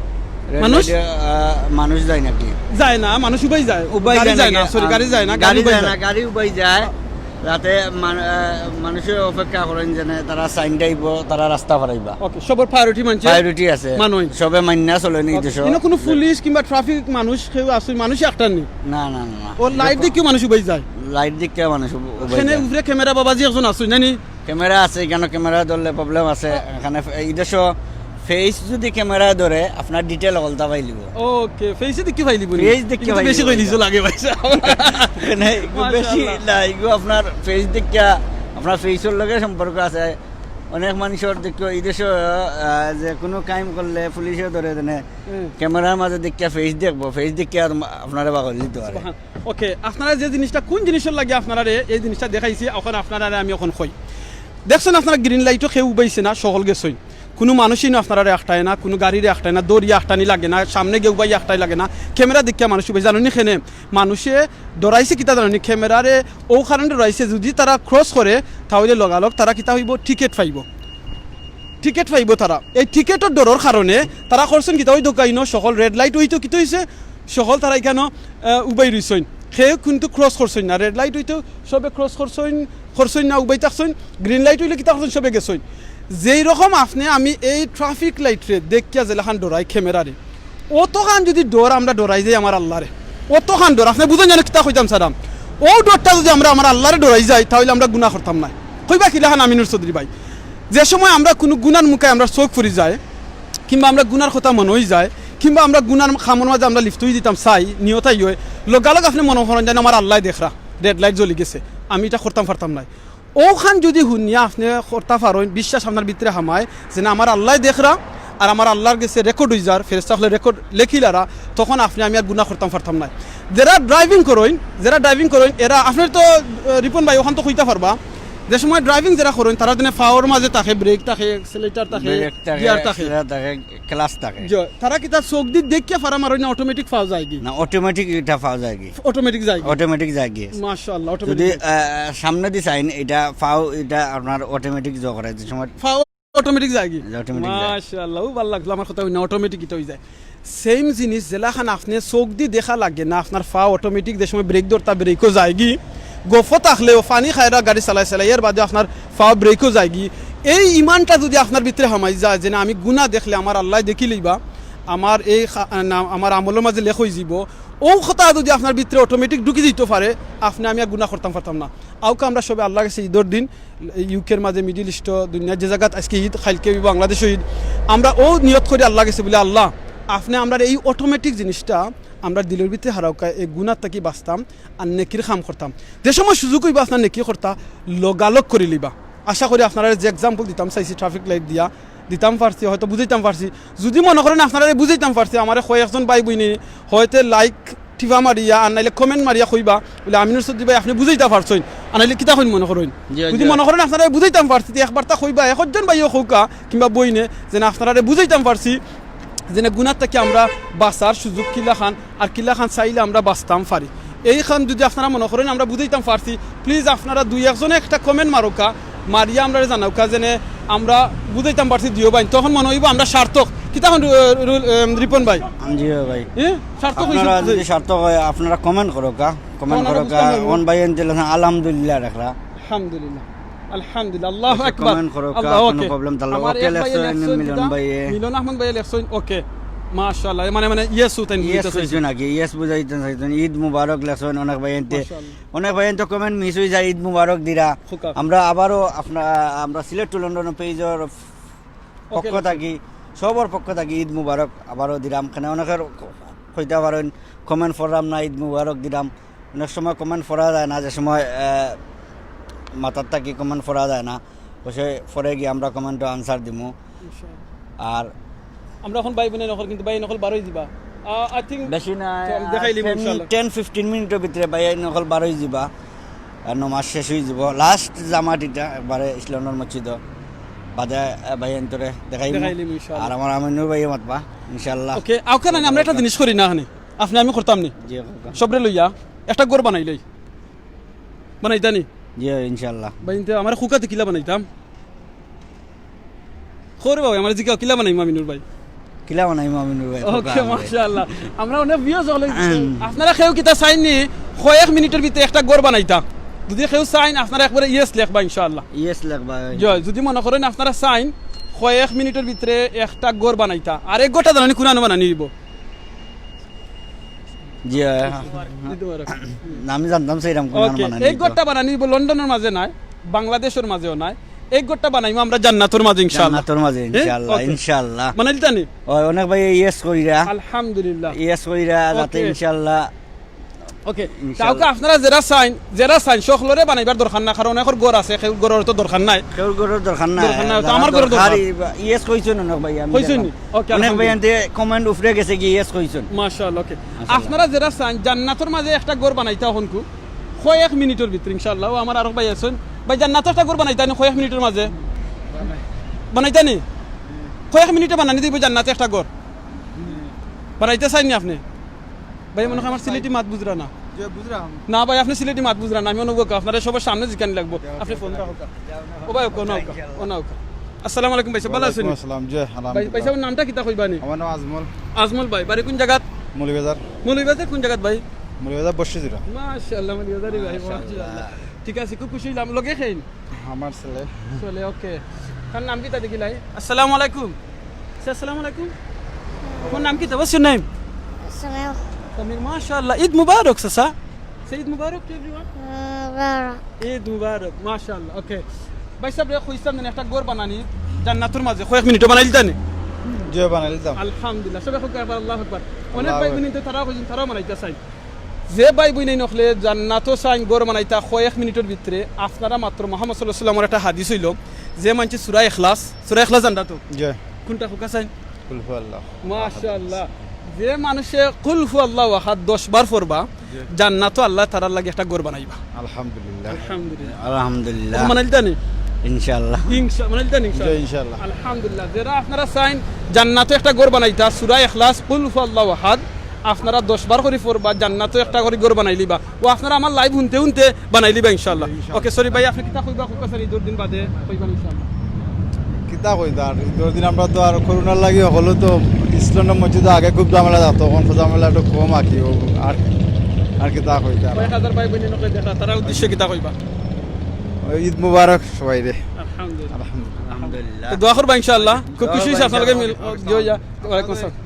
রেড মানুষ? লাইটে, আহ, মানুষ যায় নাকি? যায় না, মানুষ উবাই যায়। উবাই গাড়ি যায় যায় না, নাকি? সরি, আহ, গাড়ি যায় না, গাড়ি গাড়ি উবাই যায় যায়। না, গাড়ি উবাই যায়। যাতে মান-, আহ, মানুষে অপেক্ষা করইন যেনে তারা সাইন আইবো, তারা রাস্তা পারাইবা। ওকে, সবর প্রায়োরিটি মানছে? প্রায়োরিটি আছে। মানইন। সবে মাইন্না চলেনি ওকে, দেশো। ইনো কুনু পুলিশ কিংবা ট্রাফিক মানুষ কেউ আছইন, মানুষে আটকার নি? না, না, না, না। ও লাইট দেখিও মানুষ উবাই যায়? লাইট দেখিয়া মানুষ উব-, উবাই যায়। উপরে ক্যামেরা বাবাজি একজন আছইন, নানি? ক্যামেরা আছে, ইখানো ক্যামেরা ধরলে প্রবলেম আছে। এখানে ফে-, এই দেশো ফেস যদি ক্যামেরা ধরে, আপনার ডিটেইল হকলতা পাইলিবো। ওকে, ফেসে দেখি পাইলিবো নি? ফেস দেখি কিন্তু পাইলিবো বেশি কইলিছো এটা। লাগে ভাই সাব। মানে, ইগু বেশি মাশাআল্লাহ। না, ইগু আপনার ফেস দেখিয়া, আপনার ফেসর লগে সম্পর্ক আছে। অনেক মানুষর দেখিও, এই দেশো, আহ, যে কুনু ক্রাইম করলে পুলিশে ধরে দেনে, হুম। ক্যামেরার মাঝে দেখিয়া ফেস দেখবো, ফেস দেখিয়া তুম-, আপনারে বাগল দিতে পারে। সুবহান। ওকে, আপনারা যে জিনিসটা, কুন জিনিসর লাগি আপনারারে এই জিনিসটা দেখাইছি, অখন আপনারারে আমি অখন কই। দেখছইন আপনারা গ্রিন লাইটো কেউ উবাইছে না, সকল গেছইন। কুনু মানুষই না আপনারারে আটকায় না, কুনু গাড়িরে আটকায় না, দৌড়িয়া আটকানি লাগে না, সামনে গেউ উবাই আটকাই লাগে না, ক্যামেরা দেখিয়া মানুষ উবাই। জানইন নি কেনে? মানুষে ডরাইছে কিতা জানইন নি? ক্যামেরারে অউ কারণে ডরাইছে, যদি তারা ক্রস করে, তাইলে লগালগ তারা কিতা অইবো? টিকেট পাইবো। টিকেট পাইবো তারা। এই টিকেটর ডরর কারণে তারা করছইন কিতা, অউ দেখউক্কা ইনো সকল রেড লাইট অইতো কিতা অইছে, সকল তারা ইখানো, আহ, উবাই রইছইন। কেউ কিন্তু ক্রস করছইন না, রেড লাইট অইতো সবে ক্রস করছইন, করছইন না, উবাই থাকছইন, গ্রিন লাইট অইলে কিতা করছইন, সবে গেছইন। যেই রকম আপনে আমি এই ট্রাফিক লাইটরে দেখিয়া যেলাখান ডরাই ক্যামেরারে, অতখান যদি ডর আমরা ডরাই যাই আমার আল্লারে, অতখান ডর, আপনে বুঝইন যেন কিতা কইতাম চাইরাম, অউ ডরটা যদি আমরা আমার আল্লারে ডরাই যাই, তাইলে আমরা গুনা করতাম নায়। কইবা কিলাখান আমিনুর চৌধুরী ভাই? যে সময় আমরা কুনু গুনার মুখায় আমরা চউখ পড়ি যায়, কিংবা আমরা গুনার কথা মনো অই যায়, কিংবা আমরা গুনার কামর মাঝে আমরা লিপ্ত অই দিতাম চাই, নিয়ত অয়, লগালগ আপনে মনো করইন যেন আমার আল্লায় দেখরা, রেড লাইট জ্বলি গেছে, আমি ইটা করতাম পারতাম নায়। অখান যুদি হুনিয়া আপনে করতা পারইন, বিশ্বাস আপনার ভিতরে হামায় যে না, আমার আল্লায় দেখরা, আর আমার আল্লার গেছে রেকর্ড অইযার, ফেরেশতা অকলে রেকর্ড লেখিলারা, তখন আপনে আমি আর গুনা করতাম পারতাম নায়। যেরা ড্রাইভিং করইন, যেরা ড্রাইভিং করইন, এরা, আপনে তো, আহ, রিপন ভাই, অখান তো কইতা পারবা, যে সময় ড্রাইভিং যেরা করইন, তারার দিনে পাওর মাঝে থাকে, ব্রেক থাকে, অ্যাক্সিলারেটর থাকে, ব্রেক থাকে, গিয়ার থাকে। অ্যাক্সিলারেটর থাকে, ক্লাচ থাকে। জি, তারা কিতা চউখদি দেখিয়া ফাড়া মারইন না, অটোমেটিক পাও যায়গি? না, অটোমেটিক ইটা পাও যায়গি। অটোমেটিক যায়গি? অটোমেটিক যায়গি। মাশাআল্লাহ, অটোমেটিক যুদি, যায়গি। আহ, সামনেদি চাইন, ইটা পাও, ইটা আপনার অটোমেটিক জো করে, যে সময় পাও অটোমেটিক যায়গি? অটোমেটিক যায়। মাশাআল্লাহ, অউ ভালা লাগলো, আমার কথা অইনা অটোমেটিক ইটা অইযায়। সেম জিনিস, যেলাখান আপনে চউখদি দেখা লাগে না, আপনার পাও অটোমেটিক যে সময় ব্রেক ধরতা, ব্রেকও যায়গি, গফ থাকলেও পানি খাইরা গাড়ি চালায় চালায়, এর বাদে আপনার পাও ব্রেকও যায়গি। এই ইমানটা যুদি আপনার ভিতরে হামাই যায় যে না, আমি গুনা দেখলে আমার আল্লায় দেখিলাইবা, আমার এই খা-, না, আমার আমলর মাঝে লেখ অইযিবো, অউ কথা যুদি আপনার ভিতরে অটোমেটিক ঢুকি দিতো পারে, আপনে আমি আর গুনা করতাম পারতাম না। আউক্কা আমরা সবে আল্লার গেছে ইদর দিন, ইউকের মাঝে, মিডল ইস্টো, দুনিয়ার যে জাগাত আইজকে ইদ, কাইলকে অইবো বাংলাদেশো ইদ, আমরা অউ নিয়ত করি আল্লার গেছে বুলে, আল্লাহ, আপনে আমরার এই অটোমেটিক জিনিসটা আমরার দিলর ভিতরে হারাউক্কা, এই গুনার থাকি বাঁচতাম আর নেকির কাম করতাম। যে সময় সুযোগ অইবো আপনার নেকি করতা, লগালগ করিলিবা। আশা করি আপনারারে যে এক্সাম্পল দিতাম চাইছি ট্রাফিক লাইট দিয়া, দিতাম পারছি, হয়তো বুঝাইতাম পারছি। যুদি মনো করইন আপনারারে বুঝাইতাম পারছি, আমারে কয়েকজন ভাই বইনে হয়তো লাইক টিপা মারিয়া আর নাইলে কমেন্ট মারিয়া কইবা বুলে, "আমিনুর চৌধুরী ভাই, আপনে বুঝাইতা পারছইন।" আর নাইলে কিতা কইন মনো করইন? জি, যুদি জি। মনো করইন আপনারারে বুঝাইতাম পারছি, তে একবারতা কইবা, একজন ভাইও কউক্কা কিংবা বইনে, যে না, আপনারারে বুঝাইতাম পারছি, যে না, গুনার থাকি আমরা বাঁচার সুযোগ কিলাখান, আর কিলাখান চাইলে আমরা বাঁচতাম পারি। এইখান যুদি আপনারা মনো করইন আমরা বুঝাইতাম পারছি, প্লিজ আপনারা দুই একজনে একটা কমেন্ট মারউক্কা, মারিয়া আমরারে জানাউক্কা, যেনে আমরা বুঝাইতাম পারছি দুইও ভাইন, তখন মনো অইবো আমরা সার্থক। কিতা কইন, রু-, রু-, এম, রিপন ভাই? জি ভাই। এ? সার্থক অইছে আপনারা বুঝাই? যুদি সার্থক অয়, আপনারা কমেন্ট করউক্কা, কমেন্ট তখন আমরা করউক্কা। বুঝতাম পারবো। অন ভাইয়াইন্তে লেখছইন আলহামদুলিল্লাহ লেখরা। আলহামদুলিল্লাহ। আলহামদুলিল্লাহ, আল্লাহু আকবার। কমেন্ট করউক্কা, আল্লাহ, কোনো ওকে। প্রবলেম থাকলে। আমার ওকে এক ভাই লেখছইন, লেখছইন মিলন কিতা? ভাইয়ে। মিলন আহমদ ভাইয়ে লেখছইন, ওকে। মাশাআল্লাহ, মানে, মানে, ইয়েস উতাইন ইয়েস বুঝাইতা কইছইন চাইছইন। নাকি? ইয়েস বুঝাইতা চাইছইন। ঈদ মুবারক লেখছইন অনেক ভাইয়াইন্তে। মাশাআল্লাহ। অনেক ভাইয়াইন্তে কমেন্ট মিস অইযায়, ঈদ মুবারক দিরা। খুকা। আমরা আবারও আপনা-, আমরা সিলেট টু লন্ডন পেজর ওকে, পক্ষ লেখছইন। থাকি, সবর পক্ষ থাকি ঈদ মুবারক আবারও দিরাম। কেনে অনেকের কইতা পারইন, কমেন্ট পড়রাম না, ঈদ মুবারক দিরাম। অনেক সময় কমেন্ট পড়া যায় না, যে সময়, আহ, মাথার থাকি কমেন্ট পড়া যায় না, অবশ্যই পরে গিয়া আমরা কমেন্টও আনসার দিমু। ইনশাআল্লাহ। আর আমরা অখন ভাই বইন অকল, কিন্তু ভাই অকল বারোই দিবা। আহ, I think বেশি না, তো আমি দেখাইলিমু ten, ইনশাআল্লাহ। Ten fifteen মিনিটর ভিতরে ভাই অকল বারোই দিবা। আর নমাজ শেষ অইযিবো। লাস্ট জামাত ইটা একবারে ইসলামর মসজিদো। বাদে, আহ, ভাইয়াইন্তরে দেখাইমু। দেখাইলিমু ইনশাআল্লাহ। আর আমার আমিনুর ভাইয়ে মাতবা, ইনশাআল্লাহ। ওকে, আউক্কা না, আমরা একটা জিনিস করি না অখানে। আপনে আমি করতাম নি? জি, করতাম। সবরে লইয়া একটা ঘর বানাইলাই। বানাইতা নি? জি, ইনশাআল্লাহ। ভাইয়াইন্তে, আমারে খুকাতে কিলা বানাইতাম? কও রে বাবা, আমারে জিকাও, কিলা বানাইমু আমিনুর ভাই? কিলা বানাইমু আমিনুর ভাই? ওকে, খুকা আমারে। মাশাআল্লাহ। আমরা অনেক ভিউয়ার্স অকল অইছি। হুম। আপনারা কেউ কিতা চাইন নি কয়েক মিনিটর ভিতরে একটা ঘর বানাইতা? যুদি কেউ চাইন, আপনারা একবারে ইয়েস লেখবা ইনশাআল্লাহ। ইয়েস লেখবা। জি, যুদি মনো করইন আপনারা চাইন কয়েক মিনিটর ভিতরে একটা ঘর বানাইতা, আর এক ঘরটা জানইন কুনানো বানানি অইবো? জি, হয়। ঈদ মুবারক। না, আমি জানতাম চাইরাম কুনানো ওকে, বানানি অইবো। এক ঘরটা বানানি অইবো, লন্ডনর মাঝে নায়, বাংলাদেশর মাঝেও নায়। এক ঘরটা বানাইমু আমরা জান্নাতর মাঝে ইনশাআল্লাহ। জান্নাতর মাঝে হ্যাঁ? ইনশাআল্লাহ, ওকে। ইনশাআল্লাহ। বানাইলিতা নি? ওই অনেক ভাইয়ে ইয়েস কইরা। আলহামদুলিল্লাহ। ইয়েস কইরা, যাতে ওকে। ইনশাআল্লাহ। ওকে, ইনশাআল্লাহ। তাউক্কা আপনারা যেরা চাইন, যেরা চাইন, সকলরে বানাইবার দরকার না, কারণ অনেকর ঘর আছে, কেউর ঘরর তো দরকার নাই। কেউর ঘরর দরকার নাই। দরকার নাই, তো যারা আমার ঘরর দরকার। দরকারি বা ইয়েস কইছইন অনেক ভাই, আমি কইছইন জানলাম। নি? ওকে, অনেক ভাই আলহামদুলিল্লাহ। আনতে কমেন্ট উপরে গেছে গিয়া ইয়েস কইছইন। মাশাআল্লাহ, ওকে। মাশাআল্লাহ। আপনারা যেরা চাইন জান্নাতর মাঝে একটা ঘর বানাইতা অখনকু, কয়েক মিনিটর ভিতরে ইনশাআল্লাহ। ও আমার আরক ভাই আছইন। ভাই জান্নাতো একটা ঘর বানাইতা নি কয়েক মিনিটর মাঝে? বানাইতা নি? কয়েক মিনিটে বানানি দিবো জান্নাতো একটা ঘর। বানাইতা চাইন নি আপনে? ভাই, মনো অয় আমার সিলেটি মাত বুঝরা না। জি, বুঝরাম। না ভাই, আপনে সিলেটি মাত বুঝরা না, আমি অনো গো, আপনারে সবার সামনে জিকানি লাগবো। আপনে ফোন রাখউক্কা। ও ভাই, ওকে, ওনা ওকে, ওনা ওকে। আসসালামু আলাইকুম ভাই সাব, ভালা আছইন নি? ওয়ালাইকুম আসসালাম, জি, ভাই, আলহামদুলিল্লাহ। ভাই সাব, নামটা কিতা কইবা নি? আমার নাম আজমল। আজমল ভাই, বাড়ি কুন জাগাত? মৌলভীবাজার। মৌলভীবাজার কুন জাগাত ভাই? মৌলভীবাজার বসিজুরা। মাশাআল্লাহ, মৌলভীবাজারি ভাই, মাশাআল্লাহ। মাশাআল্লাহ। ঠিক আছে, খুব খুশি অইলাম। লগে কেইন? আমার ছেলে। ছেলে, ওকে। তার নাম কিতা দেখিলাই? আসসালামু আলাইকুম। Say আসসালামু আলাইকুম। তোমার নাম কিতা? What's your name? সামির। সামির, মাশাআল্লাহ। ঈদ মুবারক, চাচা। Say ঈদ মুবারক to everyone. মুবারক। ঈদ মুবারক, মাশাআল্লাহ। ওকে। ভাই সাব রে, কইছলাম যেন একটা ঘর বানানি জান্নাতর মাঝে, কয়েক মিনিটো বানাইলিতা নি? জি, বানাইলিতাম। আলহামদুলিল্লাহ। সবে কউক্কা একবার আল্লাহু আকবার। অনেক আল্লাহু ভাই আকবার। বইন তো তারাও কইছইন, তারাও বানাইতা চাইন। যে ভাই বইনাইন অকলে জান্নাতো চাইন ঘর বানাইতা কয়েক মিনিটর ভিতরে, আপনারা মাত্র মোহাম্মদ সাল্লাল্লাহু আলাইহি ওয়াসাল্লামর একটা হাদিস অইলো, যে মানষে সূরা ইখলাস, সূরা ইখলাস জানরা তো? জি। কুনটা কউক্কা চাইন? কুল হু আল্লাহ। মাশাআল্লাহ। যে মানষে কুল হু আল্লাহু আহাদ দশ বার পড়বা, জি। জান্নাতো আল্লায় তারার লাগি একটা ঘর বানাইবা। আলহামদুলিল্লাহ। আলহামদুলিল্লাহ। আলহামদুলিল্লাহ। বানাইলতা নি? ইনশাআল্লাহ। ইনশা-, বানাইলতা নি ইনশাআল্লাহ? জি, ইনশাআল্লাহ। আলহামদুলিল্লাহ। যেরা আপনারা চাইন জান্নাতো একটা ঘর বানাইতা, সূরা ইখলাস, কুল হু আল্লাহু আহাদ, আপনারা দশ বার করি পড়বা, জান্নাতো একটা করি ঘর বানাইলিবা। ও আপনারা আমার live হুনতে হুনতে বানাইলিবা ইনশাআল্লাহ। ইনশাআল্লাহ। ওকে, sorry ভাই, আপনে কিতা কইবা, কউক্কা চাইন, ইদর দিন বাদে কইবা ইনশাআল্লাহ। কিতা কইতা আর, ইদর দিন আমরা তো আর করোনার লাগি হকলে তো ইস্টলন্ডন মসজিদো আগে খুব ঝামেলা থাকতো, অখন ঝামেলা একটু কম আর কি। ও আর, আর কিতা কইতা আর। কয়েক হাজার ভাই বইনাইন অকলে দেখরা, তারার উদ্দেশ্যে কিতা কইবা? ঈদ মুবারক সবাইরে। আলহামদুলিল্লাহ। আলহামদুলিল্লাহ। আলহামদুলিল্লাহ। তো দোয়া করবা ইনশাআল্লাহ। খুব দোয়া খুশি অইছি করবা আপনার লগে ইনশাআল্লাহ। মিল-, জি, ইয়া, ওয়ালাইকুম আসসালাম।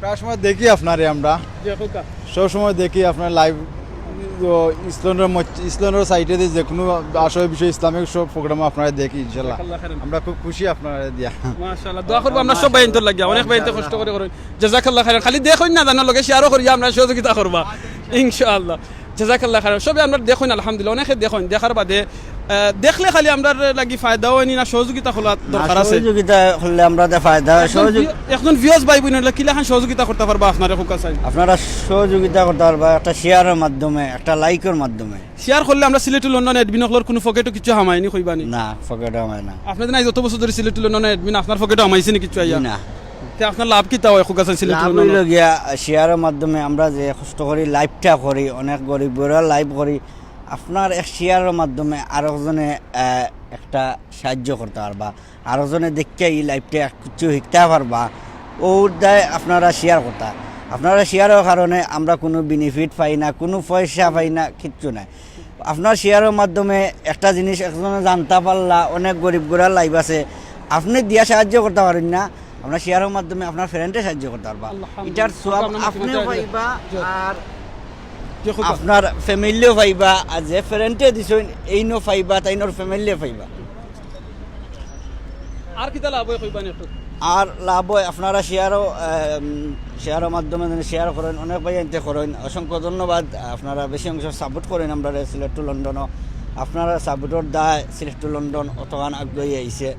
প্রায় সময় দেখি আপনারে আমরা। জি, কউক্কা। সব সময় দেখি আপনার live, ও, ইস্টলন্ডন মস-, ইস্টলন্ডন site-এ যে, যে কোনো আসর বিষয় ইসলামিক সব program আপনারে দেখি ইনশাআল্লাহ। জাযাকাল্লাহ খাইরান। আমরা খুব খুশি আপনারে দিয়া। মাশাআল্লাহ। দোয়া করবা আমরা সব ভাইয়াইন্তর লাগিয়া, অনেক ভাইয়াইন্তে কষ্ট করি করইন। জাযাকাল্লাহ খাইরান। খালি দেখইন না, জানার লগে share-ও করিয়া আমরারে সহযোগিতা করবা ইনশাআল্লাহ। জাযাকাল্লাহ খাইরান। সবে আমরারে দেখইন, আলহামদুলিল্লাহ, অনেকে দেখইন, দেখার বাদে, আহ, দেখলে খালি আমরার লাগি ফায়দা অয়নি না, সহযোগিতা করার না, দরকার আছে? সহযোগিতা করলে আমরারে ফায়দা অয়। একজন সহযোগি- ভি-, একজন viewers ভাই বইন অইলে কিলাখান সহযোগিতা করতা পারবা আপনারে কউক্কা চাইন? আপনারা সহযোগিতা করতা পারবা, একটা share-র মাধ্যমে, একটা like-র মাধ্যমে। Share করলে আমরা সিলেট টু লন্ডন admin অকলর কুনু পকেটো কিচ্ছু হামায়নি কইবানি? না, পকেটো হামায় না। আপনে যে নাই যত বছর ধরি সিলেট টু লন্ডন admin, আপনার পকেটো হামাইছে নি কিচ্ছু আইয়া? জি না। তে আপনার লাভ কিতা অয় কউক্কা চাইন সিলেট টু লাভ লন্ডন? অইলো গিয়া share-র মাধ্যমে আমরা যে কষ্ট করি, live-টা করি, অনেক গরিব গরিবর live করি, আপনার এক share-র মাধ্যমে আরকজনে, আহ, একটা সাহায্য করতা পারবা, আরকজনে দেখিয়া ই live-টা এক কিছু শিখতা পারবা, অউ দায় আপনারা share করতা। আপনারা share-র কারণে আমরা কুনু benefit পাই না, কুনু পয়সা পাই না, কিচ্ছু নাই। আপনার share-র মাধ্যমে একটা জিনিস একজনে জানতা পারলা, অনেক গরিব গুড়ার live আছে, আপনে দিয়া সাহায্য করতা পারইন না, আপনার share-র মাধ্যমে আপনার friend-এ সাহায্য করতা পারবা। আলহামদুলিল্লাহ। ইটার সওয়াব আপনার আপনেও পাইবা, জি। আর জি, খুব আপনার family-ও পাইবা, আর যে friend-এ দিছইন, এইনও পাইবা, তাইনর family-ও পাইবা। আর কিতা লাভ অয় কইবানি একটু? আর লাভ অয় আপনারা share-ও, আহ, উম, share-র মাধ্যমে যদি share করইন, অনেক ভাইয়াইন্তে করইন, অসংখ্য ধন্যবাদ। আপনারা বেশি অংশ support করইন আমরারে সিলেট টু লন্ডনও। আপনারার support-র দায় সিলেট টু লন্ডন অতখান আগুয়াই আইছে।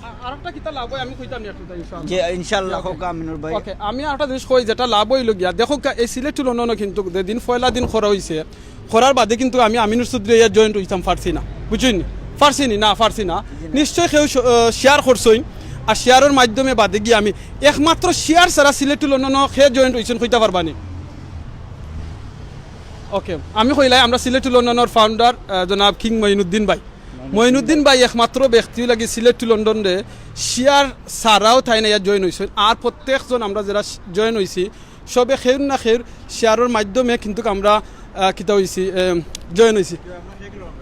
আ-, আরেকটা কিতা লাভ অয় আমি কইতাম নি একটু, ইনশাআল্লাহ। জি, ইনশাআল্লাহ, ওকে। কউক্কা আমিনুর ভাই। ওকে, আমি আরেকটা জিনিস কই, যেটা লাভ অইলো গিয়া, দেখউক্কা, এই সিলেট টু লন্ডনও কিন্তু যেদিন পয়লা দিন করা অইছে, করার বাদে কিন্তু আমি আমিনুর চৌধুরী ইয়া join অইতাম পারছি না, বুঝছইন নি? পারছি নি, না, পারছি না। জি না। নিশ্চয় কেউ শ-, আহ, share করছইন, আর share-র মাধ্যমে বাদে গিয়া আমি একমাত্র share ছাড়া সিলেট টু লন্ডনও কে join অইছইন কইতা পারবানি? ওকে, আমি কইলাই আমরা সিলেট টু লন্ডনর founder, আহ, জনাব কিং মঈনুদ্দিন ভাই। মঈনুদ্দিন ভাই একমাত্র ব্যক্তি লাগি সিলেট টু লন্ডনরে share ছাড়াও তাইন আইয়া join অইছইন। আর প্রত্যেকজন আমরা যেরা join অইছি, সবে কেউর না কেউর share-র মাধ্যমে কিন্তুক আমরা, আহ, কিতা অইছি, এম, join অইছি।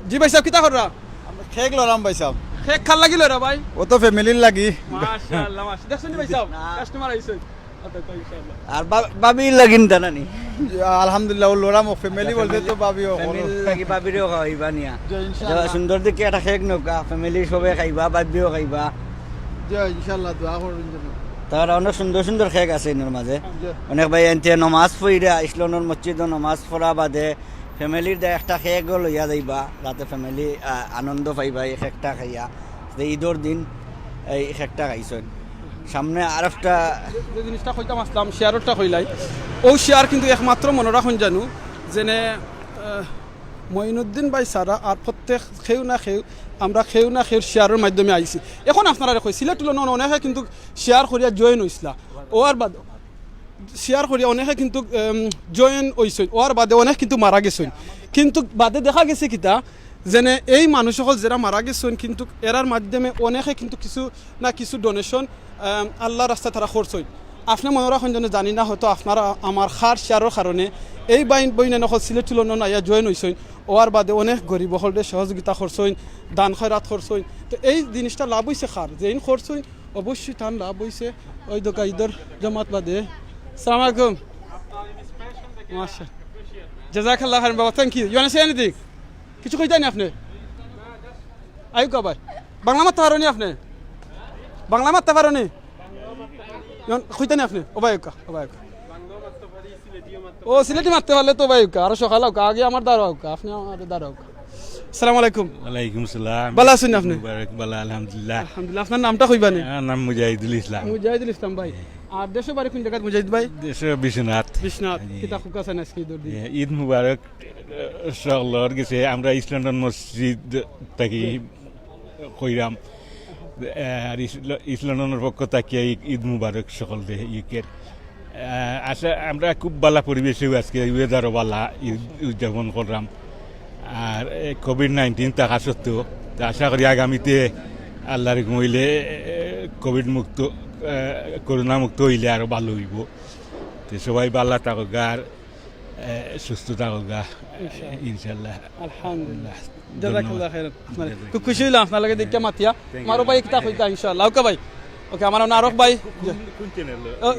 জি ভাই সাব, কিতা কররা? আমরা cake লড়াম ভাই সাব। Cake কার লাগি লড়রা ভাই? ও তো family-র লাগি। মাশাআল্লাহ, মাশাআল্লাহ। দেখছইন নি ভাই সাব? না। Customer আইছইন। আচ্ছা, আচ্ছা, ইনশাআল্লাহ। আর বা-, ভাবি লাগিন তা নানি? আলহামদুলিল্লাহ, ও লড়াম, ও family বলতে তো ভাবিও। Family লাগি ভাবিরেও খাওয়াইবা নিয়া। জি, ইনশাআল্লাহ। সুন্দর দেখি একটা cake নেউক্কা, family সবে খাইবা, ভাবিও খাইবা। জি, ইনশাআল্লাহ, দোয়া করইন যেন। তারা অনেক সুন্দর সুন্দর cake আছে ইনোর মাঝে। জি। অনেক ভাইয়াইন্তে নমাজ পড়িরা, ইস্টলন্ডন মসজিদো নমাজ পড়া বাদে family-র দায় একটা cake-ও লইয়া যাইবা, যাতে family, আহ, আনন্দ পাইবা এই cake-টা খাইয়া। যে ঈদর দিন এই cake-টা খাইছইন। সামনে আরেকটা যে জিনিসটা কইতাম আছলাম, share-টা কইলাই। অউ share কিন্তু একমাত্র মনো রাখইন জানু, যেনে, আহ, মঈনুদ্দিন ভাই ছাড়া আর প্রত্যেক কেউ না কেউ, আমরা কেউ না কেউর share-র মাধ্যমে আইছি। এখন আপনারারে কই, সিলেট টু লন্ডন অনেকে কিন্তু share করিয়া join অইছলা। অওয়ার বাদে share করিয়া অনেকে কিন্তু, উম, join অইছইন, অওয়ার বাদে অনেক কিন্তু মারা গেছইন। কিন্তু বাদে দেখা গেছে কিতা, যেনে এই মানুষ অকল যেরা মারা গেছইন, কিন্তু এরার মাধ্যমে অনেকে কিন্তু কিছু না কিছু donation, উম, আল্লার রাস্তায় তারা করছইন। আপনে মনো রাখইন যেন, জানি না, হয়তো আপনারা আমার কার share-র কারণে এই ভাই বইনাইন অকল সিলেট টু লন্ডন আইয়া join অইছইন, অওয়ার বাদে অনেক গরিব অকলরে সহযোগিতা করছইন, দান খয়রাত করছইন। তো এই জিনিসটা লাভ অইছে কার, যেইন করছইন, অবশ্যই তান লাভ অইছে। ওই দোকা ইদর জমাত বাদে। আসসালামু আলাইকুম। মাশা-, জাযাকাল্লাহ খাইরান বাবা, thank you। You wanna say anything? কিছু কইতা নি আপনে? আউক্কা ভাই। বাংলা মাততা পারো নি আপনে? বাংলা মাততা পারো নি? You want-, কইতা নি আপনে? ও ভাই আউক্কা, ও ভাই আউক্কা। ও, সিলেটি মাততে পারলে তো ভাই আউক্কা, আরো সকাল আউক্কা, আগে আমার দ্বারো আউক্কা, আপনে আমার দ্বারো আউক্কা। আসসালামু আলাইকুম। ওয়ালাইকুম সালাম। ভালা আছইন আপনে? মুবারক, ভালা, আলহামদুলিল্লাহ। আলহামদুলিল্লাহ। আপনার নামটা কইবা নি? আমার নাম মুজাহিদুল ইসলাম। মুজাহিদুল ইসলাম ভাই। আর দেশো বাড়ি কুন জাগাত মুজাহিদ ভাই? দেশো বিশ্বনাথ। বিশ্বনাথ। জি। কিতা খুকা আছইন আজকে ঈদর দিন? এ, ঈদ মুবারক, এ, সকলর গেছে। আমরা ইস্ট লন্ডন মসজিদ থাকি কইরাম। এ, আর ইস-, ইস্ট লন্ডনর পক্ষ থাকি ঈদ, ঈদ মুবারক সকলরে ইউকের। আহ, আচ্ছা, আমরা খুব ভালা পরিবেশেও আজকে weather-ও ভালা, ঈদ উদযাপন করলাম। আর, এ, কোভিড নাইনটিন থাকা সত্ত্বেও, তো আশা করি আগামীতে আল্লাহর হুকুম অইলে, এ, কোভিড মুক্ত, এ, করোনা মুক্ত অইলে আরো ভালা অইবো। তো সবাই ভালা থাকউক্কা আর, এ, সুস্থ থাকউক্কা, ইনশাআল্লাহ। ইনশাআল্লাহ। আলহামদুলিল্লাহ। জাযাকাল্লাহ খাইরান। আপনারে খুব খুশি অইলাম আপনার লগে দেখিয়া মাতিয়া। Thank you। আমারও ভাই কিতা কইতা ইনশাআল্লাহ। ওকে ভাই। ওকে, আমার অন্য আরক ভাই। কোন, কোন channel? ও।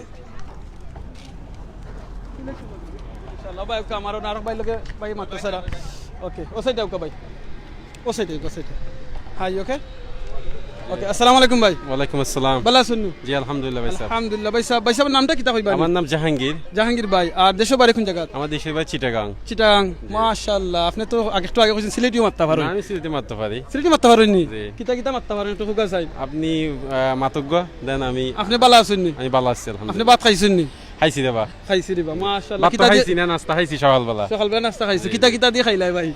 ইনশাআল্লাহ ভাই, ওকে, আমার অন্য আরক ভাই লগে ভাই মাততে সারা। ওকে, ও side-এ ওকে ভাই। ও side-এ, ও side-এ। Hi, okay? ওকে, আসসালামু আলাইকুম ভাই। ওয়ালাইকুম আসসালাম। ভালা আছইন নি? জি, আলহামদুলিল্লাহ ভাই সাহেব। আলহামদুলিল্লাহ ভাই সাহেব। ভাইসাবর নামটা কিতা কইবা নি? আমার নাম জাহাঙ্গীর। জাহাঙ্গীর ভাই, আর দেশো বাড়ি কুন জাগাত? আমার দেশর বাড়ি চিটাগাং। চিটাগাং, জি। মাশাআল্লাহ। আপনে তো আগে, একটু আগে কইছইন সিলেটিও মাততা পারইন। না, আমি সিলেটি মাততা পারি। সিলেটি মাততা পারইন নি? জি। কিতা কিতা মাততা পারইন একটু কউক্কা চাই। আপনে, আহ, মাতউক্কা, then আমি আপনে ভালা আছইন নি? আমি ভালা আছি, আলহামদুলিল্লাহ। আপনে ভাত খাইছইন নি? খাইছি রে বা। খাইছি রে বা, মাশাআল্লাহ। ভাত তো কিতা দি খাইছি না, নাস্তা খাইছি সকালবেলা। সকালবেলা নাস্তা খাইছো। জি। কিতা কিতা দি খাইলায় ভাই?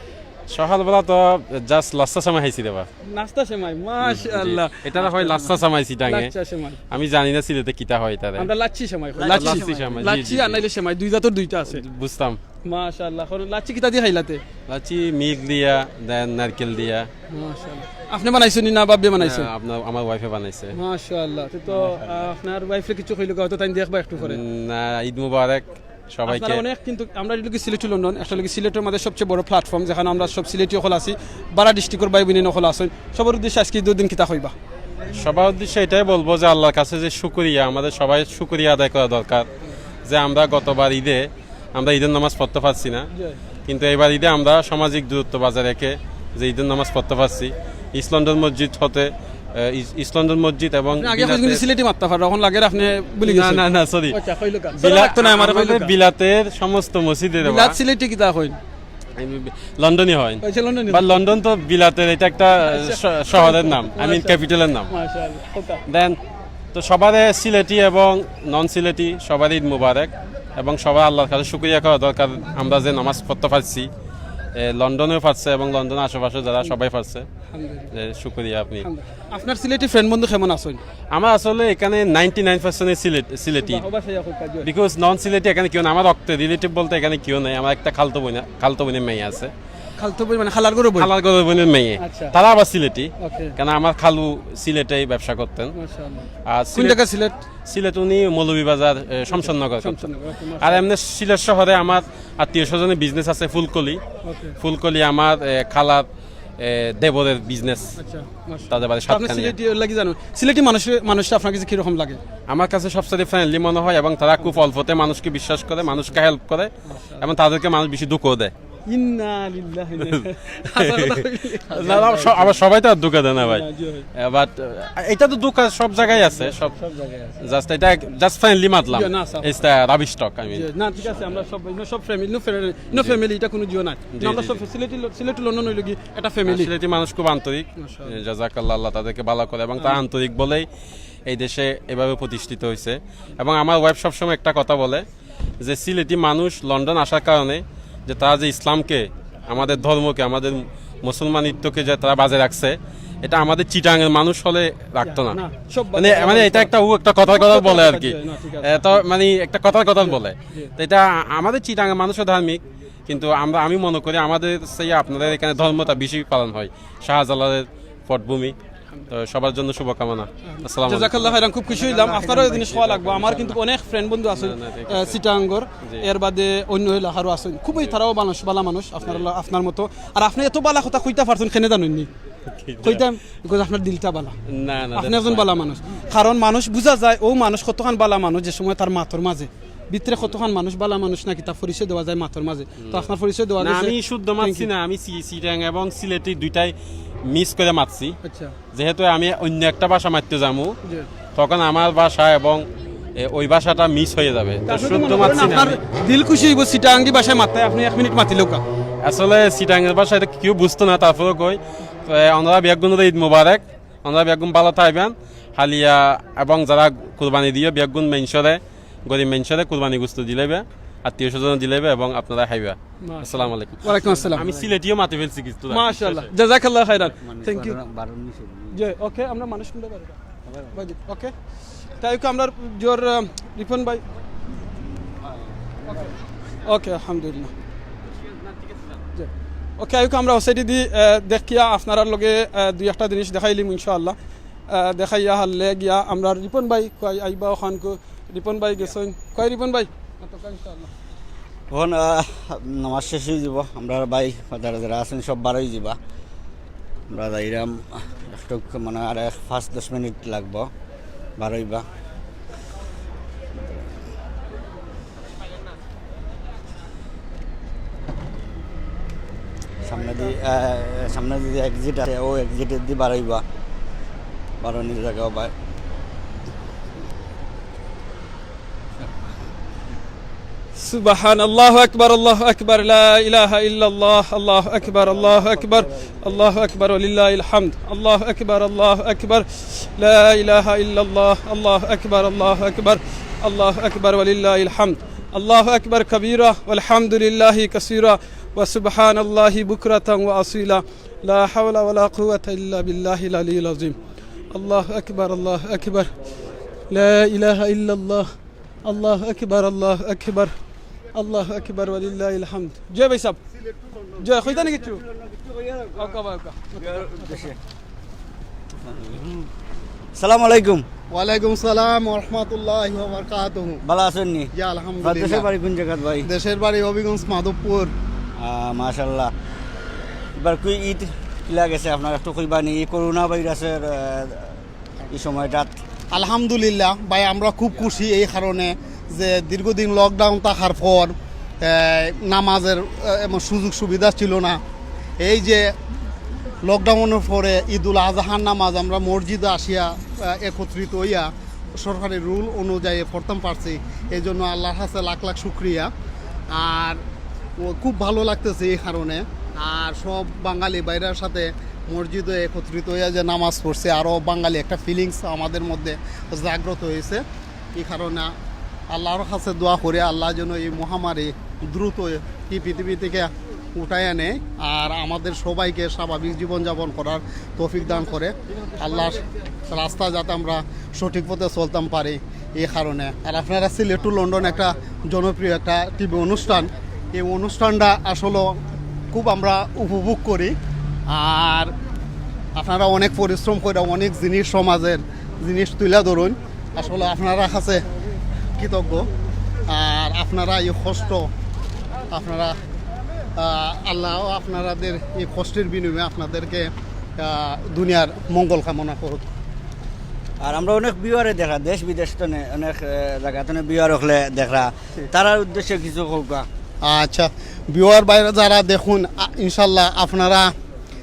সকালবেলা তো just লাচ্ছা সেমাই খাইছি রে বা। লাচ্ছা সেমাই, মাশাআল্লাহ। জি। ইটারে কয় লাচ্ছা সেমাই চিটাঙে। লাচ্ছা সেমাই। আমি জানি না সিলেটে কিতা কয় ইটারে। আমরা লাচ্ছি সেমাই কই। লাচ্ছি লাচ্ছি সেমাই। সেমাই, জি, লাচ্ছি জি, আর জি। নাইলে সেমাই, দুইটার দুইটা আছে। বুঝতাম। মাশাআল্লাহ। অখন লাচ্ছি কিতা দি খাইলাতে? লাচ্ছি milk দিয়া, then নারকেল দিয়া। মাশাআল্লাহ। আপনে বানাইছইন নি না ভাবিয়ে বানাইছইন? না, আপনার, আমার wife-এ বানাইছে। মাশাআল্লাহ। তো, তো, আহ, আপনার wife-রে কিছু কইলে হয়তো তাইন দেখবা একটু পরে। উম, না, ঈদ মুবারক সবাইকে। আপনারা অনেক কিন্তু, আমরা অইলো গি সিলেটি লন্ডন, একটা অইলো গি সিলেটর মাঝে সবচেয়ে বড় platform, যেখানো আমরা সব সিলেটি অকল আছি, বারা district-অর ভাই বইন অকল আছইন, সবার উদ্দেশ্যে আজকে ঈদর দিন কিতা কইবা? সবার উদ্দেশ্যে এটাই বলবো যে আল্লাহর কাছে যে শুকরিয়া, আমাদের সবাই শুকরিয়া আদায় করা দরকার যে আমরা গতবার ঈদে আমরা ঈদের নামাজ পড়তে পারছি না, জি। কিন্তু এইবার ঈদে আমরা সামাজিক দূরত্ব বজায় রেখে যে ঈদের নামাজ পড়তে পারছি। ইস্ট লন্ডন মসজিদ হতে, আহ, ইস-, ইস্ট লন্ডন মসজিদ এবং আপনে আগে বিলাতের কইছইন সিলেটি মাততা পারইন, অখন লাগে আপনে ভুলি না, গেছইন। না, না, sorry। আচ্ছা, কইলো কা? বিলা-, sorry লাগতো না, আমারে আমাদের কইলো কা? বিলাতের সমস্ত মসজিদে রে বা। বিলাত সিলেটি কিতা কইন? আমি বি-, লন্ডনি হয়। আচ্ছা, লন্ডনি বা হয়। লন্ডন তো বিলাতের এটা একটা আচ্ছা। শ-, শহরের নাম, I mean মাশাআল্লাহ। Capital-এর নাম। মাশাআল্লাহ। ওকে। Then তো সবার সিলেটি এবং non সিলেটি সবার ঈদ মুবারক এবং সবার আল্লাহর কাছে শুকরিয়া করা দরকার, আমরা যে নামাজ পড়তে পারছি, এ, লন্ডনেও পারছে এবং লন্ডনের আশেপাশে যারা সবাই পারছে, আলহামদুলিল্লাহ। যে শুকরিয়া আপনি। আলহামদুলিল্লাহ। আপনার সিলেটি friend বন্ধু কেমন আছইন? আমার আসলে এখানে ninety nine percent সিলেট-, সিলেটি। বাহ, বাহ, সেই হোক, কাজ। Because non সিলেটি এখানে কেউ না, আমার রক্তে relative বলতে এখানে কেউ নাই, আমার একটা খালতো বোন, খালতো বোনের মেয়ে আছে। খালতো বোন মানে খালার ঘরর বোন? খালার ঘরর বোনের মেয়ে। আচ্ছা। তারা আবার সিলেটি। ওকে। কারণ আমার খালু সিলেটেই ব্যবসা করতেন। মাশাআল্লাহ। আর কোন সিলেট, জায়গা সিলেট? সিলেট উনি মৌলভীবাজার, এ, শমশেরনগর করতেন। শমশেরনগর, ওকে, আর মাশাআল্লাহ। এমনি সিলেট শহরে আমার আত্মীয় স্বজনের business আছে ফুলকলি। ওকে। ফুলকলি আমার, এ, খালার, এ, দেবরের business। আচ্ছা, মাশাআল্লাহ। তাদের বাড়ি তো আপনি সাতকানিয়া। সিলেটি লাগি জানো, সিলেটি মানুষের, মানুষটা আপনার কাছে কিরকম লাগে? আমার কাছে সবচেয়ে friendly মনে হয় এবং তারা খুব অল্পতে মানুষকে বিশ্বাস করে, মানুষকে help করে মাশাআল্লাহ। এবং তাদেরকে মানুষ বেশি ধোঁকাও দেয়। ইন্না লিল্লাহি ওয়া ইন্না ইলাইহি রাজিউন। না, না, স-, আবার সবাই তো আর ধোঁকা দেয় না ভাই। না, জি ভাই। এ, but, এ, এটা তো ধোঁকা সব জায়গায় আছে, সব, সব জায়গায় আছে। Just এটা এক, just friendly মাতলাম। জি, না, sir। It's the rubbish talk, I mean। জি, না, ঠিক আছে, আমরা সব, no, সব family, no family, no জি, family, জি। এটা কোনো জিও না। জি, আমরা জি, সব জি। সিলেটি ল-, সিলেটি লন্ডন অইলো গি একটা family। সিলেটি মানুষ খুব আন্তরিক। মাশাআল্লাহ। এ, জাযাকাল্লাহ, আল্লাহ তাদেরকে ভালো করে এবং তারা আমিন। আন্তরিক বলেই এই দেশে এভাবে প্রতিষ্ঠিত হইছে। এবং আমার wife সবসময় একটা কথা বলে, যে সিলেটি মানুষ লন্ডন আসার কারণে যে তারা যে ইসলামকে, আমাদের ধর্মকে, আমাদের মুসলমানিত্বকে যে তারা বাজে রাখছে, এটা আমাদের চিটাঙের মানুষ হলে রাখতো না। না, সব মানে, বাজে মানে আমাদের এটা একটা, ও একটা কথার কথা বলে আর কি। জি, না, ঠিক আছে। এ, তো মানে একটা কথার কথা জি, বলে। জি। তো এটা আমাদের চিটাঙের মানুষও ধার্মিক, কিন্তু আমরা, আমি মনে করি আমাদের সেই আপনাদের এখানে ধর্মটা বেশি পালন হয়, শাহজালালের পটভূমি। তো সবার জন্য শুভকামনা। আসসালামু আলাইকুম। জাযাকাল্লাহ খাইরান, খুব খুশি অইলাম। আপনারও এই জিনিস কওয়া লাগবো। আমার কিন্তু অনেক friend বন্ধু আছে, না, না, ঠিক আহ, আছে। চিটাঙ্গর, জি। এর বাদে অন্য এলাকারও আছইন। খুবই জি। তারাও মানুষ, ভালা মানুষ, আপনার জি। লা-, আপনার মতো। আর আপনি এত ভালা কথা কইতা পারছইন, কেনে জানইন নি? কি কইতাম, because আপনার দিলটা ভালা। না, না, আপনি that's একজন fine। ভালা মানুষ। কারণ মানুষ বুঝা যায়, ও মানুষ কতখান ভালা মানুষ, যে সময় তার মাতর মাঝে ভিতরে কতখান মানুষ ভালা মানুষ নাকি তা পরিচয় দেওয়া যায় মাতর মাঝে। তো হুম। আপনার পরিচয় দেওয়া না, গেছে। আমি শুদ্ধ Thank মাতছি you। না, আমি সি-, চিটাং এবং সিলেটি দুইটাই mix করে মাতছি। আচ্ছা। যেহেতু আমি অন্য একটা ভাষা মাততে যামু, জি। তখন আমার ভাষা এবং এ, ওই ভাষাটা মিস হয়ে যাবে। তো তারপরে তো শুদ্ধ মনে করেন মাতছি না আপনার আমি। দিল খুশি হইব সিটাঙ্গি ভাষায় মাততে, আপনি এক মিনিট মাতিলেও কা। আসলে সিটাঙ্গের ভাষায় তো কেউ বুঝতো না, তারপরেও কই। তো, এ, ওনারা বেগুন ঈদ মোবারক, ওনারা বেগুন ভালো থাকবেন। হালিয়া এবং যারা কুরবানি দিও বেগুন মেনশরে, গরিব মেনশরে কুরবানি গুস্ত দিলেবে, আত্মীয় স্বজন দিলেবে এবং আপনারা খাইবা। আসসালামু আলাইকুম। ওয়ালাইকুম আসসালাম। আমি সিলেটিও মাতে ফেলছি কিছু। মাশাআল্লাহ, জাযাকাল্লাহ খাইরান। Thank you. জি, ওকে, আমরা মানুষ কোনটা বাড়ি? ওকে, তাই কি আমরা জোর, আহ, রিপন ভাই? ওকে, আলহামদুলিল্লাহ। জি। ওকে, আইউক আমরা ওসাইডি দি, আহ, দেখিয়া আপনারার লগে, আহ, দুই একটা জিনিস দেখাইলিম ইনশাআল্লাহ। আহ, দেখাইয়া হারলে গিয়া আমরা রিপন ভাই কই আইবা ওখান কো, রিপন ভাই গেছইন। কই রিপন ভাই? ইনশাআল্লাহ। এখন আহ, নামাজ শেষ হয়ে যাব। আমরা ভাই যারা যারা আছেন সব বারোই যাবা। আমরা যাইরাম একটু মানে আর এক পাঁচ দশ মিনিট লাগবো বারোইবা। সামনে দি আহ, সামনে যদি এক্সিট আছে, ও এক্সিট দি বারোইবা, বারোনির জায়গাও ভাই। سبحان الله أكبر، الله أكبر، لا إله إلا الله، الله أكبر، الله أكبر، الله أكبر ولله الحمد، الله أكبر، الله أكبر، لا إله إلا الله، الله أكبر، الله أكبر، الله أكبر ولله الحمد، الله أكبر كبيرا والحمد لله كثيرا وسبحان الله بكرة وأصيلا، لا حول ولا قوة إلا بالله العلي العظيم، الله أكبر، الله أكبر، لا إله إلا الله، الله أكبر، الله أكبر، الله أكبر ولله الحمد। জি ভাই সাহেব, জি, কইতা নি কিছু? ওকে ভাই, ওকে। সালাম আলাইকুম। ওয়ালাইকুম সালাম ওয়া রাহমাতুল্লাহি ওয়া বারাকাতুহু। ভালো আছেন নি? জি, আলহামদুলিল্লাহ। দেশের বাড়ি কোন জায়গাত ভাই? দেশের বাড়ি হবিগঞ্জ মাধবপুর। আহ, মাশাআল্লাহ। এবার কি ঈদ কিলা গেছে আপনার একটু কইবা নি? এই করোনা ভাইরাসের আহ, এই সময়টাত আলহামদুলিল্লাহ ভাই, আমরা খুব খুশি এই কারণে যে দীর্ঘদিন লকডাউন থাকার পর আহ, নামাজের আহ, এমন সুযোগ সুবিধা ছিল না। এই যে লকডাউনের পরে ঈদুল আজহার নামাজ আমরা মসজিদে আসিয়া আহ, একত্রিত হইয়া সরকারি রুল অনুযায়ী পড়তাম পারছি, এই জন্য আল্লাহর কাছে লাখ লাখ শুক্রিয়া। আর ও খুব ভালো লাগতেছে এই কারণে। আর সব বাঙালি ভাইরার সাথে মসজিদে একত্রিত হইয়া যে নামাজ পড়ছে, আরও বাঙালি একটা ফিলিংস আমাদের মধ্যে জাগ্রত হয়েছে। এই কারণে আল্লাহর কাছে দোয়া করি, আল্লাহ যেন এই মহামারী দ্রুত এই পৃথিবী থেকে উঠায় আনে, আর আমাদের সবাইকে স্বাভাবিক জীবনযাপন করার তৌফিক দান করে। আল্লাহর রাস্তা যাতে আমরা সঠিক পথে চলতাম পারি, এই কারণে। আর আপনারা সিলেট টু লন্ডন একটা জনপ্রিয় একটা টিভি অনুষ্ঠান, এই অনুষ্ঠানটা আসলে খুব আমরা উপভোগ করি। আর আপনারা অনেক পরিশ্রম করে অনেক জিনিস, সমাজের জিনিস তুলে ধরুন, আসলে আপনারা কাছে কৃতজ্ঞ। আর আপনারা এই কষ্ট, আপনারা আহ, আল্লাহ আপনারাদের এই কষ্টের বিনিময়ে আপনাদেরকে আহ, দুনিয়ার মঙ্গল কামনা করুক। আর আমরা অনেক ভিউয়ারে দেখা, দেশ বিদেশ তো নে-, অনেক আহ, জায়গা তো ভিউয়ার হকলে দেখরা, তারার উদ্দেশ্যে কিছু কউক্কা। আচ্ছা, ভিউয়ার বাইরে যারা দেখুন, আ, ইনশাল্লাহ আপনারা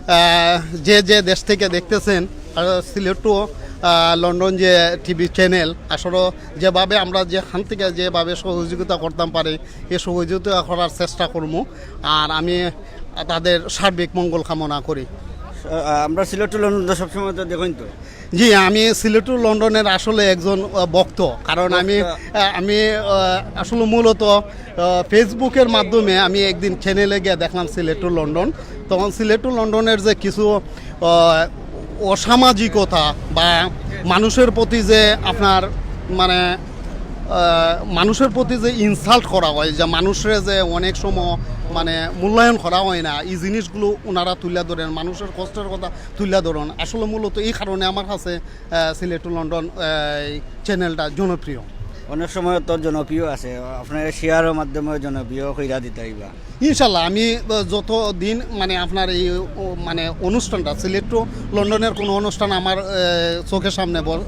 আহ, যে যে দেশ থেকে দেখতেছেন, আহ, সিলেট টু আহ, লন্ডন যে টিভি চ্যানেল, আসলে যেভাবে আমরা যেখান থেকে যেভাবে সহযোগিতা করতাম পারি, এই সহযোগিতা করার চেষ্টা করবো। আর আমি তাদের সার্বিক মঙ্গল কামনা করি। আহ, আমরা সিলেট টু লন্ডন তো সবসময় তো দেখইন তো। জি, আমি সিলেট টু লন্ডনের আসলে একজন আহ, ভক্ত, কারণ আমি আহ, আমি আহ, আসলে মূলত আহ, ফেসবুকের মাধ্যমে আমি একদিন চ্যানেলে গিয়ে দেখলাম সিলেট টু লন্ডন। তখন সিলেট টু লন্ডনের যে কিছু আহ, অসামাজিকতা বা মানুষের প্রতি যে আপনার মানে আহ, মানুষের প্রতি যে ইনসাল্ট করা হয়, যে মানুষরে যে অনেক সময় মানে মূল্যায়ন করা হয় না, এই জিনিসগুলো ওনারা তুলে ধরেন, মানুষের কষ্টের কথা তুলে ধরেন। আসলে মূলত এই কারণে আমার কাছে আহ, সিলেট টু লন্ডন আহ, এই চ্যানেলটা জনপ্রিয়। অনেক সময় তো জনপ্রিয় আছে, আপনার শেয়ারের মাধ্যমে জনপ্রিয় কইরা দিতে হইবা। ইনশাল্লাহ আমি আহ, যত দিন মানে আপনার এই ও, মানে অনুষ্ঠানটা, সিলেট টু লন্ডনের কোনো অনুষ্ঠান আমার আহ, চোখের সামনে বল-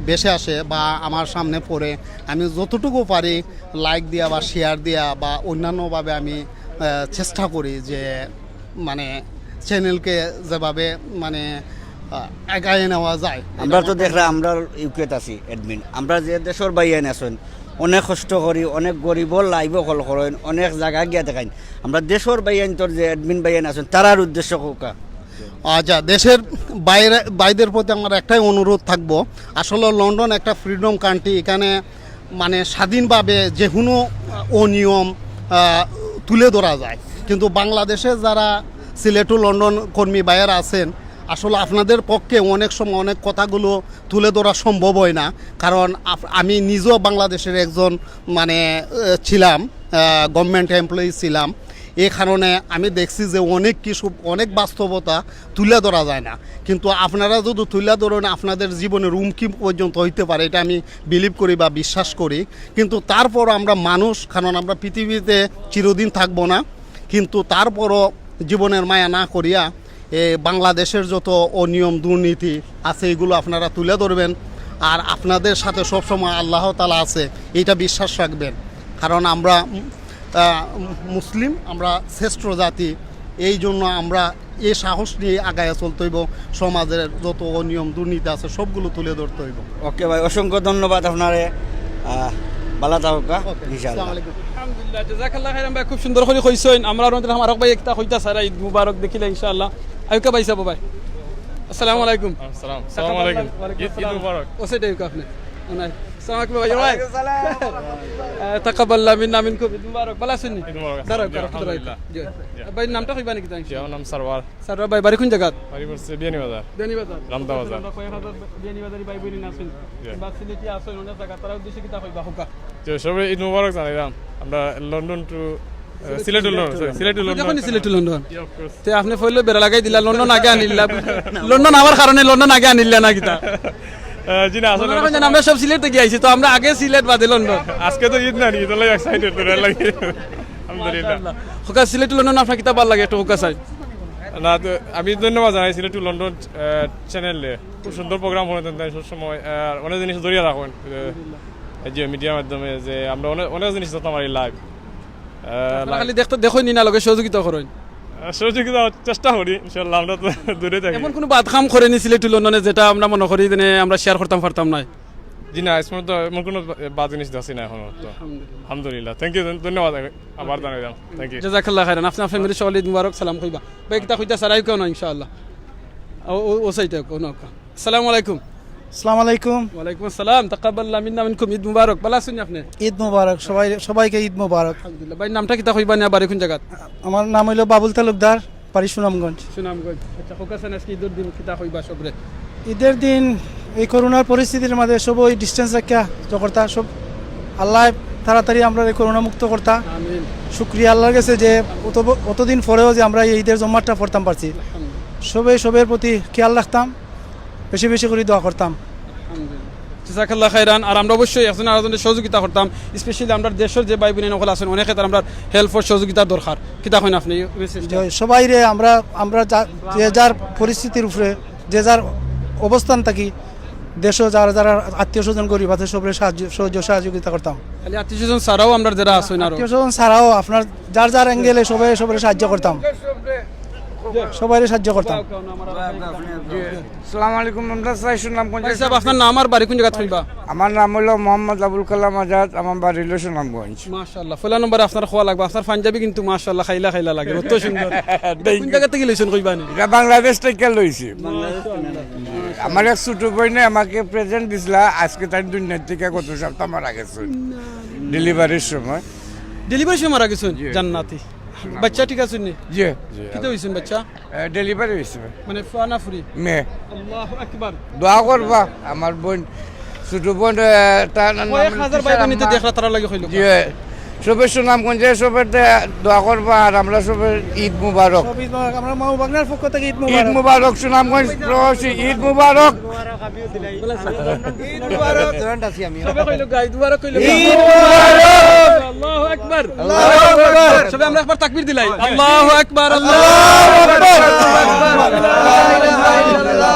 ভেসে আসে বা আমার সামনে পড়ে, আমি যতটুকু পারি লাইক দিয়া বা শেয়ার দিয়া বা অন্যান্যভাবে আমি আহ, চেষ্টা করি যে মানে চ্যানেলকে যেভাবে মানে আহ, আগায় নেওয়া যায়। আমরা তো দেখরা, আমরা ইউকেত আছি অ্যাডমিন, আমরা যে দেশর বাইয়াইন আছইন, অনেক কষ্ট করি, অনেক গরিবর লাইভও কল করইন, অনেক জাগা গিয়া দেখাইন। আমরা দেশর বাইয়াইন তোর যে অ্যাডমিন বাইয়াইন আছইন, তারার উদ্দেশ্য কউক্কা। আচ্ছা, দেশের বাইরে, বাইদের প্রতি আমার একটাই অনুরোধ থাকবো, আসলে লন্ডন একটা ফ্রিডম কান্ট্রি, এখানে মানে স্বাধীনভাবে যে কোনো অনিয়ম আহ, তুলে ধরা যায়। কিন্তু বাংলাদেশে যারা সিলেট to লন্ডন কর্মী বাইয়াইন আছেন, আসলে আপনাদের পক্ষে অনেক সময় অনেক কথাগুলো তুলে ধরা সম্ভব হয় না, কারণ আপ- আমি নিজেও বাংলাদেশের একজন মানে আহ, ছিলাম, গভর্নমেন্ট এমপ্লয়ি ছিলাম। এই কারণে আমি দেখছি যে অনেক কিছু, অনেক বাস্তবতা তুলে ধরা যায় না। কিন্তু আপনারা যদি তুলে ধরেন, আপনাদের জীবনের হুমকি পর্যন্ত হইতে পারে, এটা আমি বিলিভ করি বা বিশ্বাস করি। কিন্তু তারপরও আমরা মানুষ, কারণ আমরা পৃথিবীতে চিরদিন থাকবো না। কিন্তু তারপরও জীবনের মায়া না করিয়া এ বাংলাদেশের যত অনিয়ম দুর্নীতি আছে, এগুলো আপনারা তুলে ধরবেন। আর আপনাদের সাথে সবসময় আল্লাহ তাআলা আছে, এটা বিশ্বাস রাখবেন। কারণ আমরা উম, আহ, মুসলিম, আমরা শ্রেষ্ঠ জাতি, এই জন্য আমরা এই সাহস নিয়ে আগায় চলতে হইব। সমাজের যত অনিয়ম দুর্নীতি আছে, সবগুলো তুলে ধরতে হইব। ওকে ভাই, অসংখ্য ধন্যবাদ আপনারে। আহ, ভালা থাকউক্কা। ওকে, ইনশাআল্লাহ। আসসালামু আলাইকুম। আলহামদুলিল্লাহ, জাযাকাল্লাহ খাইরান ভাই, খুব সুন্দর করি কইছইন। আমরা অনর মাঝে আরক ভাই একটা কইতা চাইরা, ঈদ মুবারক দেখিলা ইনশাআল্লাহ। আইউক্কা ভাইসাব ভাই। আসসালামু আলাইকুম। আসসালাম। আসসালামু আলাইকুম। ওয়ালাইকুম ঈদ, ঈদ আসসালাম। মুবারক। ও সাইডে আইউক্কা আপনে। ওনাই। আসসালামু আলাইকুম ভাই, ভাই। ওয়ালাইকুম আসসালাম। আহ, তাকাব্বাল মিন্না মিনকুম, ঈদ মুবারক। ভালা আছইন নি? ঈদ মুবারক। দাঁড়াও, জি, দাঁড়াও, আলহামদুলিল্লাহ। দাঁড়াও। জি। জি। ভাই, নামটা কইবা নি কিতা? জি, আমার নাম সারওয়ার। সারওয়ার ভাই, বাড়ি কোন জাগাত? বাড়ি পড়ছে বিয়ানীবাজার। বিয়ানীবাজার। রামদা বাজার। আমরা কয়েক হাজার বিয়ানীবাজারি ভাই বইন আছইন। জি। বা সিলেটি আছইন অনেক জাগাত, তারার উদ্দেশ্যে কিতা কইবা, কউক্কা? জি, সবরে ঈদ মুবারক জানাইলাম। আমরা লন্ডন to, আহ, Sylhet to London, sorry, Sylhet to London. দেখইন নি সিলেট to লন্ডন? জি, of course। তে আপনে পয়লা বেড়া লাগাই দিলা, লন্ডন আগে আনিলা। লন্ডন আওয়ার কারণে লন্ডন আগে আনিলা না কিতা? আহ, জি না, আসলে মনে রাখবেন যে আমরা সব সিলেট থাকি আইছি, তো আমরা আগে সিলেট বাদে লন্ডন। আজকে তো ঈদ না, ঈদ অলার লাগি এক্সাইটেড তো লাগে। আলহামদুলিল্লাহ। মাশাআল্লাহ। কউক্কা সিলেট to লন্ডন আপনার কিতা ভালা লাগে একটু কউক্কা চাই। না, তো আমি ধন্যবাদ জানাই সিলেট to লন্ডন, আহ, চ্যানেলে। খুব সুন্দর প্রোগ্রাম অয় তান সব সময়, আর অনেক জিনিস ধরিয়া রাখইন। আহ, এই যে মিডিয়ার মাধ্যমে যে আমরা অনেক, অনেক জিনিস জানতাম পারি লাইভ। আহ, আপনারা খালি দেখতে দেখইন নি না, লগে সহযোগিতা করইন? আহ, সহযোগিতা চেষ্টা করি, ইনশাআল্লাহ, আমরা তো দূরে থাকি। এমন কোনো বাদ কাম করে নি সিলেট to লন্ডনে যেটা আমরা মনে করি যে আমরা শেয়ার করতাম পারতাম না? জি না, এখন তো এমন কোনো বাদ জিনিস দেখছি না এখনো তো। আলহামদুলিল্লাহ। আলহামদুলিল্লাহ, থ্যাংক ইউ, ধন্যবাদ আবার জানাইলাম, থ্যাংক ইউ। জাযাকাল্লাহ খাইরান, আপনে আপনার ফ্যামিলি সকলে ঈদ মুবারক সালাম কইবা। ভাই, কিতা কইতা চাইরা, আইউক্কা না ইনশাআল্লাহ। ও, ও, ও সাইডে আইউক্কা, না আইউক্কা। আসসালামু আলাইকুম। আসসালামু আলাইকুম। ওয়ালাইকুম আসসালাম। তাকাব্বাল মিন্না মিনকুম, ঈদ মুবারক। ভালা আছইন নি আপনে? ঈদ মুবারক, সবাই, সবাইকে ঈদ মুবারক। আলহামদুলিল্লাহ। ভাই, নামটা কিতা কইবা নি, বাড়ি কোন জাগাত? আমার নাম হইল বাবুল তালুকদার, বাড়ি সুনামগঞ্জ। সুনামগঞ্জ। আচ্ছা, কউক্কা চাইন আজকে ঈদর দিন কিতা কইবা সবরে? ঈদের দিন এই করোনার পরিস্থিতির মাঝে সবই ডিস্টেন্স রাখিয়া তো করতা, সব আল্লাহ তাড়াতাড়ি আমরা এই করোনা মুক্ত করতা। আমিন। শুকরিয়া আল্লাহর গেছে যে অত ব-, অতদিন পরেও যে আমরা এই ঈদের জমাতটা পড়তাম পারছি। আলহামদুলিল্লাহ। সবে সবের প্রতি খেয়াল রাখতাম, বেশি বেশি করি দোয়া করতাম। আলহামদুলিল্লাহ। জাযাকাল্লাহ খাইরান। আর আমরা অবশ্যই একজন আরেকজনরে সহযোগিতা করতাম, স্পেশালি আমরা দেশর যে ভাই বইন অকল আছইন, অনেকে তার আমরা হেল্প ও সহযোগিতার দরকার। কিতা কইন আপনে এই মেসেজটা? যে সবাইরে আমরা, আমরা যা-, যে যার পরিস্থিতির উপরে, যে যার অবস্থান থাকি, দেশো যারা যারা আত্মীয় স্বজন গরিব আছে, সবরে সাহায্য, সহযোগিতা করতাম। খালি আত্মীয় স্বজন ছাড়াও আমরা যারা আছইন আরো। আত্মীয় স্বজন ছাড়াও আপনার যার যার অ্যাঙ্গেলে সবাই সবাই সাহায্য করতাম, সবাইরে সাহায্য করতাম। আসসালামু আলাইকুম, আমরা চাই সুনামগঞ্জ। ভাই সাহেব, আপনার নাম আর বাড়ি কোন জাগাত কইবা? আমার নাম হইল মোহাম্মদ আবুল কালাম আজাদ, আমার বাড়ি হইল সুনামগঞ্জ। মাশাআল্লাহ, পয়লা নম্বরে আপনার কওয়া লাগবো, আপনার পাঞ্জাবি কিন্তু মাশাআল্লাহ খাইলা খাইলা লাগে, অত সুন্দর। কোন জাগা থাকি লইছইন কইবা নি? এটা বাংলাদেশ থাকি লইছি। মাশাআল্লাহ। আমার এক ছোট বইনে আমাকে প্রেজেন্ট দিছিলা, আজকে তাই দুনিয়ার থেকে গত সপ্তাহ মারা গেছে ডেলিভারির সময়। ডেলিভারির সময় মারা গেছইন? জি। জান্নাতি। বাচ্চা ঠিক আছইন নি? জি, জি। কিতা অইছইন বাচ্চা? এ, ডেলিভারি অইছে। মানে ফুয়া না ফুরি? মেয়ে। আল্লাহু আকবার। দোয়া করবা, আমার বোন, ছোট বোন, এ, তার নাম কয়েক হাজার ভাই বোনিতে দেখরা, তারার লাগি কইলো। জি, সবে সুনামগঞ্জে সবে দে-, দোয়া করবা, আর আমরা সবে ঈদ মুবারক। সব ঈদ মুবারক। আমরা মা ও ভাগনার পক্ষ থেকে ঈদ মুবারক। ঈদ মুবারক, সুনামগঞ্জ প্রবাসী, ঈদ মুবারক। ঈদ মুবারক। জয়েন্ট আছি আমি। সবে কইলো, ঈদ মুবারক কইলো। ঈদ মুবারক। আল্লাহু আকবার। আল্লাহু আকবার। সবে আমরা একবার তাকবীর দিলাই। আল্লাহু আকবার, আল্লাহু আকবার।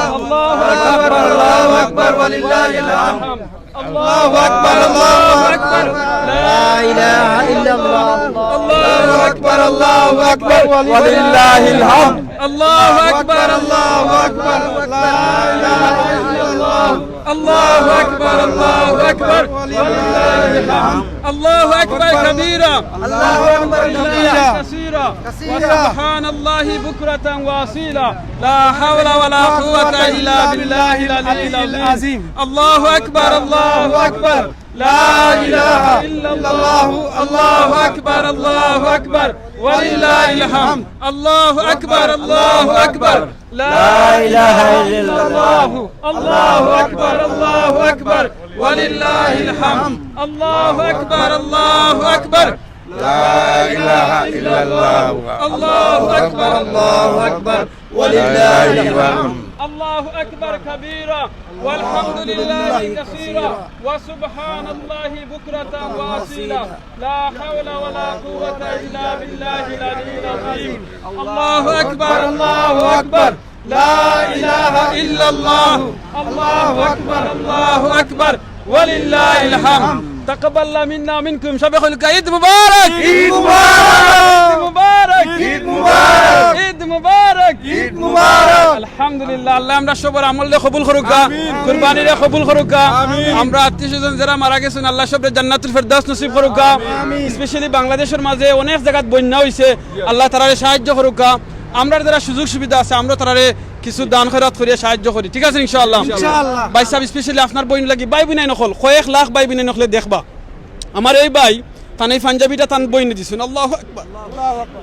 আল্লাহু আকবার, আল্লাহু আকবার, ওয়ালিল্লাহিল হামদ। আল্লাহু আকবার, আল্লাহু আকবার। লা ইলাহা ইল্লাল্লাহ। আল্লাহু আকবার। الله أكبر ولله الحمد. الله أكبر، الله أكبر. لا إله إلا الله. الله أكبر، الله أكبر. ولله الحمد. الله أكبر كبيرا. الله أكبر كبيرا. كثيرا. كثيرا. وسبحان الله بكرة وأصيلا. لا حول ولا قوة إلا بالله العلي العظيم. الله أكبر، الله أكبر. لا إله إلا الله. الله أكبر، الله أكبر. ولله الحمد. الله أكبر، الله أكبر. لا إله إلا الله. الله أكبر، الله أكبر. ولله الحمد. الله أكبر، الله أكبر. لا إله إلا الله. الله أكبر، الله أكبر. ولله الحمد. الله أكبر كبيرا، والحمد لله كثيرا، وسبحان الله بكرة وأصيلا. لا حول ولا قوة إلا بالله العلي العظيم. الله أكبر، الله أكبر. لا إله إلا الله. الله أكبر، الله أكبر. ولله الحمد. تقبل منا ومنكم. সবে কইলকা, ঈদ মুবারক। ঈদ মুবারক। ঈদ মুবারক। ঈদ মুবারক। ঈদ মুবারক। ঈদ মুবারক। আলহামদুলিল্লাহ, আল্লায় আমরা সবর আমলরে কবুল করুক্কা, আমিন। কুরবানিরে কবুল করুক্কা। আমিন। আমরা আত্মীয় স্বজন যেরা মারা গেছইন, আল্লায় সবরে জান্নাতুল ফেরদাউস নসিব করুক্কা। আমিন। Specially বাংলাদেশর মাঝে অনেক জাগাত বন্যা অইছে, আল্লায় তারারে সাহায্য করুক্কা। আমরার যেরা সুযোগ সুবিধা আছে, আমরা তারারে কিছু দান খয়রাত করিয়া সাহায্য করি, ঠিক আছে ইনশাআল্লাহ? ইনশাআল্লাহ। ভাই সাব, specially আপনার বইন লাগি, ভাই বইনাইন অকল, কয়েক লাখ ভাই বইনাইন অকলে দেখবা। আমার এই ভাই, তান এই পাঞ্জাবিটা তান বইনে দিছইন, আল্লাহু আকবার।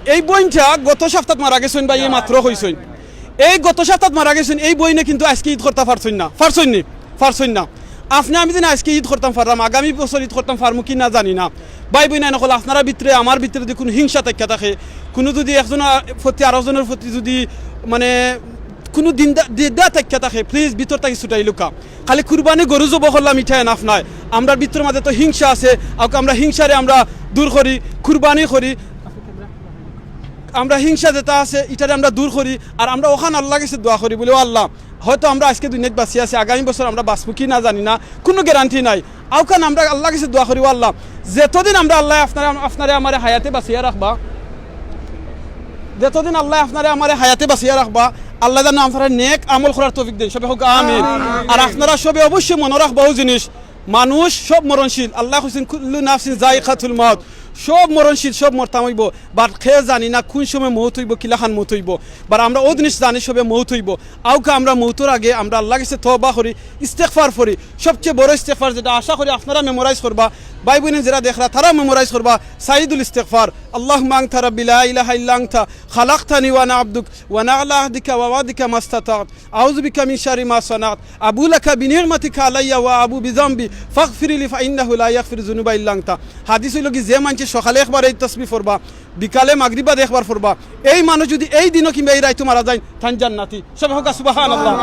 এই বইনটা গত সপ্তাহত মারা গেছইন, ভাই, এই মাত্র কইছইন। এই গত সপ্তাহত মারা গেছইন, এই বইনে কিন্তু আইজকে ঈদ করতা পারছইন না, পারছইন নি? পারছইন না। আপনে আমি যেন আইজকে ঈদ করতাম পারলাম, আগামী বছর ঈদ করতাম পারমু কি না জানি না। ভাই বইনাইন অকল, আপনারার ভিতরে, আমার ভিতরে যদি কুনু হিংসা থাকিয়া থাকে, কুনু যদি একজনর প্রতি আরকজনর প্রতি যদি মানে কুনু দিন্দা, দিদা থাকিয়া থাকে, please ভিতর থাকি ছুটাইলুক্কা। খালি কুরবানি গরু জবো করলাম ইটা এনাফ নায়। আমরার ভিতরর মাঝে তো হিংসা আছে, অউক আমরা হিংসারে আমরা দূর করি, কুরবানি করি। আমরা হিংসা যেটা আছে, ইটারে আমরা দূর করি, আর আমরা অখান আল্লার গেছে দোয়া করি, বলি, "ও আল্লাহ, হয়তো আমরা আইজকে দুনিয়াত বাঁচিয়া আছি, আগামী বছর আমরা বাঁচমু কি না জানি না, কুনু guarantee নাই।" অউখান আমরা আল্লার গেছে দোয়া করি, "ও আল্লাহ, যতদিন আমরা আল্লায় আপনারে, আপনারে আমারে হায়াতে বাঁচিয়া রাখবা, যতদিন আল্লায় আপনারে আমারে হায়াতে বাঁচিয়া রাখবা, আল্লায় যেন আপনারে নেক আমল করার তৌফিক দেইন।" সবে কউক্কা আমিন। আর আপনারা সবে অবশ্যই মনো রাখবা অউ জিনিস, মানুষ সব মরণশীল। আল্লায় কইছইন, "কুল্লু নাফসিন যায়িকাতুল মাউত।" সব মরণশীল, সব মরতাম অইবো। But কেউ জানি না কুন সময় মউত অইবো, কিলাখান মউত অইবো। But আমরা অউ জিনিস জানি সবে মউত অইবো। অউক্কা আমরা মউতর আগে আমরা আল্লার গেছে তওবা করি, ইস্তেগফার পড়ি। সবচেয়ে বড় ইস্তেগফার যেটা আশা করি আপনারা memorize করবা, ভাই বইনাইন যেরা দেখরা তারাও memorize করবা, সাইয়্যিদুল ইস্তেগফার, اللهم أنت ربي لا إله إلا أنت خلقتني وأنا عبدك وأنا على عهدك ووعدك ما استطعت أعوذ بك من شر ما صنعت أبوء لك بنعمتك علي وأبوء بذنبي فاغفر لي فإنه لا يغفر الذنوب إلا أنت। হাদিস অইলো গি, যে মানষে সকালে একবার এই তসবি পড়বা, বিকালে মাগরিব বাদে একবার পড়বা, এই মানুষ যদি এই দিনো কিংবা এই রাইতো মারা যাইন, তাইন জান্নাতি। সবে কউক্কা সুবহানাল্লাহ,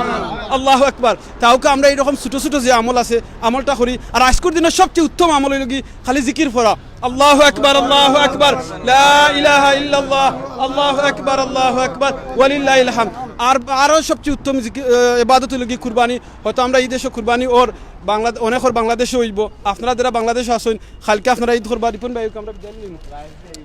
আল্লাহু আকবার। তে অউক্কা আমরা এইরকম ছোট ছোট যে আমল আছে, আমলটা করি। আর আইজকুর দিনর সবচেয়ে উত্তম আমল অইলো গি খালি জিকির পড়া। আল্লাহু আকবার, আল্লাহু আকবার, লা ইলাহা ইল্লাল্লাহ, আল্লাহু আকবার, আল্লাহু আকবার, ওয়ালিল্লাহিল হামদ। আর আরো সবচেয়ে উত্তম জিকি-, আহ, ইবাদত অইলো গি কুরবানি। হয়তো আমরা ই দেশো কুরবানি অর বাংলাদ-, অনেকর বাংলাদেশো অইবো। আপনারা যেরা বাংলাদেশো আছইন, কাইলকে আপনারা ঈদ করবা, রিপন ভাই, আমরা বিদায় নিমু।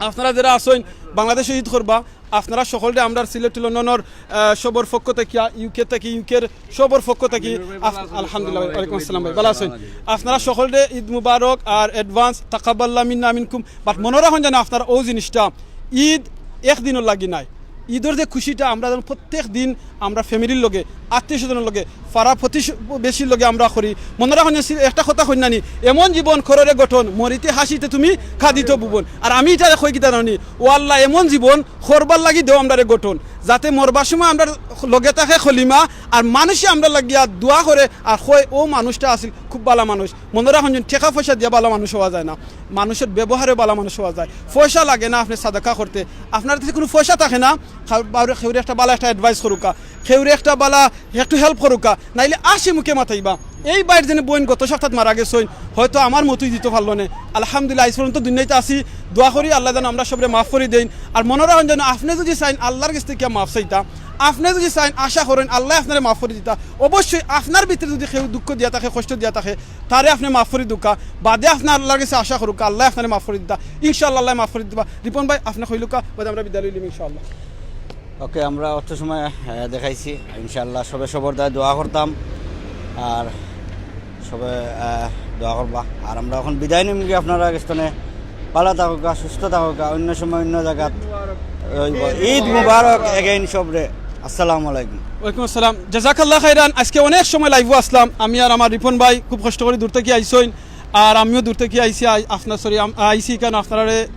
আপনারা যেরা আছইন বাংলাদেশো ঈদ করবা, আপনারা সকলরে আমরার সিলেট লন্ডনর, আহ, সবর পক্ষ থাকিয়া, UK থাকি, UKর সবর পক্ষ থাকি, আলহামদুলিল্লাহ, ওয়ালাইকুম আসসালাম ভাই, ভালা আছইন? আপনারা সকলরে ঈদ মুবারক আর advance তাকাব্বাল্লাহ মিন্না মিনকুম। But মনো রাখইন যেন আপনারা অউ জিনিসটা, ঈদ এক দিনর লাগি নায়। ঈদর যে খুশিটা আমরা যেন প্রত্যেক দিন আমরা familyর লগে, আত্মীয় স্বজনর লগে, পাড়া প্রতিবেশীর লগে আমরা করি। মনো রাখইন যেন একটা কথা কইন না নি, "এমন জীবন করো রে গঠন, মরিতে হাসিতে তুমি কাঁদিতে ভুবন।" আর আমি ইটারে কই কিতা জানো নি, "ও আল্লাহ, এমন জীবন করবার লাগি দেও আমরারে গঠন, যাতে মরবার সময় আমরার লগে থাকে কলিমা, আর মানষে আমরার লাগিয়া দোয়া করে, আর কয়, 'অউ মানুষটা আছিল খুব ভালা মানুষ।'" মনো রাখইন যেন টেকা পয়সা দিয়া ভালা মানুষ অওয়া যায় না, মানুষর ব্যবহারে ভালা মানুষ অওয়া যায়। পয়সা লাগে না আপনে সাদাকা করতে, আপনার কাছে কুনু পয়সা থাকে না, খা-, বাউরে কেউরে একটা ভালা একটা advice করুক্কা, কেউরে একটা ভালা একটু help করুক্কা, নাইলে হাসি মুখে মাতাইবা। এই ভাইর যেন বইন গত সপ্তাহত মারা গেছইন, হয়তো আমার মতই দিতো পারলো নে। আলহামদুলিল্লাহ, আইজ পর্যন্ত দুনিয়াত আছি, দোয়া করি আল্লায় যেন আমরা সবরে মাফ করি দেইন। আর মনো রাখইন যেন আপনে যদি চাইন আল্লার গেছ থাকিয়া মাফ চাইতা, আপনে যুদি চাইন, আশা করইন আল্লায় আপনারে মাফ করি দিতা। অবশ্যই আপনার ভিতরে যুদি কেউ দুঃখ দিয়া থাকে, কষ্ট দিয়া থাকে, তারে আপনে মাফ করি দেউক্কা। বাদে আপনে আল্লার গেছে আশা করউক্কা, আল্লায় আপনারে মাফ করি দিতা। ইনশাআল্লাহ আল্লায় মাফ করি দিবা। রিপন ভাই, আপনে কইলউক্কা, বাদে আমরা বিদায় লইলিমু ইনশাআল্লাহ। ওকে, আমরা অত সময় আহ, দেখাইছি। ইনশাআল্লাহ সবে সবর দায় দোয়া করতাম, আর সবে আহ, দোয়া করবা। আর আমরা এখন বিদায় নিমুগি আপনারার গেছ থনে। ভালা থাকউক্কা, সুস্থ থাকউক্কা, অন্য সময় অন্য জাগাত অইবো। ঈদ মুবারক again সবরে। আসসালামু আলাইকুম। ওয়ালাইকুম আসসালাম, জাযাকাল্লাহ খাইরান। আজকে অনেক সময় লাইভো আসলাম আমি আর আমার রিপন ভাই, খুব কষ্ট করি দূর থাকি আইছইন, আর আমিও দূর থাকি আইছি। আই- আপনার সরি আইছি কেন আপনারারে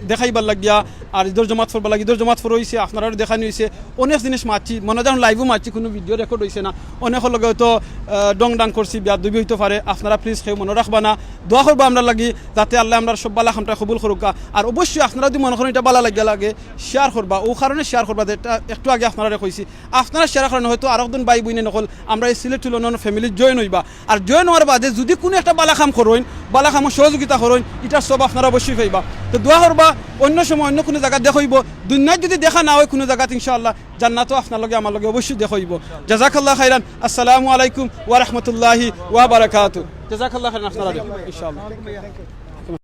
দেখাইবার লাগিয়া, আর ঈদর জমাত পড়বার লাগি, ঈদর জমাত পড়া অইছে, আপনারারে দেখানি অইছে। অনেক জিনিস মাতছি, মনে যেন লাইভো মাতছি, কুনু ভিডিও রেকর্ড অইছে না। অনেকর লগে হয়তো আহ, ডং ডাং করছি, বেয়াদবি অইতো পারে, আপনারা প্লিজ কেউ মনো রাখবা না। দোয়া করবা আমরার লাগি, যাতে আল্লায় আমরার সব ভালা কামটা কবুল করউক্কা। আর অবশ্যই আপনারা যুদি মনো করইন ইটা ভালা লাগিয়া লাগে, শেয়ার করবা, অউ কারণে শেয়ার করবা যে ইটা একটু আগে আপনারারে কইছি, আপনারা শেয়ার করার কারণে হয়তো আরক দুইজন ভাই বইন অকল আমরার এই সিলেট টুলনর ফ্যামিলিত জয়েন অইবা। আর জয়েন অওয়ার বাদে যুদি কুনু একটা ভালা কাম করইন, ভালা কামো সহযোগিতা করইন, ইটার সওয়াব আপনারা অবশ্যই পাইবা। তো দোয়া করবা, অন্য সময় অন্য কুনু জাগাত দেখা অইবো। দুনিয়াত যুদি দেখা না অয় কুনু জাগাত, ইনশাআল্লাহ জান্নাতো আপনার লগে আমার লগে অবশ্যই দেখা অইবো। জাযাকাল্লাহ খাইরান। আসসালামু আলাইকুম ওয়া রাহমাতুল্লাহি ওয়া বারাকাতুহু। জাযাকাল্লাহ খাইরান আপনারারে, ইনশাআল্লাহ।